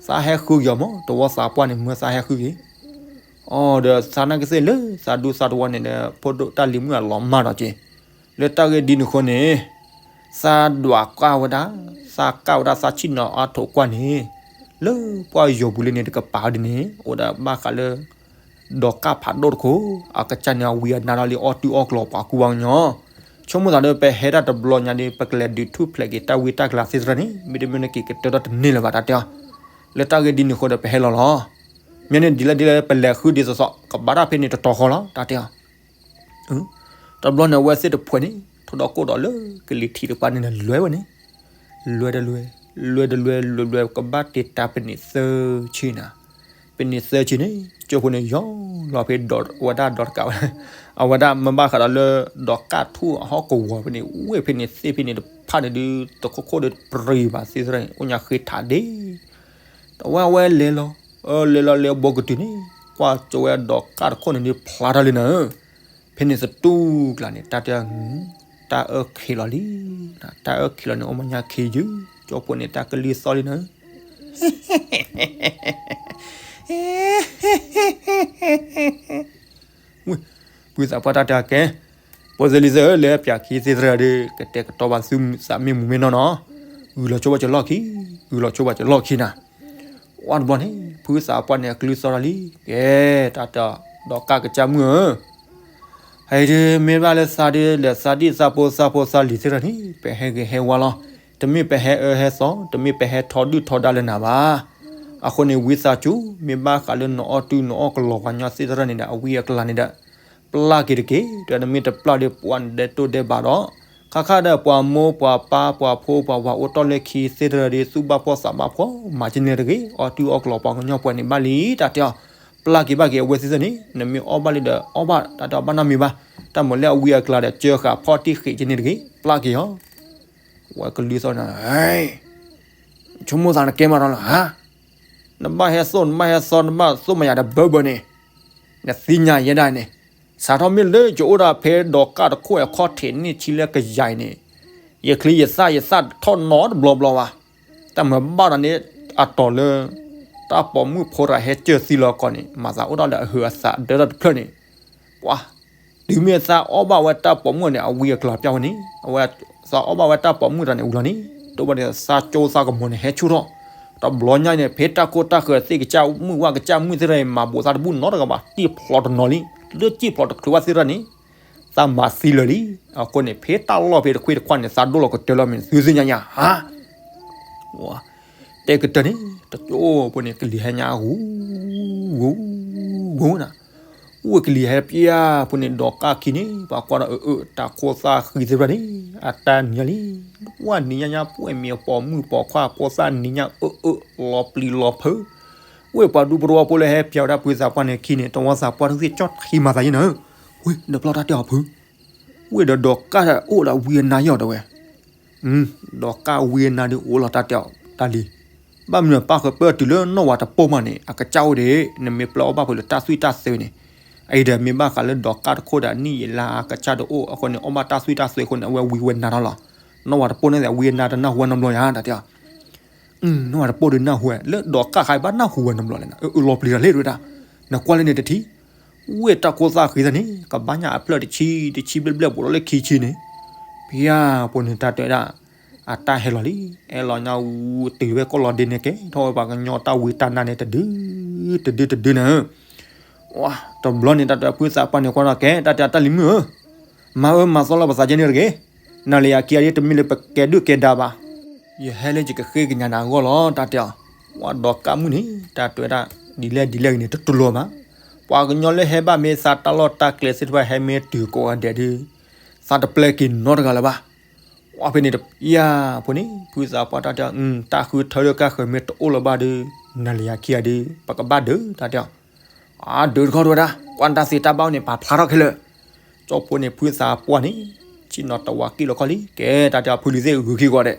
သးဟဲဃုက့ၤအီၤမး တဝီသးပှၢ်န့ၣ် မၢသးဟဲဃုက့ၤ အီၤဒီးသးနာ်က့သ့ၣ်လၢသးဒူသးတဝီန့ၣ်ဒီး ဖိဒိၣ်တၢ်လံၤမုၣ်အလီၤမၢ်ဒီးက့ လၢတၢ်ဂ့ၢ်ဒ်န့ၣ်အဃိန့ၣ် သးဒွးကၢ်ဝဲဒၣ် သးကၢ်ဝဲဒၣ်သးဆံၣ်နီၤအါထိးကွၢ်န့ၣ် လၢပှၢ်ယိၤပူၤလၢန့ၣ်တကပၤဒ်န့ၣ် အိၣ်ဒီးဘၣ်ဃးလၢ ဒီးကၢ်ဖးဒိၣ်တခိၣ် အကစၢ်န့ၣ် အဝံအနါလီၤလံ အီၣ်တုၤအီၣ်ကျီၤပှၤကူပှၤကညီ ဆိကမိၣ်သးဒီး ပဟဲဒၣ်တဘျီညါဒီး ပကလဲၤဒုးထူၣ်ဖျဲးက့ၤတၢ်ဝံတၢ်ကျါသ့ၣ်တဖၣ်န့ၣ် မ့တမ့ၢ်န့ၣ်က့ၤကတၢၢ်ထီၣ်တန့ၢ်လၢၤဘၣ်တၢ်တဲအီၤ လၢတၢ်ဂ့ၢ်ဒ်န့ၣ်အဃိဒီး ပဟဲလီၤလီၤ. မ့ၢ်န့ၣ်ဒ်လဲၣ်ဒ်လဲၣ် ပလဲၤဃုဒ်သိးသိး ကဘၣ်တၢ်ဖဲန့ၣ်တတီၤဃီလီၤ တၢ်တဲအီၤ တဘျီန့ၣ် အဝဲသ့ၣ်တဖှဲးန့ၣ် ထီၣ်ဒီးကိၣ်ဒီးလၢကလံၤထံးတပၤန့ၣ် လဲၤဝဲန့ၣ် လဲၤတလဲၤ လဲၤတလဲၤ လဲၤလဲၤ ကဘၣ်တ့ၢ်တၢ်ပနံးသၢဆံနၤ ပနံးသၢဆံန့ၣ် ကၠိဖိန့ၣ်ယီၤလီၤဖဲဒီးဝဲဒၣ်ဒီးတကးဝဲ အဝဲဒၣ်မ့ၢ်ဘၣ်ဃးဒီးလၢ ဒီးကၢ်ထူၣ်အဟီၣ်ကဝီၤဖဲန့ၣ် ဝဲဖဲန့ၣ်သ့ၣ်ဖဲန့ၣ်တဖၣ်န့ၣ်ဒုး တခိၣ်ခိၣ်ဒီးပြံၤဘၣ်သ့ၣ်သရၣ်န့ၣ် အိၣ်ညါဃ့ထးဒ့ တဝဲအဝဲလဲၤလီၤ လဲၤလီၤလဲၤဘီကတုၤန့ၣ် ကွၢ်ကၠိဝဲဒီးကၢ်တခိၣ်န့ၣ်ဒုးဖျါထီၣ်လံနၤဧၢ ဖဲန့ၣ်သတူၢ်ကျါန့ၣ် တၢ်တဲ တၢ်အၢခံးလီၤလံ တၢ်အၢခံးလီၤန့ၣ် အိၣ်မးညါခံယုၢ် ကၠိဖိန့ၣ် တၢ်ကလံၤသီလံနၤဧၢ ဖုသးပှၢ်တၢ်တဲကဲ ဖိသ့ၣ်လံၤသ့ၣ်ဧၢ လၢပၠးခံသ့ၣ်သရၣ်ဒီး ကတဲာ်ကတီၤဘၣ်သုသးမ့ၢ်မူမ့ၢ်နီၢ်နီၢ် ဂုာ်လီၤဆိဘၣ်ကလီၢ်ခံ ဂုာ်လီၤဆိဘၣ်ကလီၢ်ခံနၤ ဝဲတဘျီန့ၣ် ဖုသးပှၢ်န့ၣ် အကလံၤသီလီၤလံ ကဲ တၢ်တဲ ဒီးကၢ်ကစၢ်မုၣ်ဧၢ ဟဲဒုးမ့ၢ်ဘၣ်လၢသးဒုး လဲၤသးဒံၣ်သးဖိသးဖိသးလံၤသ့ၣ်တဖၣ်န့ၣ် ပဟဲဂ့ၤဟဲဝါလီၤ. တမ့ၢ်ပဟဲအၢဟဲသီ တမ့ၢ်ပဟဲထီဒုၣ်ထီဒါလၢနၤဘၣ်. အဃိန့ၣ် ဝံသးစူၤ မ့ၢ်ဘၣ်ဃးလၢနအီၣ်တုၤနအီၣ်ကလီၤပှၤကညီသ့ၣ်တဖၣ်န့ၣ်ဒီး အဝံအကျါန့ၣ်ဒီး ပျၢ်က့ၤတက့ၢ်. ဒီးနမ့ၢ်တပျၢ်ဒီး ပှၤနဒဲးတိၢ်ဒဲးဘးဒီး ခါခါဒီးပှၤမိၢ်ပှၤပၢ်ပှၤဖိပှၤဝၤအိၣ်တီၢ်လၢခံသ့ၣ်တဖၣ်ဒီး သူၣ်ဘၣ်ဖှီၣ်သးဘၣ်ဖှီၣ် မၤကန့ၢ်တဂ့ၤ. အီၣ်တုၤအီၣ်ကလီၤပှၤကညီပှဲၤန့ၣ်ဘၣ်လံ တၢ်တဲအီၤ ပျၢ်က့ၤဘၣ်က့ၤအဝဲသ့ၣ်သ့ၣ်န့ၣ် နမ့ၢ်အီၣ်ဘၣ်လံဒီးအီၣ်ဘၣ် တၢ်တဲအီၤဘၣ်နီတမံၤဘၣ်. တၢ်မၤလၢအဝံအကျါဒီး ကၢဃာ်ဖီၣ်တံၢ်ဃ့ၢ်ကန့ၢ်တဂ့ၤ ပျၢ်က့ၤအီၤ. ဝဲကလုၢ်သီၣ်န့ၣ် ဆိကမိၣ်သးနကဲမးဒီးလၢ နဘၣ်ဟဲသိၣ် နဘၣ်ဟဲသီ နဘၣ်သိၣ်မၤယၤတဘၢဘၢန့ၣ် နသ့ၣ်ညါယဲဒၣ်န့ၣ် စးထီၣ်မ့ၢ်လၢယအိၣ်ဒၣ်ဖဲဒီးကၢ်တခိၣ်အခီၣ်ထံးန့ၢ်ဆံလၢကယၤအံၤန့ၣ် ယချံယသၣ်ယသၣ်ထီၣ်နီတဘျီဘျီဘၣ်. တၢ်မၤဘၣ်ဒီးန့ၣ် အတီၤလၢ တၢ်ပိာ်မုၣ်ဖိတဂၤဟဲစၢၢ်သံလီၤကီးန့ၣ် မၤသးအိၣ်ဒၣ်လၢအဟုးအသးဒၢတၢ်တဖျၢၣ်န့ၣ်, ပှၤ တုၤမ့ၢ်သးအီၣ်ဘၣ်ဝဲတၢ်ပိာ်မုၣ်န့ၣ် အဝံအကျါပျၢ်ဝဲန့ၣ် အဝဲ သးအီၣ်ဘၣ်ဝဲတၢ်ပိာ်မုၣ်တဂၤန့ၣ်ဝံၤလီၤန့ၣ် ဒိၣ်ဘၣ်ဒီးသးကၠိသးကမီၤန့ၣ် ဟဲဆူၣ်ထီၣ်, တဘျီညါန့ၣ် ဖဲတၢ်ကိၢ်တၢ်ဃၢၤသ့ၣ်ကစၢ်မုၣ်ဝၣ်ကစၢ်မုၣ်သ့ၣ်တဖၣ်အံၤ မၤဘူးသးတဘူၣ်နီတဂၤဘၣ် စံၣ်ဖျိးတနီၤလံ, လၢစံၣ်ဖျိးတချုးဘၣ်သ့ၣ်တဖၣ်န့ၣ် သးမၤသံလၢာ်လံ. အဃိန့ၣ် ဖဲတၢ်လီၢ်ဖဲတခွ့တခွါန့ၣ် သးဒိၣ်လီၤကတၢၢ်လီၤမ့ၢ်သုသ့ၣ်ညါညါဧါ တဲကတၢၢ်န့ၣ် တကၠိဖိန့ၣ် ကလံၤဟဲညါဂူၤ ဂူၤ ဂူၤနၤ, အိၣ်ဝဲကလံၤဟဲပျၢ်ဖိန့ၣ် ဒီးကၣ်ခံန့ၣ် ပှၤကွၢ်ဒီးအၢ အၢ တၢ်ခိၣ်သၣ်ဃံသ့ၣ်တဖၣ်န့ၣ် အတၢ်နံၤညါလံ, ဝဲနံၤညါညါ ပှဲၤမ့ၢ်ပိာ်မုၣ်ပိာ်ခွါဖိသၣ်နံၤညါအၢ အၢ လီၤပျံၤလီၤဖုး, ဝဲပှၤဒူပရိဝီဖိလၢဟဲပျၢ်ဝဲဒၣ်ဖုသးပှၢ်န့ၣ်ခံန့ၣ် တဝီသးပှၢ်တသ့ၣ်ကၠီၣ်ထံမၤသးယဲနၤ, ဝဲ နပျီတၢ်တဲအီၤဖု ဝဲဒီးဒီးကၣ်အိၣ်ဒီးဝံအနါယီၤတဲဝဲ, ဒီးကၣ်ဝံအနါဒုးအိၣ်လီၤတၢ်တဲအီၤတၢ်လံ, ဘၣ်မနုၤပၣ်ဃုာ်ပၢၢ်တုၤလၢနီၢ်ဝၤတပိၢ်မးန့ၣ် အကစၢ်အိၣ်ဒံး နမ့ၢ်ပျၢ်အီၣ်ဘၣ်ဖုးလၢတၢ်သွံၣ်တၢ်သွဲန့ၣ်, အအံၤဒီးမ့ၢ်ဘၣ်ဃးလၢဒီးကၣ်တခိၣ်ဒီးနံၣ်ယံာ်လါအကစၢ်တအိၣ်အဃိန့ၣ် အီၣ်ဘၣ်တၢ်သွံၣ်တၢ်သွဲအဃိန့ၣ် အဝဲဝံဝဲနါထီၣ်လီၤ, နီၢ်ဝၤတပိၢ်န့ၣ် ဝံအနါတနၢ်ဟူဝဲနီတဘျီယါတၢ်တဲအီၤ နီၢ်ဝၤတပိၢ်ဒုးနၢ်ဟူဝဲ လၢဒီးကၣ်ဃါဘၣ်နၢ်ဟူဝဲနီတဘျီလဲၣ်, အၢ လီၤပျံၤတၢ်လံဝဲဒၣ်, နကွၢ်လၢန့ၣ်တထံၣ်, ဝဲတၢ်ခိၣ်သၣ်ဃံသ့ၣ်န့ၣ် ကဘၣ်ညါအဖျၢၣ်တဆံ တဆံဘျဲၣ်ဘျဲၣ်ဘူးဒီးလၢခံဆံန့ၣ်, ဖဲဖိန့ၣ်တၢ်တဲဝဲဒၣ်, အတၢ်ဟဲလီၤလံ, ဟဲလီၤညါဝူၤတုၤဝဲကိးလီၤဒ့န့ၣ်ကဲထီၣ်ဝဲပှၤကညီတၢ်ဝံတၢ်နါန့ၣ် တဒု တဒု တဒုနၤ တဘျီန့ၣ်တၢ်တဲဖုသးပှၢ်န့ၣ်ကွၢ်ဒီးကဲ တၢ်တဲတၢ်လံၤမုၣ်ဧၢ, မၤအၢမၤသီလၢပသးကဲန့ၣ်တဂ့ၤ, နၤလၢယၤခံဂၤဒ်တမ့ၢ်လၢပကဲဒုၣ်ကဲဒါဘၣ်, ယဟဲလၢယကဃ့ကညးနၤအဂီၢ်လီၤ တၢ်တဲအီၤ, ဝဲဒီးကၣ်မုၣ်န့ၣ် တၢ်တဲဝဲဒၣ်, ဒ်လဲၣ်ဒ်လဲၣ်ဂ့ၤန့ၣ် တတူၢ်လိာ်မး, ပှၤကညီလၢဟဲဘၣ်မ့ၢ်သးတၢ်လီၢ်တၢ်ကျဲသ့ၣ်တဖၣ်ဟဲမ့ၢ်တုၤကိးဂၤဒဲးဒုး, သးတပျဲက့ၤနီတဂၤလၢၤဘၣ် ဝဲဖဲန့ၣ်တယၤဖိန့ၣ် ဖုသးပှၢ်တၢ်တဲအီၤ, တၢ်ဃုထၢလၢကၢ်ဃၢၤမ့ၢ်တအိၣ်လၢၤဘၣ်ဒီး, နၤလၢယၤခံဂၤဒီး ပကဘၣ်ဒုး တၢ်တဲအီၤ, အဒုးတခီတဲဝဲဒၣ်, ကွၢ်တၢ်သ့တၢ်ဘၣ်န့ၣ် ပာ်ဖျါထီၣ်ခဲလၢာ်, ကၠီဖိန့ၣ် ဖုသးပှၢ်န့ၣ် ဆ့ၣ်နီၤတဝးကံၣ်လီၤခီလံ, ကဲတၢ်တဲအီၤ ဖုလံၤသ့ၣ်ဂုၤခံဂီၤဒဲး,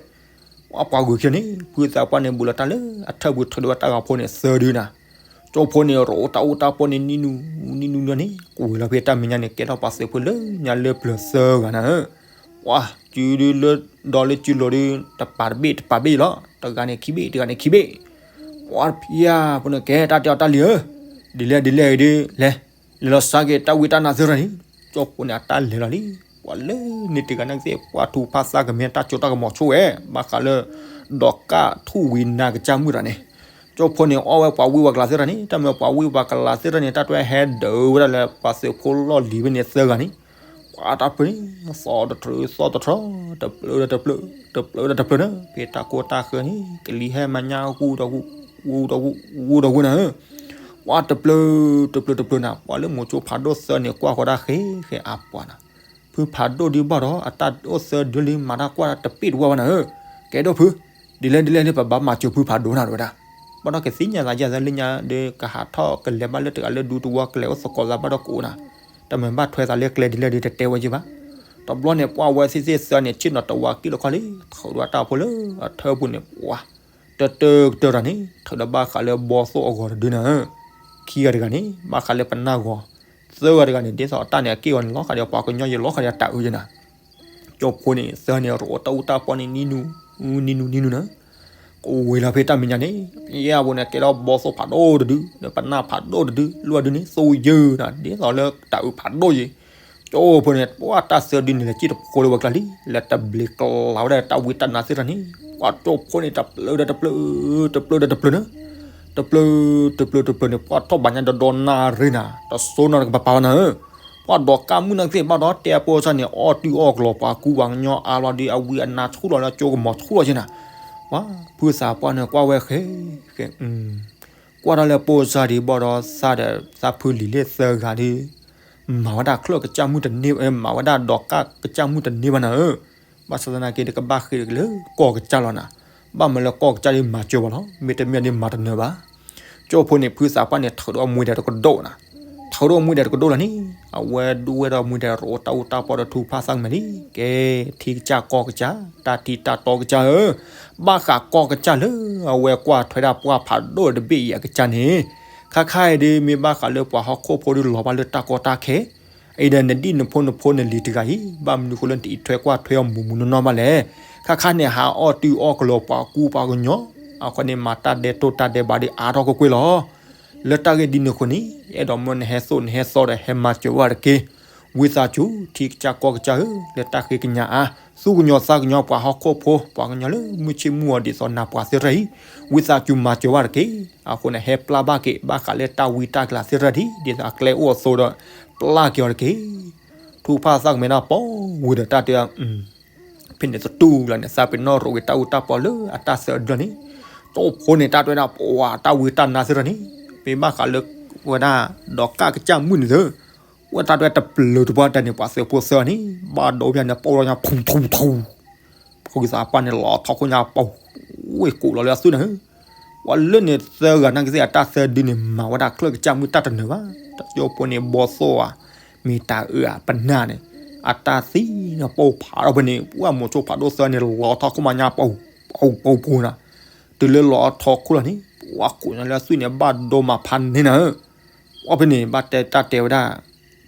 ဝဲပှၤဂုၤခံန့ၣ် ဖုသးပှၢ်န့ၣ် ဘူးလီၤတၢ်လၢ အထၢၣ်ပူၤထုးဒီးဝဲတၢ်ဂၤဖိန့ၣ်သၢဒုနၤ ကၠီဖိန့ၣ် ရိးတၢ်အူတၢ်ပီၢ်န့ၣ် နံၤနူၤ နံၤနူၤနံၤန့ၣ် ကဝံၤလီၤဖဲတၢ်မဲာ်ညါန့ၣ် ကဲထီၣ်ပှၤသုးဖိလၢညါလၢပျၢၤသၢဂၤနၤဧၢ, ပှၤစုဒုလၢဒီးလၢစုလိၤဒု တပၤတဘ့ၣ်တပၤဘ့ၣ်လီၤ, တဂၤန့ၣ်ခံဘ့ၣ် တဂၤန့ၣ်ခံဘ့ၣ်, ပှၤဖဲဖိန့ၣ်ကဲတၢ်တဲအီၤတၢ်လံၤဧၢ, ဒ်လဲၣ်ဒ်လဲၣ်ဂ့ၤဒု လဲၤ လဲၤလီၤစါက့ၤတၢ်ဝံတၢ်နါသ့ၣ်တဖၣ်န့ၣ်, ကၠီဖိန့ၣ် အတၢ်လဲၤလီၤလံ, ပှၤလၢန့ၣ်တဂၤန့ၣ်သ့ၣ် ပှၤထူးဖးသးကမ့ၢ်တၢ်စိတၢ်ကမီၤဆိၣ်ဝဲ, ဘၣ်ဃးလၢ ဒီးကၣ်ထူၣ်ဝံနါကစၢ်မုၣ်တဂၤန့ၣ်, ကၠီဖိန့ၣ် အီၣ်ဝဲပှၤဝံပှၤကလၤသ့ၣ်တဖၣ်န့ၣ် တၢ်မ့ၢ်ပှၤဝံပှၤကလၤသ့ၣ်တဖၣ်န့ၣ် တၢ်တွဲဟဲဒုးဝဲဒၣ်လၢပှၤသုးဖိလီၢ်လံၤဖဲန့ၣ်သၢဂၤန့ၣ်, ပှၤတၢ်ဖုန့ၣ် သီတထြၢ သီတထြၢ တပျၢၤဒီးတပျၢၤ တပျၢၤဒီးတပျၢၤန့ၣ် ဖဲတၢ်ကိၢ်တၢ်ဃၢၤန့ၣ် ကလံၤဟဲမၤညါဂူၤဒီးဂူၤ ဂူၤဒီးဂူၤ ဂူၤဒီးဂူၤနၤဧၢ, ပှၤတပျၢၤ တပျၢၤတပျၢၤနၤ ပှၤလၢမိၤကၠိဖးဒိၣ်သၢန့ၣ် ကွၢ်ဃီၤဒၣ်ဃဲဃဲအါပှၤနၤ, ဖုဖးဒိၣ်ဒုးဘၣ်ဒီး အတၢ်အိၣ်သၢဒုလံ မၤတၢ်ကွၢ်တပ့ၢ်တဝၢ်ဘၣ်နၤဧၢ, ကဲဒိၣ်ဖု, ဒ်လဲၣ်ဒ်လဲၣ်န့ၣ် ပဘၣ်မၤစၢၤဖုဖးဒိၣ်နၤတဝဲဒၣ်, ဘၣ်ဒီးကသ့ၣ်ညါသးယဲၢ်သးလၢညါဒီး ကဟးထီၣ်ကလဲၤဘၣ်လၢတဂၤလၢဒူတဝီ ကလဲၤအိၣ်သကိးသးဘၣ်ဒီးကအိၣ်နၤ, တမ့ၢ်ဘၣ်ထွဲသးလၢကျဲဒ်လဲၣ်ဒ်တတဲဝဲယဲၢ်ဘၣ်, တဘျီန့ၣ် ပှၤဝဲသ့ၣ်သ့ၣ်သၢန့ၣ် ဆ့ၣ်နီၤတဝးကံၣ်လီၤခီလံ, ထုးဒီးတၢ်ဖိလၢအထၢပူၤန့ၣ် ပှၤ တတၢၢ်ကတၢၢ်တၢ်န့ၣ် ထုးဒီးဘၣ်ဃးလၢဘီသိၣ်အဂီၤတဒုနၤဧၢ, ခံဂၤတဂၤန့ၣ် ဘၣ်ဃးလၢပနၢ်ဂီၤ, သၢဂၤတဂၤန့ၣ် ဒ်သိးတၢ်န့ၣ်အက့ၢ်အဂီၤန့ၣ် လီၤဃာ်ဒီးပှၤကညီယဲၢ် လီၤဃာ်ဒီးတၢ်အုးယဲၢ်နၤ, ကၠီဖိန့ၣ် သၢန့ၣ် ရိးတၢ်အူတၢ်ပီၢ်န့ၣ် နံၤနူၤ နံၤနူၤနံၤနူၤနၤ, ကဝံၤလီၤဖဲတၢ်မဲာ်ညါန့ၣ် ပယဲၢ်အပူၤန့ၣ် ကဲလီၤဘီသိၣ်ဖးဒိၣ်တဒု ဒီးပနၢ်ဖးဒိၣ်တဒု လီၢ်ဒုန့ၣ် သိယၢၤနၤ ဒ်သိးလၢတၢ်အုးဖးဒိၣ်ယဲၢ်, ကၠီဖိန့ၣ် ပှၤတၢ်သၢဒုန့ၣ် လဲၤစံၣ်တဖိလၢဝဲကျါလံ လဲၤတဘျ့းကျါဝဲဒၣ်တၢ်ဝံတၢ်နါသ့ၣ်တဖၣ်န့ၣ် ပှၤကၠီဖိန့ၣ် တပျၢၤဒီးတပျၢၤ တပျၢၤဒီးတပျၢၤနၤ, တပျၢၤ တပျၢၤ တပျၢၤန့ၣ် ပှၤထီၣ်ဘးညါဒီဒီနၣ်ရံၣ်နၤ တစိနၤတကပၤပာ်ဝဲနၤဧၢ, ပှၤဒီးကၢ်မုၢ်နၢ်သ့ၣ်ဘၣ်ဒီး တဲအပိၢ်စၢ်န့ၣ် အီၣ်တုၤအီၣ်ကျီၤ ပှၤကူပှၤကညီအါလီၤဒီး အဝံအနါဆူၣ်လီၤလၢကၠိကမီၤဆူၣ်လီၤက့နၤ, ပှၤဖုသးပှၢ်န့ၣ် ကွၢ်ဝဲဃဲ ဃဲ ကွၢ်တၢ်လၢပိၢ်စၢ်ဒံးဘၣ်ဒီး သးဒီးသးဖုလံၤလၢသၢဂၤဒီး မၤဝဲဒၣ်ချၢၣ်ကစၢ်မုၢ်တန့ၢ် မၤဝဲဒၣ်ဒီးကၢ်ကစၢ်မုၢ်တန့ၢ်ဘၣ်နၤဧၢ, ဘၣ်ဆၣ်သနာ်က့ တကဘၣ်ဃ့ၢ်က့ၤလၢကီၢ်ကစၢ်လီၤနၤ, ဘၣ်မၤလၢကီၢ်ကစၢ်ဒ်မၤစၢၤဘၣ်လီၤ မ့တမ့ၢ်ဒ်မၤတနၢၤဘၣ်. ကၠိဖိန့ၣ် ဖုသးပှၢ်န့ၣ် ထုးဒီးအမူဒါတကဒိၣ်နၤ, ထုးဒီးအမူဒါတကဒိၣ်လီၤန့ၣ် အဝဲဒိၣ်ဝဲဒီးအမူဒါရိးတၢ်အူတၢ်ပီၢ်ဒီးထူဖးသးကမဲာ်လံ, ကဲ ထံကစၢ်ကီၢ်ကစၢ် တၢ်ထံတၢ်တီကစၢ်ဧၢ, ဘၣ်ဃးကီၢ်ကစၢ်လၢ အဝဲကွၢ်ထွဲဒၣ်ပှၢ်ဖးဒိၣ်တဘ့ၣ်အံၤအကစၢ်န့ၣ်, ခါခါအံၤဒ်မ့ၢ်ဘၣ်ဃးလၢပှၤဟီၣ်ခိၣ်ဖိဒ်လီၤဘၣ်လၢတၢ်ကီတၢ်ခဲ အံၤဒီးနဒံၣ်နဖိနဖိနလံၤတဂၤအံၤ ဘၣ်မနုၤဃိလၢနတအံးထွဲကွၢ်ထွဲအီၤမူးမူးနီၢ်နီၢ်ဘၣ်လဲၣ်. ခါခါန့ၣ် ဟးအီၣ်တုၤအီၣ်ကလီၤပှၤကူပှၤကညီ, အဃိန့ၣ် မၤတၢ်ဒဲးတိၢ်တၢ်ဒဲးဘးဒီးအါထီၣ်ကွ့ၢ်ကွ့ၢ်လီၤ. လၢတၢ်ဂ့ၢ်ဒ်န့ၣ်အဃိန့ၣ် အဲၣ်ဒိးမ့ၢ်နဟဲသိၣ်နဟဲသီဒီးဟဲမၤစၢၤဝဲတက့ၢ်. ဝံသးစူၤ ထံကစၢ်ကီၢ်ကစၢ်ဧၢ, လၢတၢ်ဃ့ကညးအါ သူၣ်ကညီၤသးကညီၤပှၤဟီၣ်ခိၣ်ဖိ ပှၤကညီလၢမုၢ်ဆ့ၣ်မုၢ်ဂီၤဒ်သိးနၤပှၤသ့ၣ်တဖၣ်အံၤ, ဝံသးစူၤမၤစၢၤဝဲတက့ၢ်. အဃိန့ၣ် ဟဲပျၢ်ဘၣ်က့ၤ ဘၣ်ဃးလၢတၢ်ဝံတၢ်ကလၤသ့ၣ်တဖၣ်ဒ် ဒ်သိးအကျဲအိၣ်အသိးဒီး ပျၢ်က့ၤအီၤတက့ၢ်. ထူၣ်ဖၣ်သၣ်ကမဲဒၣ်ပီဝံၤဒီးတၢ်တဲ ဖဲန့ၣ်သတူၢ်လီၤန့ၣ် သးပ့ၤနီၣ်ရိးက့ၤတၢ်အူတၢ်ပီလၢအတၢ်သၢဒၢန့ၣ်, ကၠိဖိန့ၣ် တၢ်တဲဝဲဒၣ် ပှၤတၢ်ဝံတၢ်နါသ့ၣ်တဖၣ်န့ၣ် မ့ၢ်ဘၣ်ဃးလၢဝဲဒၣ် ဒီးကၣ်ကစၢ်မုၣ်န့ၣ်သၢ, ဝဲတၢ်တဲဝဲတပျၢၤတပှၢ်တၢ်န့ၣ် ပှၤသၢဖိသၢန့ၣ် ဘၣ်ဒိဘၣ်န့ၣ် ပိၢ်လီၤညါ ထူထူထူ ဖိကသးပှၢ်န့ၣ် လီၤထီၣ်ခိၣ်ညါပီၤ, ဝ့ၢ်ကိးလီၤလၢအသွံၣ်န့ၣ်, ပှၤလၢန့ၣ်သၢဂၤနာ်က့သ့ၣ်အတၢ်သၢဒုန့ၣ် မၤဝဲဒၣ်ချၢၣ်ကစၢ်မုၣ်တၢ်တနၢၤဘၣ်, တၢ်ကၠိဖိန့ၣ် ဘီသိၣ်ဧါ, မ့ၢ်တၢ်အၢဧါ ပနၢ်န့ၣ်, အတၢ်သံန့ၣ် ပိၢ်ဖးထီၣ်ဖဲန့ၣ် ပှၤမိၤဆိဖးဒိၣ်သၢန့ၣ် လီၤထီၣ်ခိၣ်မးညါပီၤ, ပီၤပီၤပီၤနၤ, တုၤလၢလီၤထီၣ်ခိၣ်လီၤန့ၣ် ပှၤကိးညါလၢအသွံၣ်န့ၣ် ဘၣ်ဒိမးဖးန့ၢ်နၤဧၢ, ပှၤဖဲန့ၣ် ဘၣ်တဲတၢ်တဲဝဲဒၣ်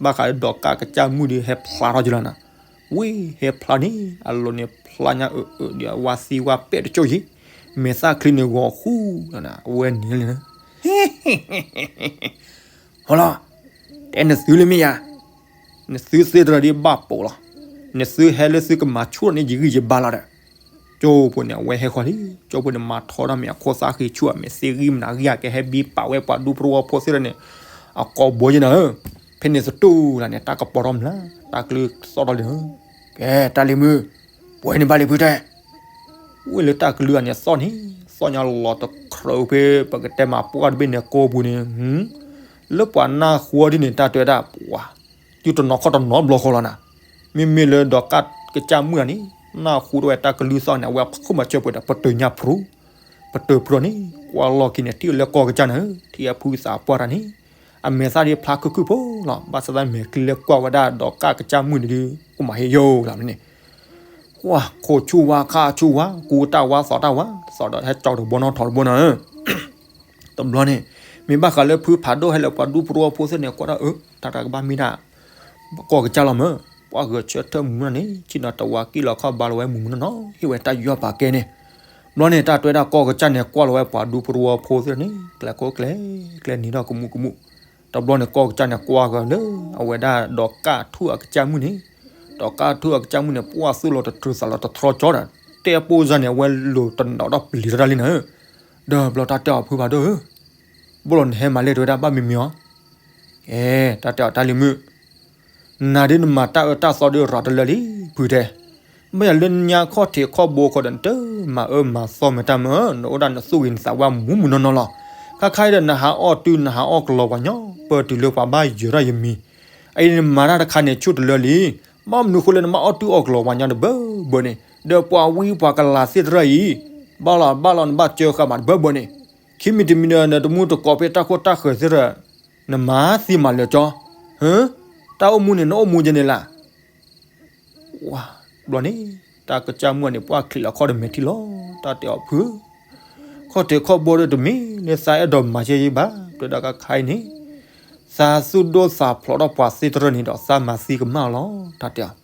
ဘၣ်ဃးဒီးကၣ်ကစၢ်မုၣ်ဒီး ဟဲဖျါထီၣ်က့ၤလီၤနၤ, ဝ့ၢ်ဟဲဖျါန့ၣ် အလိၤန့ၣ်ဖျါညါအၢအၢဒီး အဝါသံဝါပဲာ်တကၠိၢ်ယံၤ, မဲာ်သၣ်ချံန့ၣ်ဂီၤဃူလီၤနၤ, အဝဲန့ၣ်လီၤနၤ, ဟီလီၤ, တဲနသုလၢမ့ၢ်ယၤ, နသုသ့တရၢဒ်ဘၣ်ပိာ်လီၤ, နသုဟဲလၢသုကမၤဆူၣ်ထီၣ်န့ၢ်ယဂံၢ်ယဘါလီၤဒီး ကၠိဖိန့ၣ် အဝဲဟဲဃီၤလံ, ကၠိဖိန့ၣ် မၤထီဒါမ့ၢ်အခိၣ်သၣ်ဃံဆူၣ် အမဲာ်သ့ဂံၢ်မနၤဂံၢ်ဧါ ကဟဲဘံပာ်ဝဲပှၤဒူဖိတဝီဖိသ့ၣ်တဖၣ်န့ၣ် အကိာ်ဘိယဲနၤဧၢ, ဖဲန့ၣ်သတူၢ်လီၤန့ၣ် တၢ်ကပီၤထီၣ်မျၢ် တၢ်ကလုၢ်သီၣ်ထီၣ်လံဧၢ, ကဲ တၢ်လံၤမုၣ်, ပှဲၤန့ၣ်ဘၣ်လံဖုတဲ ဝ့ၢ်လၢတၢ်ကလုၢ်အန့ၣ်သီၣ်န့ၣ် သီၣ်ညါလီၤတခြၢးဖဲ ပကတဲမးပှၢ်တဘ့ၣ်န့ၣ်ကိးပူၤန့ၣ်, လၢပှၤနၢ်ဃူဒ်န့ၣ် တၢ်တဲဝဲဒၣ်ပှၤ တုၤတနီၤခီၣ်တနီၤဘျီဃီလီၤနၤ, မ့မ့ၢ်လၢဒီးကၣ်ကစၢ်မုၣ်အန့ၣ် နၢ်ဃူထီၣ်ဝဲတၢ်ကလုၢ်သီၣ်န့ၣ် အဝဲအဖီခိၣ်မၤစၢၤပှဲၤဒီး ပတုာ်ညါဖရူ, ပတုာ်ဖရူန့ၣ် ကွၢ်လီၢ်ခံန့ၣ် ထံၣ်လၢကီၢ်ကစၢ်န့ၣ် ထံၣ်အဖုသးပှၢ်တၢ်န့ၣ်, အမဲာ်သၣ်ဒ်ဖျါခုၣ်ခုၣ်ဖိလီၤ, ဘၣ်ဆၣ်သးမဲာ်ချံလၢကွၢ်ဝဲဒၣ်ဒီးကၣ်ကစၢ်မုၣ်န့ၣ်ဒုး ကမၤဟ့ၣ်ယိာ်လီၤန့ၣ် ကွၢ်ခိၣ်ဆူၣ်ဝါခါဆူၣ်ဝါ ကူတၢ်ဝါသီတၢ်ဝါ သီဒီးဟဲကၠီတဘီနီထီတဘီနီၤ, တဘျီန့ၣ် မ့ၢ်ဘၣ်ဃးလၢဖုဖးဒိၣ်ဟဲလၢပှၤဒူဖိတဝီဖိသ့ၣ်န့ၣ် ကွၢ်ဒၣ်အၢ တၢ်တၢ်ကဘၣ်မ့ၢ်ဒၣ် ကီၢ်ကစၢ်လီၤမၢ်, ပှၤဂဲၤဆၢထၢၣ်မုၢ်မုၢ်နီၢ်နီၢ်န့ၣ် ဆ့ၣ်နီၤတဝါကံၣ်လီၤခီၣ်ဘါလီၤဝဲမုၢ်မုၢ်နီၢ်နီၢ် ဟ့ၣ်ဝဲတၢ်ယူးယီၣ်ပာ်ကဲန့ၣ်, ဘျီန့ၣ် တၢ်တဲဝဲဒၣ်ကီၢ်ကစၢ်န့ၣ် ကွၢ်လီၤဝဲပှၤဒူဖိတဝီဖိသ့ၣ်န့ၣ် ကျဲခိၣ်ကျဲ ကျဲနံၤထီၣ်ကမူးကမူး, တဘျီန့ၣ် ကီၢ်ကစၢ်န့ၣ် ကွၢ်က့ၤလၢ အဝဲဒၣ်ဒီးကၣ်ထူၣ်အကစၢ်မုၣ်န့ၣ်, ဒီးကၣ်ထူၣ်အကစၢ်မုၣ်န့ၣ် ပှၢ်သူၣ်လီၤတတြၢၤသးလီၤတတြီကၠီဒီး တဲပိၢ်စၢ်န့ၣ် အဝဲလိၤတနီၤဒီးပျံၤထီၣ်တၢ်လံနၤဧၢ, ဒီးဘျီတၢ်တဲအီၤဖုဖးဒိၣ်ဧၢ ဘၣ်လီၤနဟဲမၤလဲၣ်တဝဲဒၣ်ဘၣ်မံၤမံၤအီၤ, ကဲ တၢ်တဲအီၤတၢ်လံၤမုၣ်, နၤဒ်နမၤတၢ်အၢတၢ်သီဒ်ရၤတလၢလံ ဖုတဲ, ဘၣ်ယၤလၢညါခီၣ်ထံးခီၣ်ဘိခီဒီး နတမၤအၢမၤသီမ့ၢ်တၢ်မၢ် နအိၣ်ဒၣ်နသူၣ်ဂ့ၤနသးဝါမူးမူးနီၢ်နီၢ်လီၤ, ခါခါအံၤဒီးနဟးအီၣ်တုၤနဟးအီၣ်ကလီၤပှၤညီ ပၢၢ်တုၤလၢပှၤဘၣ်ယၢၤထီၣ်ယမံၤ, အအံၤနမၤတၢ်တခါန့ၣ်ဆူၣ်တလၢလံ, ဘၣ်မနုၤဃိလၢနဘၣ်အီၣ်တုၤအီၣ်ကလီၤပှၤညီတဘၢဘၢန့ၣ် ဒီးပှၤဝံပှၤကလၤသ့ၣ်တဖၣ်အံၤ, ဘၣ်လီၤဘၣ်လီၤနဘၣ်စၢဃာ်မးတဘၢဘၢန့ၣ်, ခံမံၤတမံၤဒီးနတမူတကိးဖဲတၢ်ခိၣ်တၢ်ဃၢၤသ့ၣ်တဖၣ်, နမၤသံမးလၢာ်ကၠီ, ဟၢ, တၢ်အိၣ်မူန့ၣ် နအိၣ်မူယဲန့ၣ်လၢ် ဝါ, ဘျီန့ၣ် တၢ်ကစၢ်မုၣ်န့ၣ် ပှၢ်ချံးလီၤခီၣ်ဒီးမဲာ်ထံလီၤ, တၢ်တဲအီၤဖု, ခီၣ်ထံးခီၣ်ဘိဒီးတမ့ၢ်လၢသးအဲၣ်ဒိးမၤယဲယဲဘၣ်, တဲဒၣ်ခါခါအံၤန့ၣ်, သးသူၣ်ဒိၣ်သးဖျိးထီၣ်ပှၤသ့တရၢၢ်န့ၣ်ဒီး သးမၤသံကမၣ်လီၤ, တၢ်တဲအီၤ,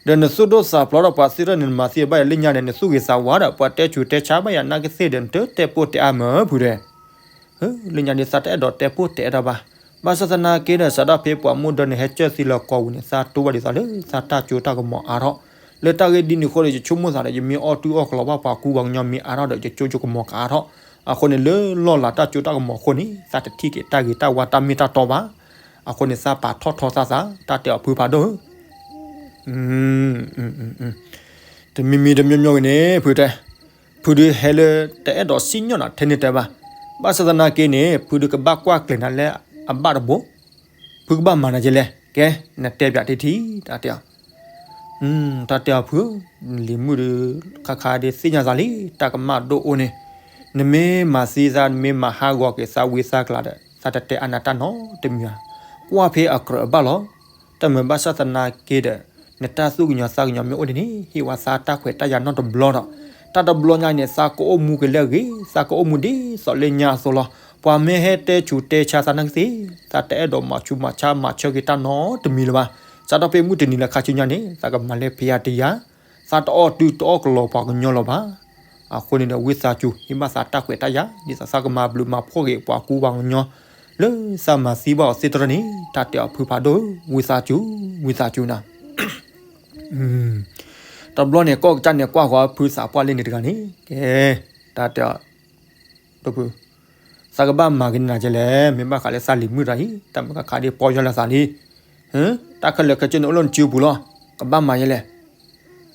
ဒီးနသူၣ်ဒိၣ်သးဖျိးထီၣ်ပှၤသ့တရၢၢ်န့ၣ် နမၤသံဘၣ်ယၤလၢညါန့ၣ် နသူၣ်ဂ့ၤသးဝါဒီး ပှၤတဲဆူးတဲဆါဘၣ်ယၤနာ်က့သ့ၣ်ဒီး နတတဲပိၢ်တဲအါမၢ်ဖုတဲ လၢညါဒ်သးတအဲၣ်ဒိးတဲပိၢ်တဲအါတၢ်ဘၣ်, ဘၣ်ဆၣ်သနာ်က့ဒီး စးထီၣ်ဖဲပှၤမိၢ်ဒၢန့ၣ်ဟဲကၢၢ်သံလၢကီၢ်ပူၤန့ၣ် သးတူၢ်ဘၣ်ဒ်သိးလၢသးတၢ်စိတၢ်ကမီၤအါထီၣ်, လၢတၢ်ဂ့ၢ်ဒ်န့ၣ်အဃိဒီး ယဆိကမိၣ်သးဒီး ယမ့ၢ်အီၣ်တုၤအီၣ်ကလီၤဘၣ်ပှၤကူပှၤကညီမ့ၢ်အါထီၣ်ဒီး ယစိယကမီၤကအါထီၣ်, အဃိန့ၣ် လၢလီၢ်လၤတၢ်စိတၢ်ကမီၤအဃိန့ၣ် သးတထံၣ်က့ၤတၢ်ဂ့ၤတၢ်ဝါတၢ်မ့ၢ်တၢ်တီဘၣ်, အဃိန့ၣ် သးပာ်ထီၣ်ထီသးသး တၢ်တဲအီၤဖုဖးဒိၣ်ဧၢ တမံၤမံၤတမံၤမံၤဂ့ၤန့ၣ် ဖုတဲ, ဖုဒုးဟဲလၢတအဲၣ်ဒိးစံၣ်ညီၣ်နၤထဲန့ၣ်တဲဘၣ်, ဘၣ်ဆၣ်သနာ်က့န့ၣ် ဖုဒုးကဘၣ်ကွၢ်ကျဲၤနၤလၢအဘၣ်တဘိ, ဖုကဘၣ်မၤနၤကလဲၣ်, ကဲ နတဲပၠးတထံၣ် တၢ်တဲအီၤ တၢ်တဲအီၤဖု, လံၤမုၣ်ဒုး ခါခါဒ်သ့ၣ်ညါသးလံ တၢ်ကမၣ်ဒိၣ်အိၣ်န့ၣ်, နမ့ၢ်မၤသံသး နမ့ၢ်မၤဟးဂီၤက့ၤသးဝံသးကလၤဒီး သးတတဲအါနၤတၢ်နီတမံၤဧါ, ကွၢ်ဖဲအကြၢးအဘၣ်လီၤ. တၢ်မုာ်ဘၣ်ဆၣ်သနာ်က့ဒီး နတၢ်သူၣ်ကညီၤသးကညီၤမ့ၢ်အိၣ်ဒ်န့ၣ် ဟ့ၣ်ဝဲသးတၢ်ခွဲးတၢ်ယာ်နီတဘျီဒီး တၢ်တဘျီညါန့ၣ် သးကအိၣ်မူက့ၤလၢအဂ့ၤ, သးကအိၣ်မူဒ်သိးလၢညါအသိးလီၤ. ပှၤမ့ၢ်ဟဲတဲဆူးတဲဆါသးနာ်က့သ့ၣ်, သးတအဲၣ်ဒိးမၤဆူးမၤဆါမၤဆၢက့ၤတၢ်နီတမံၤလၢၤဘၣ်. စးထီၣ်ဖဲမုၢ်တနံၤလၢခါဆူညါန့ၣ် သးကမၤလၢဖဲယၤတယၤ, သးတအီၣ်တုၤတအီၣ်ကလီၤပှၤကညီလၢၤဘၣ်. အဃိန့ၣ်ဒီး ဝံသးစူၤ ဟ့ၣ်ဘၣ်သးတၢ်ခွဲးတၢ်ယာ် ဒ်သိးသးကမၤဘျုးမၤဖှိၣ်က့ၤပှၤကူပှၤကညီ လၢသးမၤသံဘၣ်အီၤသ့ၣ်တဖၣ်န့ၣ် တၢ်တဲအီၤဖုဖးဒိၣ်ဧၢ, ဝံသးစူၤ, ဝံသးစူၤနၤ. တဘျီန့ၣ် ကီၢ်ကစၢ်န့ၣ်ကွၢ်ဃီၤဖုသးပှၢ်လၢန့ၣ်တဂၤန့ၣ် ကဲ, တၢ်တဲအီၤ ဒိၣ်ဖု, သးကဘၣ်မၤက့ၤနၤကဲလဲၣ်, မ့ၢ်ဘၣ်ဃးလၢသးလံၤမုၣ်တဂၤအံၤ တၢ်မုၢ်ကခးဒ်ပီၢ်ယွၤလၢသးလံ. တၢ်ခဲလၢာ်ခဲဆ့န့ၣ်အိၣ်လၢနစုပူၤလီၤ, ကဘၣ်မၤယဲလဲၣ်.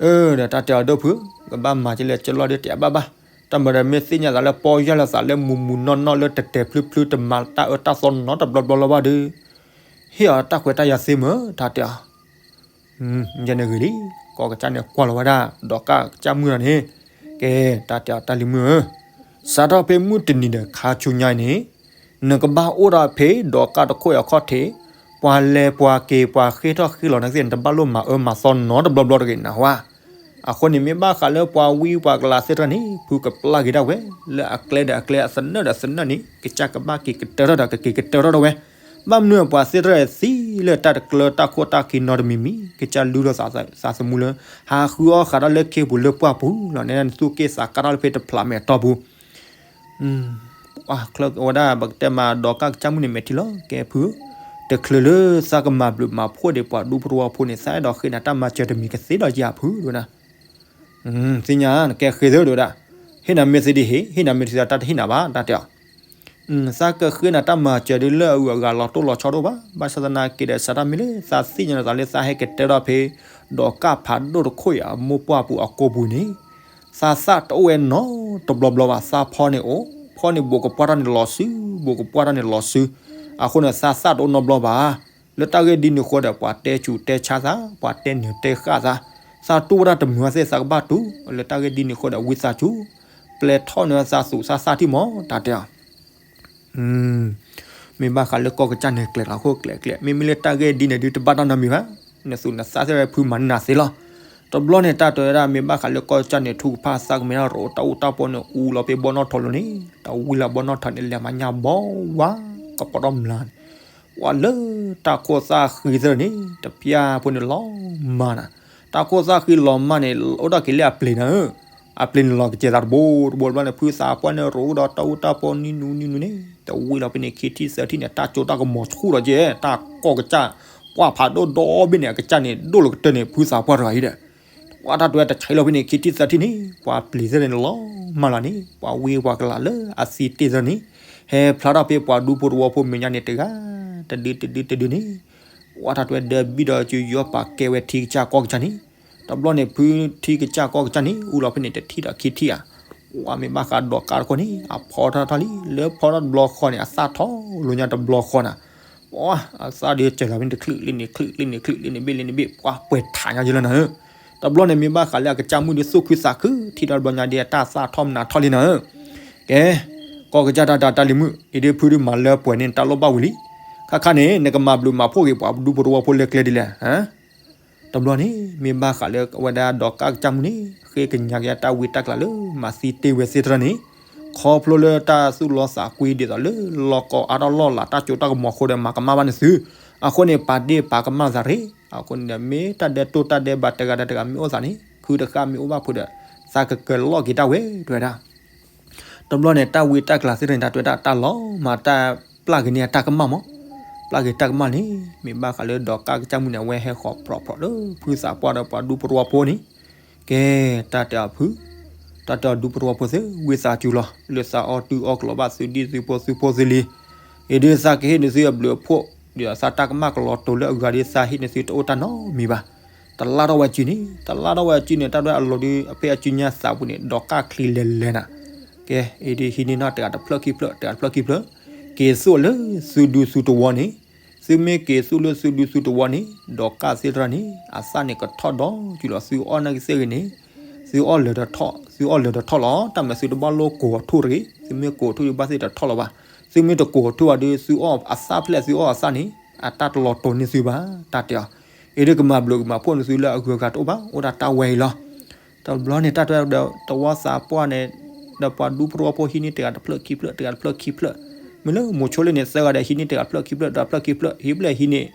အၢ ဒီးတၢ်တဲအီၤ ဒိၣ်ဖု, ကဘၣ်မၤက့ၤလဲၣ် ကၠီလီၤဒ်တဲဘၣ်ဘၣ်, တၢ်မၤဒီးမ့ၢ်သ့ၣ်ညါသးလၢပီၢ်ယွၤလၢသးလၢမုၢ်မုၢ်နီၢ်နီၢ်လၢတတဲာ်ဖျုဖျုတမၤတၢ်အၢတၢ်သီနီတဘျီဘျီလၢၤဘၣ်ဒီး ဟ့ၣ်အီၤတၢ်ခွဲးတၢ်ယာ်သ့မ့ၢ် တၢ်တဲအီၤ ယဲန့ၣ်ဂ့ၤလံ, ကီၢ်ကစၢ်န့ၣ်ကွၢ်လီၤဝဲဒၣ် ဒီးကၢ်ကစၢ်မုၣ်တဂၤန့ၣ်, ကဲ, တၢ်တဲအီၤတၢ်လံၤမုၣ်ဧၢ, စးထီၣ်ဖဲမုၢ်တနံၤဒီးခါဆူညါအံၤန့ၣ်, နကဘၣ်အိၣ်ဒီးဖဲဒီးကၢ်တခိၣ်အံၤအခီၣ်ထံး, ပှၤလဲၤပှၤက့ၤပှၤဃ့ထီၣ်ဃ့လီၤနာ်က့သ့ၣ် နတဘၣ်လိၣ်မၤအၢမၤသီနီတဘျီဘျီတဂ့ၤနဟါ. အဃိန့ၣ်မ့ၢ်ဘၣ်ဃးလၢပှၤဝံပှၤကလၤသ့ၣ်တဖၣ်န့ၣ် ဖုကပျၢ်က့ၤဒၣ်ဝဲ, လၢအကျဲဒီးအကျဲအသနၢၣ်ဒီးသနၢၣ်န့ၣ် ကစၢ်ကဘၣ်က့ၤကတၢၢ်ထီၣ်ဒီးကက့ၤကတၢၢ်ထီၣ်ဒၣ်ဝဲ, ဘၣ်မနုၤပှၤသ့ၣ်တဖၣ်သံလၢတၢ်တကျၢၤတၢ်ခိၣ်တၢ်ခံနီတမံၤမံၤ ကစၢ်လူလီၤသးသမူလၢ ဟးဃုအီၣ်ဃးတၢ်လၢခ့ပူၤလၢပှၢ်ပူၤလီၤန့ၣ် နသူၣ်က့ၣ်သးကါထီၣ်လၢဖဲတဖျးမဲာ်အတီၢ်ပူၤ အချၢဝဲဒၣ် ပကတဲမးဒီးကၢ်ကစၢ်မုၣ်န့ၣ်မဲာ်ထံလီၤ ကဲဖု, တချုးလၢသးကမၤဘျုးမၤဖှိၣ်ဒံးပှၤဒူဖိတဝီဖိန့ၣ် သးအဲၣ်ဒိးဃ့နၤတၢ်မၤစၢၤတမံၤကသ့ဒီးယၤဖုဒၣ်နၤ, သ့ၣ်ညါနကဲဃ့သၢဒၣ်ဝဲဒၣ်, ဟ့ၣ်နၤမ့ၢ်သ့ဒ်ဟ့ၣ်, ဟ့ၣ်နၤမ့ၢ်သ့တၢ်တဟ့ၣ်နၤဘၣ် တၢ်တဲအီၤ သးကဃ့နၤတၢ်မၤစၢၤဒ်လၢအဂုၤအဂၤလီၤတိၢ်လီၤဆီဒိၣ်ဘၣ်, ဘၣ်ဆၣ်သနာ်က့ဒီး စးထီၣ်မ့ၢ်လၢသးသ့ၣ်ညါလီၤသးလၢသးဟဲကတဲထီၣ်ဖဲ ဒီးကၢ်ဖးဒိၣ်တခိၣ်အံၤအမိၢ်ပှၢ်ပူၤအကိာ်ပူၤန့ၣ်, သးသၣ်တအိၣ်ဝဲနီတဘျီဘျီဘၣ်, သးဖီန့ၣ်အိၣ်, ဖီန့ၣ်ဘိးကပှၢ်တၢ်န့ၣ်လီၤစု, ဘိးကပှၢ်တၢ်န့ၣ်လီၤစု, အဃိန့ၣ် သးသၣ်တအိၣ်နီတဘျီဘၣ်. လၢတၢ်ဂ့ၢ်ဒ်န့ၣ်အဃိဒီး ပှၤတဲဆူးတဲဆါသး, ပှၤတဲနၢၤတဲဃာ်သး, သးတူၢ်ဝဲဒၣ်တမုာ်သ့ၣ် သးကဘၣ်တူၢ်, လၢတၢ်ဂ့ၢ်ဒ်န့ၣ်အဃိဒီး ဝံသးစူၤ, ပျဲထီၣ်န့ၢ်သးသူၣ်သးသၣ်ထံၣ်မး တၢ်တဲအီၤ မ့ၢ်ဘၣ်ဃးလၢကီၢ်ကစၢ်န့ၣ် ကျဲၤလီၤခိၣ်ကျဲၤကျဲၤ, မ့မ့ၢ်လၢတၢ်ဂ့ၢ်ဒ်န့ၣ်ဒုးတဘၣ်တၢ်နီတမံၤဘၣ်, နသူၣ်နသးသ့ၣ်ဖုမၤန့ၢ်နၤသ့လီၤ. တဘျီန့ၣ် တၢ်တဲဝဲဒၣ် မ့ၢ်ဘၣ်ဃးလၢကီၢ်ကစၢ်န့ၣ် ထုကဖၣ်သးကမ့ၢ်ဒၣ်ရိးတၢ်အူတၢ်ပီန့ၣ် အူလီၤဖဲဘီနီၣ်ထိးလိၤန့ၣ်, တၢ်ဝံလီၤဘီနီၣ်ထိးန့ၣ် လဲၤမၤညၣ်ဘီဝါ, ကပီၤထီၣ်မျးန့ၣ် ဝဲလၢတၢ်ခိၣ်သၣ်ဃံသ့ၣ်န့ၣ် တပျၢ်ဖိန့ၣ်လီၤမၢ်နၤ, တၢ်ခိၣ်သၣ်ဃံလီၤမၢ်န့ၣ် အိၣ်ဒၣ်က့ၤလၢအပျ့ၤနၤဧၢ, အပျ့ၤန့ၣ်လီၤကစဲၤသးတဘိတဘိတဘျီန့ၣ် ဖုသးပှၢ်န့ၣ် ရိးဒီးတၢ်အူတၢ်ပီနံၤနူနံၤနူန့ၣ် တဝံလီၤဖဲန့ၣ် ခံထံၣ်သၢထံၣ်န့ၣ် တၢ်ကၠိတၢ်ကမီၤဆူၣ်ဒီးကဲ, တၢ်ကီၢ်ကစၢ်ကွၢ်ဖးဒိၣ်ဒီဘ့ၣ်န့ၣ် အကစၢ်န့ၣ် ဒိၣ်လီၤကတၢၢ်န့ၣ် ဖုသးပှၢ်တဂၤအံၤဒီး ဝဲတၢ်တဲဝဲတဆံးလီၤဖဲန့ၣ် ခံထံၣ်သၢထံၣ်န့ၣ် ပှၤပျ့ၤသ့ၣ်န့ၣ်လီၤမၢ်လီၤန့ၣ် ပှၤဝံပှၤကလၤလၢအသံတ့ၢ်သ့ၣ်န့ၣ် ဟဲဖျါထီၣ်ဖဲပှၤဒူဖိတဝီဖိမဲာ်ညါန့ၣ်တဂၤ တဒုတဒုတဒုန့ၣ် ဝဲတၢ်တဲဝဲဒီးဘံၣ်ဒီးစုယီၤပာ်ကဲဝဲထံကစၢ်ကီၢ်ကစၢ်န့ၣ်, တဘျီန့ၣ် ဖုထံကစၢ်ကီၢ်ကစၢ်န့ၣ် အူလီၤဖဲန့ၣ် တထံၣ်ဒီးခံထံၣ်ဧါ, ဝဲမ့ၢ်ဘၣ်ဃးဒီးကၢ်တခိၣ်န့ၣ် အဖီထီၣ်ထီၣ်လံ လၢဖီထီၣ်တဘျီဃီန့ၣ် အသၣ်ထီၣ်လိာ်ညါတဘျီဃီနၤ အသၣ်ဒုးစဲၤလီၤဖဲန့ၣ်တချုးလံန့ၣ် ချုးလံန့ၣ် ဘ့ၣ်လံန့ၣ် ဘ့ၣ် ပှၤပှဲၤထးညါယလၢနၤဧၢ, တဘျီန့ၣ်မ့ၢ်ဘၣ်ဃးလၢအကစၢ်မုၣ်ဒုးသူၣ်ခုသးခု ထံၣ်ထီၣ်တဘျီညါဒ်အတၢ်သၣ်ထီၣ်မနၤထီၣ်လံနၤဧၢ, ကဲ, ကီၢ်ကစၢ်တၢ်တၢ်တၢ်လံၤမုၣ် အံၤဒ်ဖုဒုးမၤလၢပှဲၤန့ၣ် တၢ်လိၣ်ဘၣ်ဝံၤလံ, ခါခါန့ၣ် နကမၤဘျုးမၤဖှိၣ်က့ၤပှၤဒူဖိတဝီဖိလၢကျဲဒ်လဲၣ် တဘျီန့ၣ် မ့ၢ်ဘၣ်ဃးလၢအဝဲဒၣ်ဒီးကၢ်ကစၢ်မုၣ်န့ၣ် ဃ့ကညးက့ၤတၢ်ဝံတၢ်ကျးလၢမၤသံတ့ၢ်ဝဲသ့ၣ်တဖၣ်န့ၣ်, ခီဖျိလၢတၢ်သူၣ်လီသးကွံဒ်သိးလၢလီၢ်ကီအါထီၣ်လီၢ်လၤတၢ်ကၠိတၢ်ကမီၤအဃိဒီး မၤကမၣ်ဘၣ်န့ၣ်သု, အဃိန့ၣ် ပာ်ဒ့ၣ်ပာ်ကမၣ်သးရ့ၣ်, အဃိန့ၣ်ဒီး မ့ၢ်တၢ်ဒဲးတိၢ်တၢ်ဒဲးဘးတဂၤဒီးတဂၤမ့ၢ်အိၣ်သးန့ၣ် ခုတဃၣ်မ့ၢ်အိၣ်ဘၣ်ဖုဒီး သးကကၢၤလီၤက့ၤတၢ်ဝဲ တဲဝဲဒၣ် တဘျီန့ၣ် တၢ်ဝံတၢ်ကျးသ့ၣ်တဖၣ်န့ၣ် တၢ်တဲဝဲဒၣ်တၢ်လီၤမၢ် တၢ်ပျၢ်က့ၤန့ၢ်အတၢ်ကမၣ်မး, ပျၢ်က့ၤတၢ်ကမၣ်န့ၣ် မ့ၢ်ဘၣ်ဃးလၢဒီးကၢ်ကစၢ်မုၣ်န့ၣ် အဝဲဟဲဃီၤဖျိးဖျိးလၢဖုသးပှၢ်ဒီးပှၤဒူဖိတဝီဖိန့ၣ်, ကဲ, တၢ်တဲအီၤဖု, တၢ်တဲအီၤဒူဖိတဝီဖိသ့ၣ် ဝံသးစူၤလီၤ လၢသးအီၣ်တုၤအီၣ်ကလီၤဘၣ်သုဒ်သုဖိသုဖိသုလံ, အံၤဒ်သးကဟ့ၣ်န့ၢ်သုအဘျုးအဖှိၣ်, ဒီးသးတၢ်ကမၣ်ကလီၤတိၤလၢအဂၤဒ်သးဟ့ၣ်န့ၢ်သုတအိၣ်တၢ်နီတမံၤဘၣ် တလါထီၣ်ဝဲစုန့ၣ် တလါထီၣ်ဝဲစုန့ၣ် တၢ်ဒွဲၣ်အလီၢ်ဒုး အဖဲအစုညါသးပူၤန့ၣ် ဒီးကၢ်ချံလဲၤလဲၤနၤ, ကဲ, အံၤဒ်ဟံးန့ၢ်နီၢ်တဂၤတဖျၢၣ်ခံဖျၢၣ် တဂၤတဖျၢၣ်ခံဖျၢၣ်, က့ၤသူၣ်လၢသုဒူသုတဝီန့ၣ်, သုမ့ၢ်က့ၤသူၣ်လၢသုဒူသုတဝီန့ၣ် ဒီးကၢ်သ့ၣ်တဖၣ်န့ၣ် အသၣ်န့ၣ်ကထီၣ်ဒီး တုၤလီၤသုအီၣ်နာ်က့သ့ၣ်ဂ့ၤန့ၣ်, သုအီၣ်လၢာ်တထီၣ် သုအီၣ်လၢာ်တထီၣ်လီၤ တၢ်မၤသုတဘၣ်လိၣ်ကိၢ်အထူၣ်တဂ့ၤ သုမ့ၢ်ကိၢ်အထူၣ်ဒုးဘၣ်သ့ၣ်တထီၣ်လီၤဘၣ်, သုမ့ၢ်တကိၢ်အထူၣ်ဘၣ်ဒီး သုအီၣ်အသၣ်ဖျဲၣ်သုအီၣ်အသၣ်န့ၣ် အတၢ်တလီၤတိၤန့ၢ်သုဘၣ် တၢ်တဲအီၤ, အံၤဒ်ကမၤဘျုးကမၤဖှိၣ်န့ၢ်သုလၢအဂုၤအဂၤတအိၣ်ဘၣ် အိၣ်ဒၣ်တၢ်ဝဲအံၤလီၤ. တဘျီန့ၣ် တၢ်တဲဒီးတဝီသးပှၢ်န့ၣ်, ဒီးပှၤဒူဖိတဝီဖိဟံးန့ၢ်တဂၤတဖျၢၣ်ခံဖျၢၣ် တဂၤတဖျၢၣ်ခံဖျၢၣ်, မ့ၢ်လၢမိၤဆိလ့န့ၣ် သၢဂၤဒီးဟံးန့ၢ်တဂၤဖျၢၣ်ခံဖျၢၣ် တဂၤဖျၢၣ်ခံဖျၢၣ် ဟံးဖျၢၣ်ဟံးန့ၣ်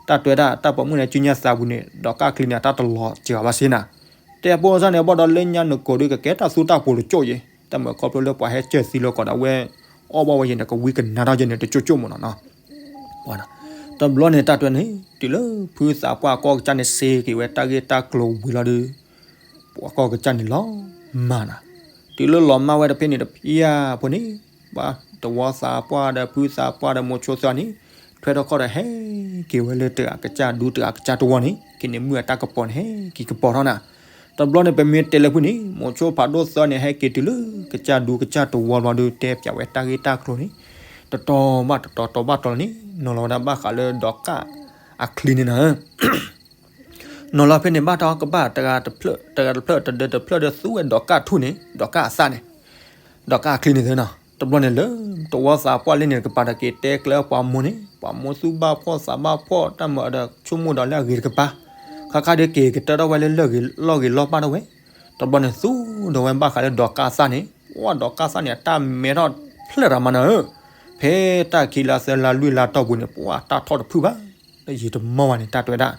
တၢ်တွဲဒၣ်တၢ်ပိာ်မုၣ်န့ၣ် စုညါသးပူၤန့ၣ် ဒီးကၣ်ချံန့ၣ် အတၢ်တလီၤစှၤဘၣ်စ့ၢ်နၤ. တဲအပိၢ်စၢ်န့ၣ် ဘၣ်ဒီးလၢညါနကိာ်ဒီး ကကဲတၢ်သူတၢ်ပိၤတကၠိၣ်ယဲ တၢ်မၤခီဖျိလၢပှၤဟဲစၢၤသံလၢကီးဒီး အဝဲအီၣ်ဘၣ်ဝဲယဲန့ၣ် ကဝံကနၤထီၣ်ယဲန့ၣ် တကၠိၣ်ကၠိၣ်မ့ၢ်နီၤနီၤ. တဘျီန့ၣ် တၢ်တွဲန့ၣ် တုၤလၢဖုသးပှၢ်အကီၢ်ကစၢ်န့ၣ် စ့က့ၤဝဲတၢ်ဂ့ၢ်တၢ်ကျိၤဝံၤလီၤဒီး ပှၤကီၢ်ကစၢ်န့ၣ်လီၤမၢ်နၤ. တုၤလၢလီၤမၢ်ဝဲတဖဲန့ၣ်တဖၣ်အံၤအဖိန့ၣ် ဘၣ်တဝီသးပှၢ်ဒီးဖုသးပှၢ်ဒီးမိၤဆိသၢဂၤန့ၣ် ထွဲထီၣ်ခီၣ်ဒီးဟဲက့ၤဝဲလၢတဂၤကစၢ်ဒူတဂၤကစၢ်တဝီန့ၣ် က့ၤန့ၣ်မုၢ်အတၢ်ကပီၤန့ၣ် ဟဲက့ၤကပီၤထီၣ်နၤ. တဘျီန့ၣ် ပမ့ၢ်တဲလၢဖုန့ၣ် မိၤဆိဖးဒိၣ်သၢဂၤန့ၣ် ဟဲက့ၤတုၤလၢကစၢ်ဒူကစၢ်တဝီဘျီဒီး တဲပၠးဝဲတၢ်ဂ့ၢ်တၢ်ကျိၤန့ၣ် တတီၤဘၣ်တတီၤ တီၤဘၣ်တီၤလီၤန့ၣ် နီၤလီၤဝဲဒၣ်ဘၣ်ဃးလၢဒီးကၣ်အချံန့ၣ်နၤဧၢ နီၤလီၤဖဲန့ၣ် ဘၣ်တၢ်ကဘၣ်တဂၤတဖျၢၣ် တဂၤတဖျၢၣ် တဒၢတဖျၢၣ်ဒီးသူဝဲဒီးကၣ်ထူၣ်န့ၣ် ဒီးကၣ်အသၣ်န့ၣ် ဒီးကၣ်အချံန့ၣ်သ့နီၤ. တဘျီန့ၣ်လၢ တဝီသးပှၢ်လၢန့ၣ်တကပၤဒီး က့ၤတဲကျဲပှၤမိၢ်န့ၣ် ပှၤမိၢ်သူၣ်ဘၣ်ဖှီၣ်သးဘၣ်ဖှီၣ် တၢ်မၤဒီးဆိကမိၣ်ဒီးလၢအဂ့ၤတကပၤ ခါခါဒီးက့ၤကတၢၢ်ထီၣ်ဝဲလၢလီၢ်ဂ့ၤလီၢ်ဘၣ်ထီၣ်ဝဲ တဘျီန့ၣ် သူဒီးဝဲဘၣ်ဃးလၢဒီးကၣ်အသၣ်န့ၣ် ပှၤဒီးကၣ်အသၣ်န့ၣ် အတၢ်မဲထီၣ်ဖျဲၣ်ရၤမးနၤဧၢ ဖဲတၢ်ခံလါသၢလါလွံၢ်လါတီၢ်ပူၤန့ၣ် ပှၤတၢ်ထီၣ်တဖုၣ်ဘၣ် လၢယံာ်တမီၢ်ဘၣ်န့ၣ် တၢ်တွဲဒၣ်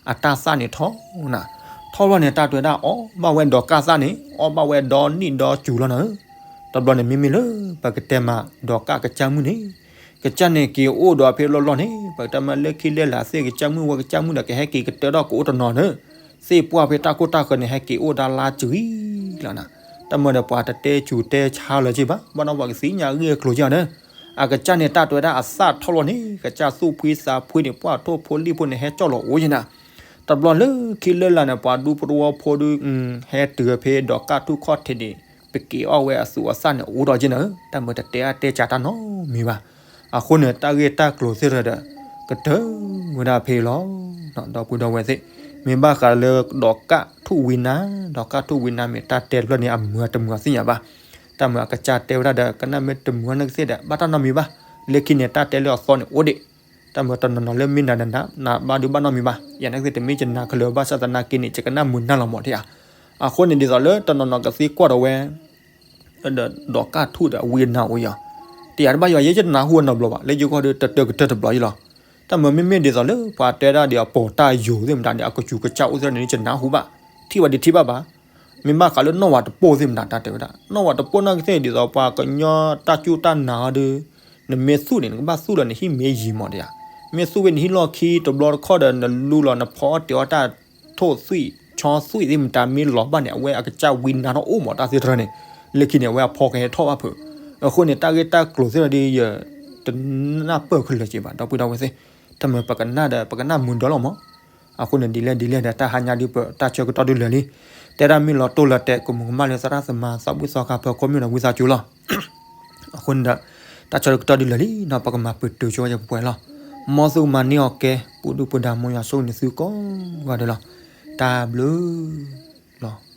အတၢ်သၣ်န့ၣ်ထီၣ်နၤ ထီၣ်ဘျီန့ၣ် တၢ်တွဲဒၣ်အီၣ်ဘၣ်ဝဲဒီးကၣ်သၣ်န့ၣ် အီၣ်ဘၣ်ဝဲဒီနံၣ်ဒီစူၤလီၤနၤဧၢ. တဘျီန့ၣ် မ့မ့ၢ်လၢပကတဲမးဒီးကၣ်ကစၢ်မုၣ်န့ၣ် ကစၢ်န့ၣ်က့ၤအိၣ်ဒီးဖဲလီၢ်လီၢ်န့ၣ် ပကတဲမးလၢခံလၢလာ်သ့ၣ်ကစၢ်မုၣ်ဝဲကစၢ်မုၣ်ဒီး ကဟဲက့ၤကတၢၢ်ထီၣ်ကအိၣ်တနီၤန့ၣ် သ့ၣ်ပှၢ်ဖဲတၢ်ကိၢ်တၢ်ဃၢၤန့ၣ် ဟဲက့ၤအိၣ်ဒၣ်လါစှၤလီၤနၤ တၢ်မၤဒီးပှၤတတဲစူၤတဲဆါလၢၤက့ၤဘၣ် ဘၣ်နီၢ်ပှၤကသ့ၣ်ညါအဂ့ၢ်အကျိၤက့ၤအီၤန့ၣ် အကစၢ်န့ၣ် တၢ်တွဲဒၣ်အသၣ်ထီၣ်လီၤန့ၣ် ကစၢ်သူၣ်ဖှံသးဖှံန့ၣ် ပှၢ်ထိၣ်ဖိလံၣ်ဖိန့ၣ် ဟဲကၠီၣ်လီၤအိၣ်ယဲနၤ တဘျီလၢခံလၢလာ်န့ၣ် ပှၤဒူဖိတဝီဖိဒု ဟဲတုၤဖဲဒီးကၣ်ထူၣ်ခီၣ်ထံးန့ၣ် ပက့ၤအီၣ်ဝဲအသူးအသၣ်န့ၣ် အိၣ်ဒီးယဲနၤဧၢ တၢ်မၤတတဲအါတဲကၢ်တၢ်နီတမံၤဘၣ်. အဃိန့ၣ် တၢ်ဂ့ၢ်တၢ်ကျိၤသ့ၣ်တဖၣ်ဒီး ကတၢၢ်ဝဲဒၣ်ဖဲအံၤလီၤ. ဒီပုၢ်ဒီဝဲၢ်သ့ၣ် မ့ၢ်ဘၣ်ဃးလၢဒီးကၣ်ထူၣ်ဝံနါ ဒီးကၣ်ထူၣ်ဝံနါမ့ၢ်တၢ်တဲတဖျၢၣ်န့ၣ် အမုာ်တမုာ်သ့ၣ်ညါဘၣ်. တၢ်မၤအကစၢ်တဲဝဲဒၣ်ဒီး ကနၣ်မ့ၢ်တမုာ်နီၢ်ကသ့ၣ်ဒီး ဘၣ်တၢ်နီတမံၤဘၣ်. လၢခံန့ၣ် တၢ်တဲလၢအသီန့ၣ်အိၣ်ဒံး တၢ်မၤတနီၤနီၤလၢမ့ၢ်နၤနၤ နဘၣ်ဒုးဘၣ်နီတမံၤဘၣ်. ယၤန့ၣ်ကသ့ၣ်တမ့ၢ်ယနၤခဲလၢာ်ဘၣ်ဆၣ်သနာ်က့န့ၣ် ယကနၣ်မုာ်နၢ်လီၤမးဒံးဧါ. အဃိန့ၣ်ဒ်သိးလၢတနီၤနီၤကသံကွၢ်ဒီးဝဲ ဒီးကၣ်ထူၣ်ဒီးအဝံအနါအိၣ်ယၤ, တယၤတဘၣ်ယွၤယဲယတနၢ်ဟူနီတဘျီဘၣ်, လၢယဂီၢ်ဒီးတတၢကတၢၢ်တဘျီယလီၤ. တၢ်မၤမ့မ့ၢ်ဒ်သိးလၢပှၤတဲဒၣ်ဒီးအပီၤတၢ်ယိာ်သ့ၣ်မတၤန့ၣ် အကစူၤကစၢ်အိၣ်သ့ၣ်န့ၣ် ယနၢ်ဟူဘၣ်, ထံၣ်ဘၣ်ဒံးထံၣ်ဘၣ်ဘၣ်. မ့ၢ်ဘၣ်ဃးလၢနီၢ်ဝၤတပိၢ်သ့ၣ်မတၤ တၢ်တဲဝဲဒၣ် နီၢ်ဝၤတပိၢ်နီၢ်ကသ့ၣ်ဒ်သိးပှၤကညီတၢ်စူၢ်တၢ်နာ်အီၤဒီး နမ့ၢ်သူၣ်န့ၣ် နကဘၣ်သူၣ်လၢနဟံၣ်မ့ၢ်ယံၤမးဒံးဧါ. မ့ၢ်သူၣ်ဖဲနဟံၣ်လီၢ်ခံတဘျီတခီၣ်ဒီးနလူလီၤ နဖီအီၣ်တ့ၤအီၣ်တၢ်ထိၣ်သွံၣ်ဆီသွံၣ်သ့ၣ်မတၤမ့ၢ်လီၤဘၣ်န့ၣ် အဝဲအကစၢ်ဝံနါထီၣ်အိၣ်မးတၢ်သ့ၣ်တဖၣ်န့ၣ်, လၢခံန့ၣ် အဝဲအဖီကဟဲထီၣ်ဘၣ်ဖုး. အဃိန့ၣ် တၢ်ဂ့ၢ်တၢ်ကျိၤသ့ၣ်တဖၣ်ဒီး ယတနၢ်ပၢၢ်ခဲလၢာ်က့ၤဘၣ် ဒီပုၢ်ဒီဝဲၢ်သ့ၣ်, တၢ်မၤပကနၣ်ဒီး ပကနၣ်မုာ်ဒီးလီၤမး. အဃိန့ၣ် ဒ်လဲၣ်ဒ်လဲၣ်ဒီး တၢ်ဟါညါဒ်ပတၢ်ဆၢကတီၢ်ဒုးလၢာ်လံ, တဲဒၣ်မ့ၢ်လီၤတိၢ်လီၤတဲာ် ကမူၤကမၣ်လၢသရၣ်သမါသးဘှံးသီခါဖၢခိၣ်မ့ၢ်ဒီးဝံသးစူၤလီၤ. အဃိန့ၣ်ဒီး တၢ်ဆၢကတီၢ်ဒုးလၢာ်လံနီၤ ပကမၤပတုာ်ဆိဝဲယပှဲၤလီၤ. မ်သုကမၤန့ၢ်အီၤကဲ ပူၤဒုၣ်ပူၤဒါမ်ယွၤဆိၣ်ဂ့ၤန့ၢ်သုကိးဂၤဒဲးလီၤ. တၢ်ဘျုးလီၤ.